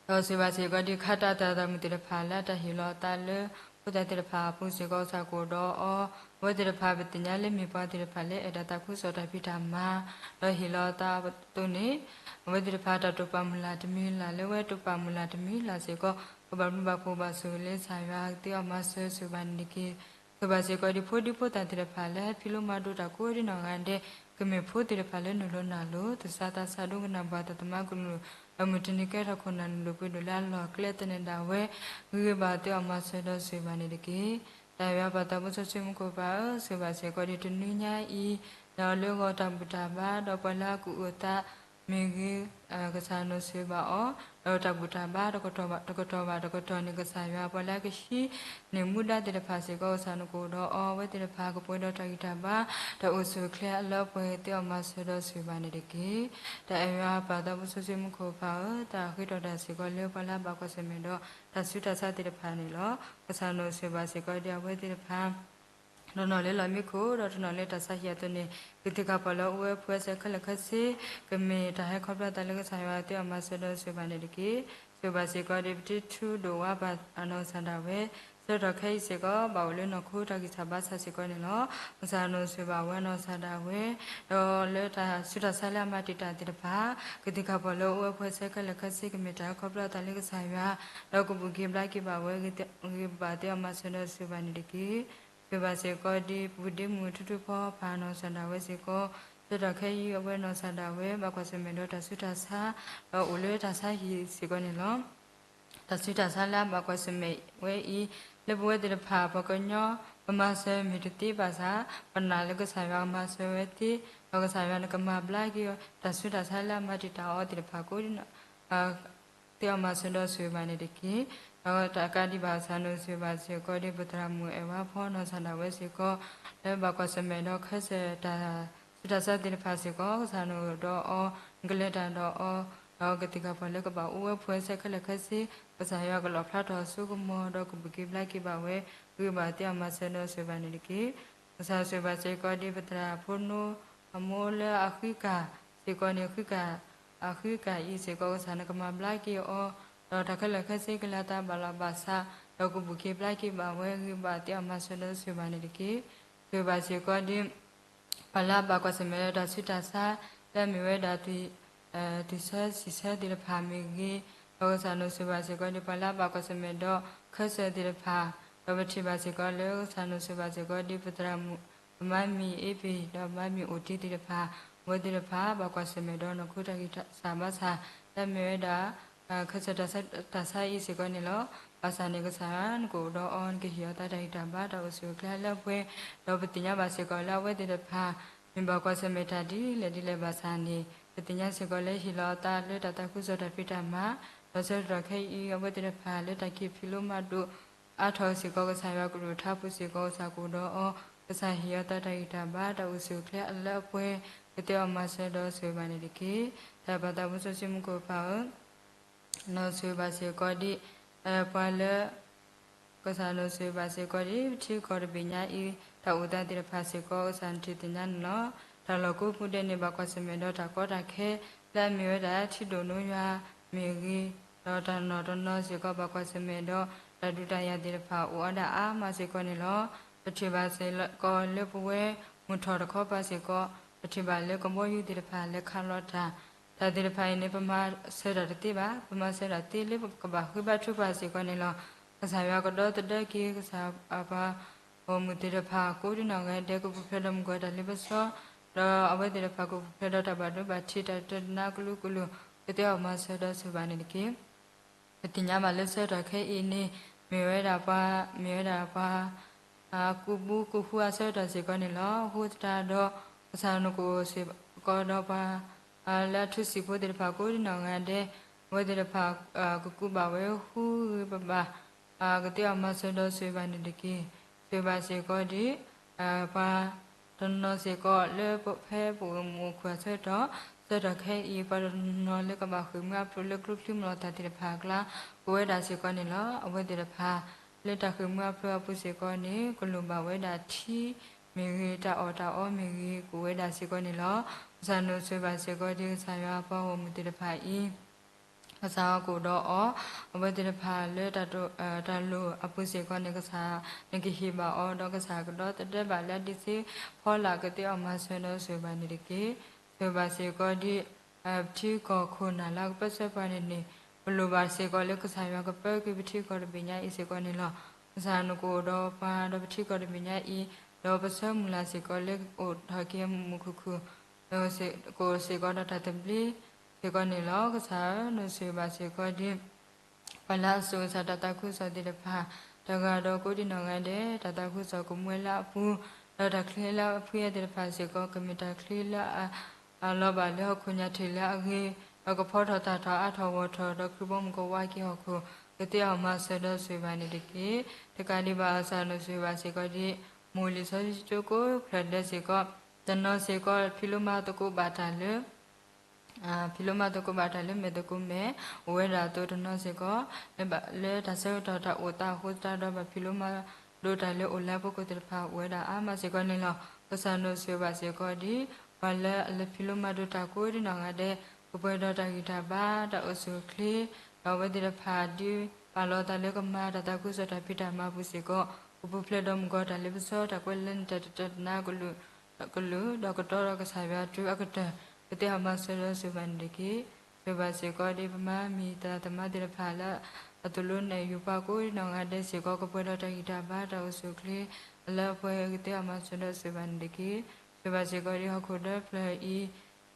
ဒီးဆိၣ်ဂ့ၤဘၣ်စ့ၢ်ကီးဒ်ခါတၢ်သရၣ်သမုၣ်သ့ၣ်တဖၣ်လၢတၢ်ဟ့ၣ်လီၤအသးလၢ ဖိသၣ်သ့ၣ်တဖၣ်အပူၤစ့ၢ်ကီး ကစၢ်ကအိၣ်ဒီးအီၤ အဝဲသ့ၣ်တဖၣ်ပသ့ၣ်ညါလၢမ့ၢ်ပှၤသ့ၣ်တဖၣ်လၢအဲၣ်တၢ်သးခုကစီၣ်တၢ်ဖံးတၢ်မၤ ဒီးဟ့ၣ်လီၤအသးအသိးန့ၣ် အဝဲသ့ၣ်တဖၣ်တၢ်တိာ်ပာ်မုၢ်လၢ်တမံၤလၢ်လၢဝဲတိာ်ပာ်မုၢ်လၢ်တမံၤလၢ်စ့ၢ်ကီး ကဘၣ်ဘျုးဘၣ်ဖှိၣ်ဘၣ်ဆိၣ်ဂ့ၤလၢကစၢ်ယွၤကသ့အီၣ်မၤစၢၤဆိၣ်ဂ့ၤဘၣ်န့ၣ်တက့ၢ်. ဆိၣ်ဂ့ၤဘၣ်စ့ၢ်ကီးဒ်ဖိဒံဖိသၣ်သ့ၣ်တဖၣ်လၢဟဲဖံးလိမၤဒိးတၢ်ကိးဒံနီၢ်ဂၤဒဲး ကမ့ၢ်ဖိသ့ၣ်တဖၣ်လၢနုာ်လီၤနၢ်လိၤ သဆၣ်သးစၢ်ဒိကနၣ်ပှၤတၢ်သမါကလုၢ် ဒီးမုၢ်တနံၤကဲထီၣ်ခိၣ်နၢ်နုာ်ဒိၣ်ပှ့ၤဒိၣ်လၢအလီၢ်အကျဲသန့ၤဒၣ်ဝဲ ဂ့ၤဘၣ်သ့အီၣ်မၤစၢၤဒီးဆိၣ်ဂ့ၤဘၣ်န့ၣ်တက့ၢ်. တၢ်အဲၣ်ယွၤပၢ်သးဘိစီဆှံမူခိၣ်ပၢ်ဧၢ, ဆိၣ်ဂ့ၤဘၣ်စ့ၢ်ကီးဒ်တနွံညါအံၤ ဒီးလၢဂီၤတၢ်ဘူၣ်တၢ်ဘါ ဒီးပှၤလၢအကအိၣ်သးမ့ၢ်ဂ့ၤ ကစၢ်နဆိၣ်ဂ့ၤဘၣ်အီၤ ဒီးတၢ်ဘူၣ်တၢ်ဘါတကတီၢ်ဘၣ်တကတီၢ်န့ၣ် ကစၢ်ယွၤ ပှၤလၢအကဟံးန့ၢ်မူဒါသ့ၣ်တဖၣ်စ့ၢ်ကီး ကစၢ်နကအိၣ်ဒီးအီၤ အဝဲသ့ၣ်တဖၣ်ကပှဲၤဒီးတၢ်ဂံၢ်တၢ်ဘါ တၢ်အိၣ်ဆူၣ်အိၣ်ချ့အလၢအပှဲၤ သ့အီၣ်မၤစၢၤဒီးဆိၣ်ဂ့ၤဘၣ်န့ၣ်တက့ၢ်. တၢ်အဲၣ်ယွၤပၢ်သးဘိစီဆှံမူခိၣ်ပၢ်ဧၢ, တၢ်ဃ့ထီၣ်တၢ်စ့ၢ်ကီးလၢပှၤလၢအဘၣ်ကွၢ်ဆၢၣ်မဲာ်ဒီးတၢ်ဆူးတၢ်ဆါသ့ၣ်တဖၣ်န့ၣ်လီၤ. ကစၢ်နဆိၣ်ဂ့ၤဘၣ်စ့ၢ်ကီးဒ်အဝဲသ့ၣ်တဖၣ် တနီၤလၢလီၢ်မံခိၣ် ဒီးတနီၤလၢတၢ်ဆါဟံၣ်အသိးန့ၣ် ကသ့ၣ်ခါပီၣ်လၢအိၣ်ဝဲဖုအဆၢခဲလၢာ်ခဲဆ့ ကမ့ၢ်တၢ်ဟဲခီဖျိသးလၢကစၢ်ယွၤ သ့အီၣ်မၤစၢၤဒီးဆိၣ်ဂ့ၤဘၣ်န့ၣ်တက့ၢ်. ဆိၣ်ဂ့ၤဘၣ်စ့ၢ်ကီးဒ်ပတံၤထူဒိၣ်ဝါဘၣ်အနီၢ်ကစၢ်ဒၣ်ဝဲ ဆၢကတီၢ်ခဲအံၤစ့ၢ်ကီး ဘၣ်အိၣ်လၢနီၢ်ခိတၢ်ဂံၢ်စၢ်ဘါစၢ်စ့ၢ်ကီးန့ၣ်လီၤ. ကစၢ်နဆိၣ်ဂ့ၤဘၣ်ဝဲနီၢ်ကစၢ်ဒၣ်ဝဲ ဒီးလၢတၢ်ဆူးတၢ်ဆါလၢအမၤတံာ်တာ်သ့ၣ်တဖၣ် ကသ့ၣ်ခါပီၣ်လၢအိၣ်ဝဲဖုအဆၢခဲလၢာ်ခဲဆ့ ကမ့ၢ်တၢ်ဟဲခီဖျိသးလၢကစၢ်ယွၤ ဒီးကဘူၣ်က့ၤဘျါက့ၤဘၣ်ဝဲ ဂ့ၤဘၣ်သ့အီၣ်မၤစၢၤဒီးဆိၣ်ဂ့ၤဘၣ်န့ၣ်တက့ၢ်. ဆိၣ်ဂ့ၤဘၣ်စ့ၢ်ကီးဒ်ပူၤဒ့မုၣ်ထူထူဖီဖးနီၢ်ကစၢ်ဒၣ်ဝဲစ့ၢ်ကီး ဆၢကတီၢ်ခဲအံၤအဝဲနီၢ်ကစၢ်ဒၣ်ဝဲ ဘၣ်ကွၢ်ဆၢၣ်မဲာ်ဒီးတၢ်ဆူးတၢ်ဆါ ဒီးအိၣ်လၢတၢ်ဆါဟံၣ်စ့ၢ်ကီးန့ၣ်လီၤ. တၢ်ဆူးတၢ်ဆါလၢအဘၣ်ကွၢ်ဆၢၣ်မဲာ်ဝဲအံၤ လၢပဝဲသ့ၣ်တဖၣ်ပှၤကညီ ပမၤစၢၤမ့ၢ်တသ့ဘၣ်ဆၣ် ပနာ်လၢကစၢ်ယွၤကမၤစၢၤဝဲသ့ ဒီးကစၢ်ယွၤနကမၤဘျါက့ၤအီၤ တၢ်ဆူးတၢ်ဆါလၢအမၤတံာ်တာ်အီၤသ့ၣ်တဖၣ်ကိးဒ် သ့အီၣ်မၤစၢၤဒီးဆိၣ်ဂ့ၤဘၣ်န့ၣ်တက့ၢ်. ဒီးတကးဒံးဘၣ် ကစၢ်နဆိၣ်ဂ့ၤဘၣ်စ့ၢ်ကီးဒ် ပသရၣ်မုၣ်အဲၣ်ဝါဖီနီၢ်ကစၢ်ဒၣ်ဝဲစ့ၢ်ကီး လၢဘၣ်ကွၢ်ဆၢၣ်မဲာ်ဒီးခၢၣ်စၢၣ်တၢ်ဆူးတၢ်ဆါသ့ၣ်တဖၣ်စ့ၢ်ကီး ကစၢ်နအိၣ်ဒီးအီၤ နကလဲၤတၢ်ဒီးအီၤ ဒီးကသ့ၣ်ခါပီၣ်လၢကဘၣ်အိၣ်ဝဲဖုအဆၢခဲလၢာ်ခဲဆ့ ကစၢ်ယွၤကလီၣ်ဖျါထီၣ်အစိကမီၤ ဒီးကဘူၣ်က့ၤဘျါက့ၤဘၣ်ဝဲ ဂ့ၤဘၣ်သ့အီၣ်မၤစၢၤဒီးဆိၣ်ဂ့ၤဘၣ်န့ၣ်တက့ၢ်. ကစၢ်ဆိၣ်ဂ့ၤဘၣ်စ့ၢ်ကီးဒ်ပသရၣ်ဖိနိ အမိၢ်လၢအဃံကၢ်စ့ၢ်ကီးန့ၣ် ဃံကၢ် အဃံကၢ်အံၤစ့ၢ်ကီး ကစၢ်နကမၤဘျါက့ၤအီၤ ဒီးတၢ်ခဲလၢာ်ခဲဆ့ကလဲၤအသးဘၣ်လီၤဘၣ်ဆး ဒီးကဘူၣ်က့ၤဘျါက့ၤဘၣ်ဝဲ ဂ့ၤဘၣ်သ့အီၣ်မၤစၢၤဒီးဆိၣ်ဂ့ၤဘၣ်န့ၣ်တက့ၢ်. ဆိၣ်ဂ့ၤဘၣ်စ့ၢ်ကီးဒ် ပှၤလၢအဘၣ်ကွၢ်ဆၢၣ်မဲာ်ဒီးတၢ်ဆူးတၢ်ဆါ လၢအမ့ၢ်ဝဲဒၣ် သုးဆၢစံးဆၢသ့ၣ်တဖၣ်မ့ၢ်ဂ့ၤ, ဒီးကစၢ်နဆိၣ်ဂ့ၤဘၣ်စ့ၢ်ကီးဒ်ပှၤလၢအဘၣ်ကွၢ်ဆၢၣ်မဲာ်ဒီးခၢၣ်စၢၣ်သ့ၣ်တဖၣ်, ဒီးပထံၣ်ဘၣ်စ့ၢ်ကီးလၢကစၢ်နဆိၣ်ဂ့ၤဘၣ်စ့ၢ်ကီးဒ်ပသရၣ်မုၣ် ပမါမံၤအ့ပ့ၤ ဒီးပမါမံၤအိၣ်တ့သ့ၣ်တဖၣ်, အဝဲသ့ၣ်တဖၣ် ဘၣ်ကွၢ်ဆၢၣ်မဲာ်ဒီးနီၢ်ခိတၢ်ဂံၢ်စၢ်ဘါစၢ် လၢအမ့ၢ်ဝဲဒၣ် ခၢၣ်စၢၣ်တၢ်ဆါအံၤစ့ၢ်ကီးန့ၣ်လီၤ. ဘၣ်ဆၣ်န့ၣ် ကစၢ်ယွၤနကအိၣ်ဒီးအီၤ နကဟ့ၣ်အီၤသးတၢ်ဂံၢ်တၢ်ဘါ တၢ်အိၣ်ဆူၣ်အိၣ်ချ့လၢအပှဲၤ, ဒီးပသ့ၣ်ညါဘၣ်စ့ၢ်ကီးလၢအဝဲသ့ၣ်တဖၣ် မ့ၢ်ဘၣ်ကွၢ်ဆၢၣ်မဲာ်တၢ်ဒ်လဲၣ်ဒ်လဲၣ်ဘၣ်ဆၣ်န့ၣ် ပသ့ၣ်ညါစ့ၢ်ကီးလၢဟ့ၣ်လီၤအသးလၢတၢ်သးခုကစီၣ်တၢ်ဖံးတၢ်မၤ, ဒီးဆၢကတီၢ်ခဲအံၤ အဝဲသ့ၣ်တဖၣ်လၢတၢ်က့ၤဖံးလိမၤဒိး အါထီၣ်စ့ၢ်ကီး ကစၢ်ယွၤကဒိၣ်ထါပူၤစ့ၢ်ကီး ကစၢ်ကအိၣ်ဒီးအီၤ, ကစၢ်ဟ့ၣ်အီၤသးတၢ်ဂံၢ်တၢ်ဘါ တၢ်အိၣ်ဆူၣ်အိၣ်ချ့အလၢအပှဲၤ ကသ့အီၣ်မၤစၢၤဒီးဆိၣ်ဂ့ၤဘၣ်န့ၣ်တက့ၢ်. တၢ်ပၢ်သးဘိစီဆှံမူခိၣ်ပၢ်ဧၢ, နဆိၣ်ဂ့ၤဘၣ်စ့ၢ်ကီးဒ် ပှၤလၢ ကစၢ်နုာ်ဆိၣ်ဂ့ၤဘၣ်စ့ၢ်ကီးဒ် ပထံကီၢ်တဘ့ၣ်ညါအံၤ တၢ်အိၣ်သးသ့ၣ်တဖၣ်စ့ၢ်ကီး ကစၢ်နထံၣ်သ့ၣ်ညါန့ၣ်လီၤ. တၢ်လီၢ်ကိးပူၤဒဲးန့ၣ် ဘၣ်ကွၢ်ဆၢၣ်မဲာ်ဒီးတၢ်ကီတၢ်ခဲ လၢအမ့ၢ်ဝဲဒၣ်ထံဒိၣ်နိယွၤမ့ၢ်ဂ့ၤ, ဒီးတၢ်နီၢ်တနီၤစ့ၢ်ကီး ဘၣ်ကွၢ်ဆၢၣ်မဲာ်ဒီး တၢ်ဒုးတၢ်ယၤသ့ၣ်တဖၣ်အိၣ်အါဒၣ်အါမးစ့ၢ်ကီးန့ၣ်လီၤ. ပထံၣ်ဘၣ်စ့ၢ်ကီးလၢပဝဲ မုၢ်ထီၣ်တခီပၤစ့ၢ်ကီး ပထံၣ်ဘၣ်လၢကဘီယူၤသ့ၣ်တဖၣ်လဲၤခးလီၤတၢ် တၢ်သ့ၣ်တဖၣ်အံၤန့ၣ် ပမၤစၢၤတၢ်တသ့ဘၣ်. ပမၤစၢၤတၢ်သ့လၢပကဘၣ်ဃ့ဘါထုကဖၣ်စ့ၢ်ကီးန့ၣ်လီၤ. ကစၢ်ယွၤကဒီသဒၢက့ၤ ကစၢ်အပှၤဂီၢ်မုၢ်သ့ၣ်တဖၣ် ကိးဒံနီၢ်ဂၤဒဲး ကပူၤဖျဲးဒီးမုၢ်ကီၤတၢ်လ့ပစီ, ဒီးအဝဲသ့ၣ်တဖၣ်ကပူၤဖျဲးဒီးတၢ်ဘၣ်ဒိဘၣ်ထံး တၢ်တနါကလုာ်ကလုာ် ကသ့အီၣ်မၤစၢၤဒီးဆိၣ်ဂ့ၤဘၣ်န့ၣ်တက့ၢ်. ပသ့ၣ်ညါဘၣ်လၢဆၢကတီၢ်ခဲအံၤန့ၣ် မ့ၢ်ဝဲဒၣ်ပှၤ မ့ၢ်ဝဲဒၣ်ပှၤ ကူးဘုကူးဃူအဆၢကတီၢ်စ့ၢ်ကီးန့ၣ်လီၤ. အဃိသတးဒီး ကစၢ်နကအိၣ်စ့ၢ်ကီးဒီးပှၤ လၢအထူးစံာ်ဖိသ့ၣ်တဖၣ် ကိးဒံနီၢ်ဂၤဒဲး အဝဲသ့ၣ်တဖၣ် ကကူးဘၣ်ဝဲဃုဂ့ၤပဘၣ် ကသ့အီၣ်မၤစၢၤဒီးဆိၣ်ဂ့ၤဘၣ်န့ၣ်တက့ၢ်. ဆိၣ်ဂ့ၤဘၣ်စ့ၢ်ကီးဒ် ပှၤတနီၤစ့ၢ်ကီးလၢဖဲပအိၣ်မူအိၣ်ခိၣ်အဆၢကတီၢ် ဆၢကတီၢ်ခဲအံၤ ပှၤတနီၤလၢကဘၣ်ဃ့ၢ်မှံဟးဖျိးလၢကျိချံမျိာ်သၣ်သ့ၣ်တဖၣ်အကျါ ကဝဲဒၣ်စ့ၢ်ကီးန့ၣ်လီၤ. အဝဲသ့ၣ်တဖၣ် လၢတၢ်ဃ့ၢ်မှံဟးဖျိးအပူၤစ့ၢ်ကီးန့ၣ် ကလိၣ်ဘၣ်ဝဲဒၣ်ထံမ့ၢ်ဂ့ၤ တၢ်အီၣ်တၢ်အီမ့ၢ်ဂ့ၤ ကအိၣ်ဝဲဒၣ်စ့ၢ်ကီးန့ၣ်လီၤ. ကစၢ်နဆိၣ်ဂ့ၤဘၣ်စ့ၢ်ကီးဒ်ကစၢ်ယွၤအပှၤဂီၢ်မုၢ်သ့ၣ်တဖၣ်အံၤ ကစၢ်အီၤကအိၣ်ဒီးအီၤ အဝဲသ့ၣ်တဖၣ်လၢ တၢ်လိၣ်အပူၤစ့ၢ်ကီးန့ၣ် ကစၢ်နကဟ့ၣ်ဘၣ်အီၤ ဒီးကစၢ်ကဒီသဒၢဘၣ်လၢအဒံးသ့ဖီလာ် ကသ့အီၣ်မၤစၢၤဒီးဆိၣ်ဂ့ၤဘၣ်န့ၣ်တက့ၢ်. ဆိၣ်ဂ့ၤဘၣ်စ့ၢ်ကီးဒ် ပထံကီၢ်ခိၣ်နၢ်လၢအကပၢဆှၢပှၤန့ၣ်န့ၣ် ပလိၣ်ဘၣ်စ့ၢ်ကီးလၢကစၢ်ယွၤကပၢက့ၤပထံကီၢ်တဘ့ၣ်ညါအံၤစ့ၢ်ကီးန့ၣ်လီၤ. ကစၢ်နကအိၣ်ဒီးပှၤဒီးပထံကီၢ်တဘ့ၣ်ညါအံၤ ဒီးပဆၢမုၢ်လၢ်စ့ၢ်ကီးလၢအိၣ်ထီၣ်က့ၤမုာ်မုာ်ခုၣ်ခုၣ် ကအိၣ်စ့ၢ်ကီးဒီးတၢ်သဘျ့စ့ၢ်ကီးန့ၣ်လီၤ. ကစၢ်ဧၢ နဆိၣ်ဂ့ၤဘၣ်စ့ၢ်ကီးဒ် ပှၤလၢအစိၤကစၢ်တၢ်သးခုကစီၣ်သ့ၣ်တဖၣ် တဂၤဒီးကိးဒံနီၢ်ဂၤဒဲး တၢ်သးခုကစီၣ်ကမှဲလၢအပူၤ ဒီးတၢ်ချံလၢအဖှံသ့ၣ်တဖၣ်စ့ၢ်ကီး ကမ့ၢ်တၢ်ချံလၢအ အလီၤဘၣ်လၢဟီၣ်ခိၣ်ညၣ်ထံးလၢအဂ့ၤ, ဒီးကဖီထီၣ်သၣ်ထီၣ်အါထီၣ်ဂီၢ်ထီၣ် ဒီးခရံာ်ဘီမုၢ်ကဝါက့ၤဟီၣ်ခိၣ် ကသ့အီၣ်မၤစၢၤဒီးဆိၣ်ဂ့ၤဘၣ်န့ၣ်တက့ၢ်. တကးဒံးဘၣ် ကစၢ်နဆိၣ်ဂ့ၤဘၣ်စ့ၢ်ကီးဒ် မိၢ်လံာ်စီဆှံကၠိကိးဖျၢၣ်ဒဲးစ့ၢ်ကီး တနီၤစ့ၢ်ကီး ဖံးလိမၤသကိးဘၣ်တၢ်လၢ ဖံးလိမၤသကိးဘၣ်တၢ်လၢမဲာ်သကိးမဲာ် အိၣ်ဝဲဒၣ်အသိးတနီၤစ့ၢ်ကီး လၢတၢ်ဆၢကတီၢ်တၢ်အိၣ်သးအဃိသတးဒီး ဘၣ်ဖံးလိမၤဒိးတၢ်လၢအိၣ်လၢအပူၤခိၣ်သ့ၣ်တဖၣ် အိၣ်ဝဲဒၣ်အါမးစ့ၢ်ကီးန့ၣ်လီၤ. ကစၢ်နဆိၣ်ဂ့ၤဘၣ်စ့ၢ်ကီးဒ် ပှၤလၢအလဲၤဖံးလိမၤဒိးတၢ်ကိးဒံနီၢ်ဂၤဒဲး ကပှဲၤဒီးတၢ်ဂံၢ်တၢ်ဘါ တၢ်အိၣ်ဆူၣ်အိၣ်ချ့ ဒီးအဝဲသ့ၣ်တဖၣ်ဒုးပာ်လီၤသးလၢကမၤတၢ်သးခုကစီၣ်တၢ်ဖံးတၢ်မၤအပူၤစ့ၢ်ကီး ကပူၤဖျဲးဒီးမုၢ်ကီၤတၢ်လ့ပစီ တၢ်ကွဲးလၢနတၢ်တတၢတနါကလုာ် ကလုာ် ဒီးကတီဒီးကစၢ်ယွၤတုၤအကတၢၢ် ကသ့အီၣ်မၤစၢၤဒီးဆိၣ်ဂ့ၤဘၣ်န့ၣ်တက့ၢ်. ဆိၣ်ဂ့ၤဘၣ်စ့ၢ်ကီးဒ်ပမၤမံၤသရၣ်သမါသ့ၣ်တဖၣ်လၢ အသူၣ်လိနဲၣ်ယူၤပှၤကိးဒံနီၢ်ဂၤဒဲးစ့ၢ်ကီး ကပှဲၤဒီးတၢ်ဂံၢ်တၢ်ဘါ တၢ်အိၣ်ဆူၣ်အိၣ်ချ့ အလၢအပှဲၤ ကသ့အီၣ်မၤစၢၤဒီးဆိၣ်ဂ့ၤဘၣ်န့ၣ်တက့ၢ်. ဆိၣ်ဂ့ၤဘၣ်စ့ၢ်ကီးဒ်ဟီၣ်ခိၣ်ဒီဖျၢၣ်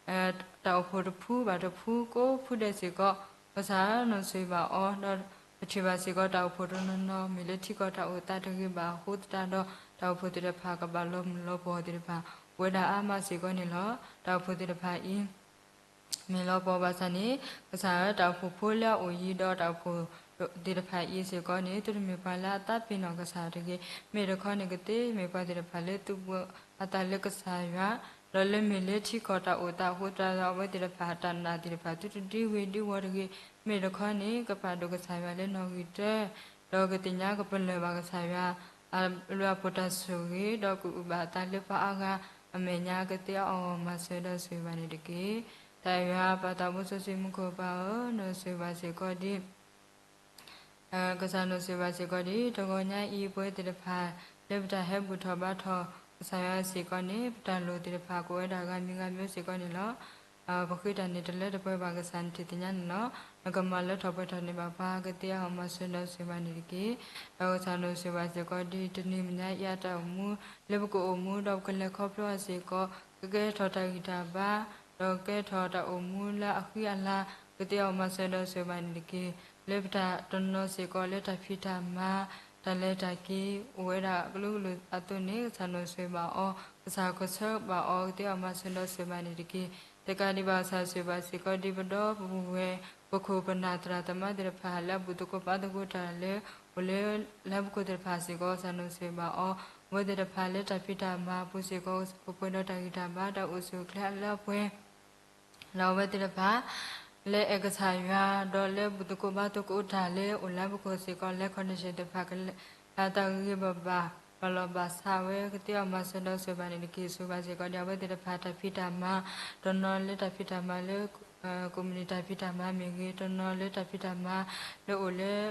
အံၤ တၢ်အိၣ်ဖှိၣ်တဖုဘၣ်တဖုကိးဖုဒဲးစ့ၢ်ကီး ကစၢ်ဧၢ နဆိၣ်ဂ့ၤဘၣ်အီၤ ဒီးပထံၣ်ဘၣ်စ့ၢ်ကီးတၢ်အိၣ်ဖှိၣ်တနီၤနီၤ မ့ၢ်လၢထံကီၢ်တၢ်အိၣ်သးတဂ့ၤဘၣ်အဃိသတးဒီး တၢ်အိၣ်ဖှိၣ်သ့ၣ်တဖၣ်ကဘၣ်လီၤမုၢ်လီၤပှီၢ်သ့ၣ်တဖၣ် အိၣ်ဝဲဒၣ်အါမးစ့ၢ်ကီးန့ၣ်လီၤ. တၢ်အိၣ်ဖှိၣ်သ့ၣ်တဖၣ်အံၤ မ့ၢ်လီၤပှီၢ်ဘၣ်ဆၣ်န့ၣ် ကစၢ်ဧၢ တၢ်အိၣ်ဖှိၣ်ဖိလၢအအိၣ်ယံၤဒီးတၢ်အိၣ်ဖှိၣ်သ့ၣ်တဖၣ်အံၤစ့ၢ်ကီးန့ၣ် သုတမ့ၢ်ပှၤလၢအသးပ့ၤနီၣ်ကစၢ်တဂ့ၤ, မ့ၢ်တခီန့ၣ် ကသ့မ့ၢ်ပှၤသ့ၣ်တဖၣ်လၢသုးဘူးအသးလၢကစၢ်ယွၤ, ဒီးလၢမ့ၢ်လၢထံကီၢ်တၢ်အိၣ်သးအဃိသတးဒီး အဝဲသ့ၣ်တဖၣ်တၢ်နာ်သ့ၣ်တဖၣ် သုတဒံဝ့ၤဒံဝီၤတဂ့ၤ, မ့ၢ်တခီန့ၣ် ကပာ်ဒိၣ်ကစၢ်ယွၤလၢနီၣ်ဂံၢ်တၢ ဒီးကသ့ၣ်ညါကပလၢၢ်ဘၣ်ကစၢ်ယွၤ အဘျုးအဖှိၣ်တၢ်ဆိၣ်ဂ့ၤ ဒီးကအုၣ်ဘၣ်အသးလၢပှၤအါဂၤအမဲာ်ညါ ကသ့အီၣ်မၤစၢၤဒီးဆိၣ်ဂ့ၤဘၣ်န့ၣ်တက့ၢ်. တၢ်ယွၤပၢ်သးဘိစီဆှံမူခိၣ်ပၢ်ဧၢ, နဆိၣ်ဂ့ၤဘၣ်စ့ၢ်ကီးဒ် ကစၢ်နဆိၣ်ဂ့ၤဘၣ်စ့ၢ်ကီးဒ် တဂီၤညါအံၤ ပဝဲသ့ၣ်တဖၣ် လၢပတၢ်ဟဲဘူၣ်ထီၣ်ဘါထီၣ်ကစၢ်ယွၤစ့ၢ်ကီးန့ၣ် ပတၢ်လိၣ်သ့ၣ်တဖၣ်ကအိၣ်ဝဲဒၣ်ဂၤမံၤဂၤမံၤစ့ၢ်ကီးန့ၣ်လီၤ. ပဃ့တၢ်န့ၣ်တလၢတပှဲၤဘၣ်ကစၢ်နထံၣ်သ့ၣ်ညါန့ၣ်လီၤ. နကမၤလၢထီၣ်ပှဲၤထီၣ်န့ၢ်ဘၣ်ပှၤ ကသ့အီၣ်မၤစၢၤဒီးဆိၣ်ဂ့ၤဘၣ်န့ၣ်တက့ၢ်. ဒီးကစၢ်နဆိၣ်ဂ့ၤဘၣ်စ့ၢ်ကီးဒ်တနံၤညါအံၤအတၢ်အိၣ်မူ လၢပကအိၣ်မူဒီးပကလဲၤခီဖျိအီၤစ့ၢ်ကီး ကကဲထီၣ်တၢ်ဂံၢ်တၢ်ဘါ ဒီးကကဲထီၣ်တၢ်အိၣ်မူလၢအဃံအလၤ ကသ့အီၣ်မၤစၢၤဒီးဆိၣ်ဂ့ၤဘၣ်န့ၣ်တက့ၢ်. လၢပတၢ်တနီၤစ့ၢ်ကီးလၢတၢ်ဖံးတၢ်မၤ တၢ်လဲၤတၢ်က့ၤ အိၣ်ဝဲဒၣ်ကလုာ်ကလုာ်အသိးန့ၣ် ကစၢ်နဆိၣ်ဂ့ၤဘၣ်အီၤ ကစၢ်ကဆှၢဘၣ်အီၤ ကသ့အီၣ်မၤစၢၤဒီးဆိၣ်ဂ့ၤဘၣ်န့ၣ်တက့ၢ်. တကးဒံးဘၣ်ကစၢ်ဆိၣ်ဂ့ၤဘၣ်စ့ၢ်ကီးဒ် ပဒီပုၢ်ဝဲၢ် ပခိၣ်ပနၢ်သရၣ်သမါသ့ၣ်တဖၣ် လၢအဘူၣ်သကိးဘါသကိးတၢ်လၢ အိၣ်လၢ လၢပခိၣ်သ့ၣ်တဖၣ်စ့ၢ်ကီး ကစၢ်နဆိၣ်ဂ့ၤဘၣ်အီၤ အဝဲသ့ၣ်တဖၣ်လၢတၢ်ဖံးတၢ်မၤအပူၤစ့ၢ်ကီး ကပှဲၤဒီးတၢ်ဂံၢ်တၢ်ဘါ တၢ်အိၣ်ဆူၣ်အိၣ်ချ့အလၢအပှဲၤ ဒီးအဝဲသ့ၣ်တဖၣ် လၢအဲၣ်ကစၢ်ယွၤ ဒီးလၢဘူၣ်သကိးဘါသကိးတၢ်လၢအိၣ်လၢပခိၣ်စ့ၢ်ကီး လၢ condition သ့ၣ်တဖၣ် ကလဲၤတၢ်ဂ့ၤဂ့ၤဘၣ်ဘၣ် ဘၣ်လီၤဘၣ်ဆးဝဲ ကသ့အီၣ်မၤစၢၤဒီးဆိၣ်ဂ့ၤဘၣ်န့ၣ်တက့ၢ်. ဆိၣ်ဂ့ၤဘၣ်စ့ၢ်ကီးဒ်အဝဲသ့ၣ်တဖၣ်တၢ်ဖံးတၢ်မၤ, တနီၤလၢတၢ်ဖံးတၢ်မၤလၢ ကိးမုၢ်နံၤတၢ်ဖံးတၢ်မၤမ့ၢ်ဂ့ၤ, တနီၤလၢတၢ်ဖံးတၢ်မၤလၢအိၣ်လၢ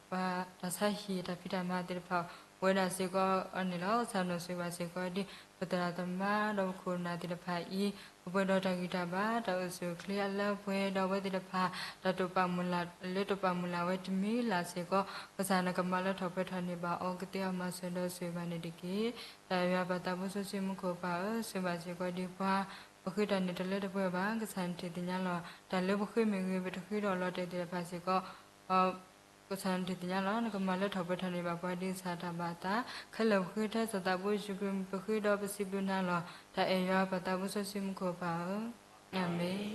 ပှၤတၢ်ဆါဟံၣ်တၢ်ဖံးတၢ်မၤသ့ၣ်တဖၣ် အိၣ်ဝဲဒၣ်စ့ၢ်ကီးန့ၣ်လီၤ. ကစၢ်နီၣ်ဆိၣ်ဂ့ၤဘၣ်စ့ၢ်ကီးဒ် ပသရၣ်သမါဒီးပခိၣ်ပနၢ်သ့ၣ်တဖၣ်အံၤ ကပှဲၤဒီးတၢ်ဂံၢ်တၢ်ဘါ တၢ်အိၣ်ဆူၣ်အိၣ်ချ့အလၢပှဲၤ ဒီးအဝဲသ့ၣ်တဖၣ် တၢ်တိာ်ပာ်မုၢ်လၢ် လၢတိာ်ပာ်မုၢ်လၢ်ဝဲတမံၤလၢ်စ့ၢ်ကီး ကစၢ်နကမၤလၢထီၣ်ပှဲၤထီၣ်န့ၢ်ဘၣ်အီၤ ကသ့အီၣ်မၤစၢၤဒီးဆိၣ်ဂ့ၤဘၣ်န့ၣ်တက့ၢ်. တၢ်ယွၤပၢ်သးဘိစီဆှံမူခိၣ်ပၢ်ဧၢ, ဆိၣ်ဂ့ၤဘၣ်စ့ၢ်ကီးဒ်ပှၤ ပဃ့တၢ်န့ၣ်တလၢတပှဲၤဘၣ်. ကစၢ်နထံၣ်သ့ၣ်ညါလီၤ. တၢ်လၢပဃ့မ့ၢ်ဂ့ၤ ပတဃ့ဒီးလီၤတဲာ်သ့ၣ်တဖၣ်စ့ၢ်ကီး ကစၢ်နထံၣ်သ့ၣ်ညါလီၤ. နကမၤလၢထီၣ်ပှဲၤထီၣ်န့ၢ်ဘၣ်ပှၤဒ်ကစၢ်တၢ်ဘၣ်အသး, ခဲလၢာ်ပဃ့ထဲစီၤသးဘိယ့ၣ်ၡူးခရံာ်မံၤ ပဃ့ဒီးပစံးဘျုးနၤလီၤ. တၢ်အဲၣ်ယွၤပၢ်သးဘိစီဆှံမူခိၣ်ပၢ်ဧၢ, အၤမ့ၣ်.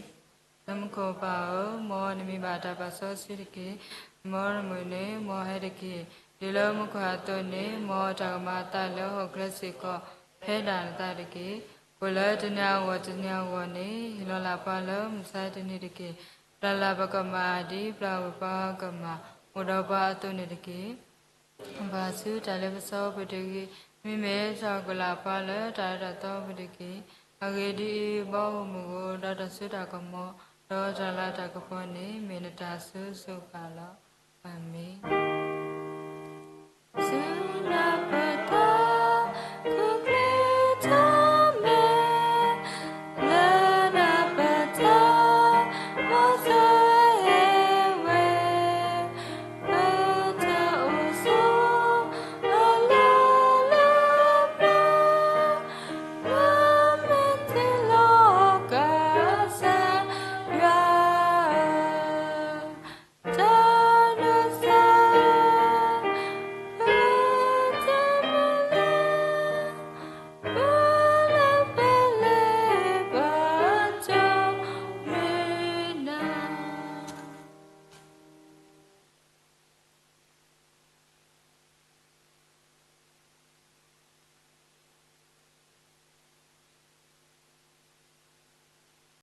လၢမူခိၣ်ပၢ်ဧၢ, မ်နမံၤဘၣ်တၢ်ပာ်စီဆှံတက့ၢ်. မ်နမုာ်န့ၣ် မ်ဟဲတက့ၢ်. ဒ်လၢမူခိၣ်အသိးန့ၣ် မ်တၢ်ကမၤအသးလၢဟီၣ်ခိၣ်ချၢစ့ၢ်ကီး ဖဲဒၣ်နသးတက့ၢ်. အိၣ်လၢတနံၤအဂီၢ်တနံၤအဂီၢ်န့ၣ် ဟ့ၣ်လီၤလၢ်ပှၤလၢမုၢ်ဆါတနံၤတက့ၢ်. ပျၢ်လၢ်ပကမၣ်ဒ်ပျၢ်ကွံာ်ပှၤကမၣ် အိၣ်ဒီးပှၤအသိးန့ၣ်တက့ၢ်. ဘၣ်ဆူတၢ်လ့ပစီပူၤတဂ့ၤ, မ့မ့ၢ်တၢ်ကလၢ်ပှၤလၢတၢ်အၢတၢ်သီပူၤတက့ၢ်. အဂ့ၢ်ဒ်အံၤ, ဘီမုၢ်မုၢ်ဧိၤ, ဒီးတၢ်စိတၢ်ကမီၤ, ဒီးတၢ်လၤတၢ်ကပီၤန့ၣ် မ့ၢ်နတၢ်အစိၤစိၤဃၣ်လီၤ. အၤမ့ၣ်. ဆူ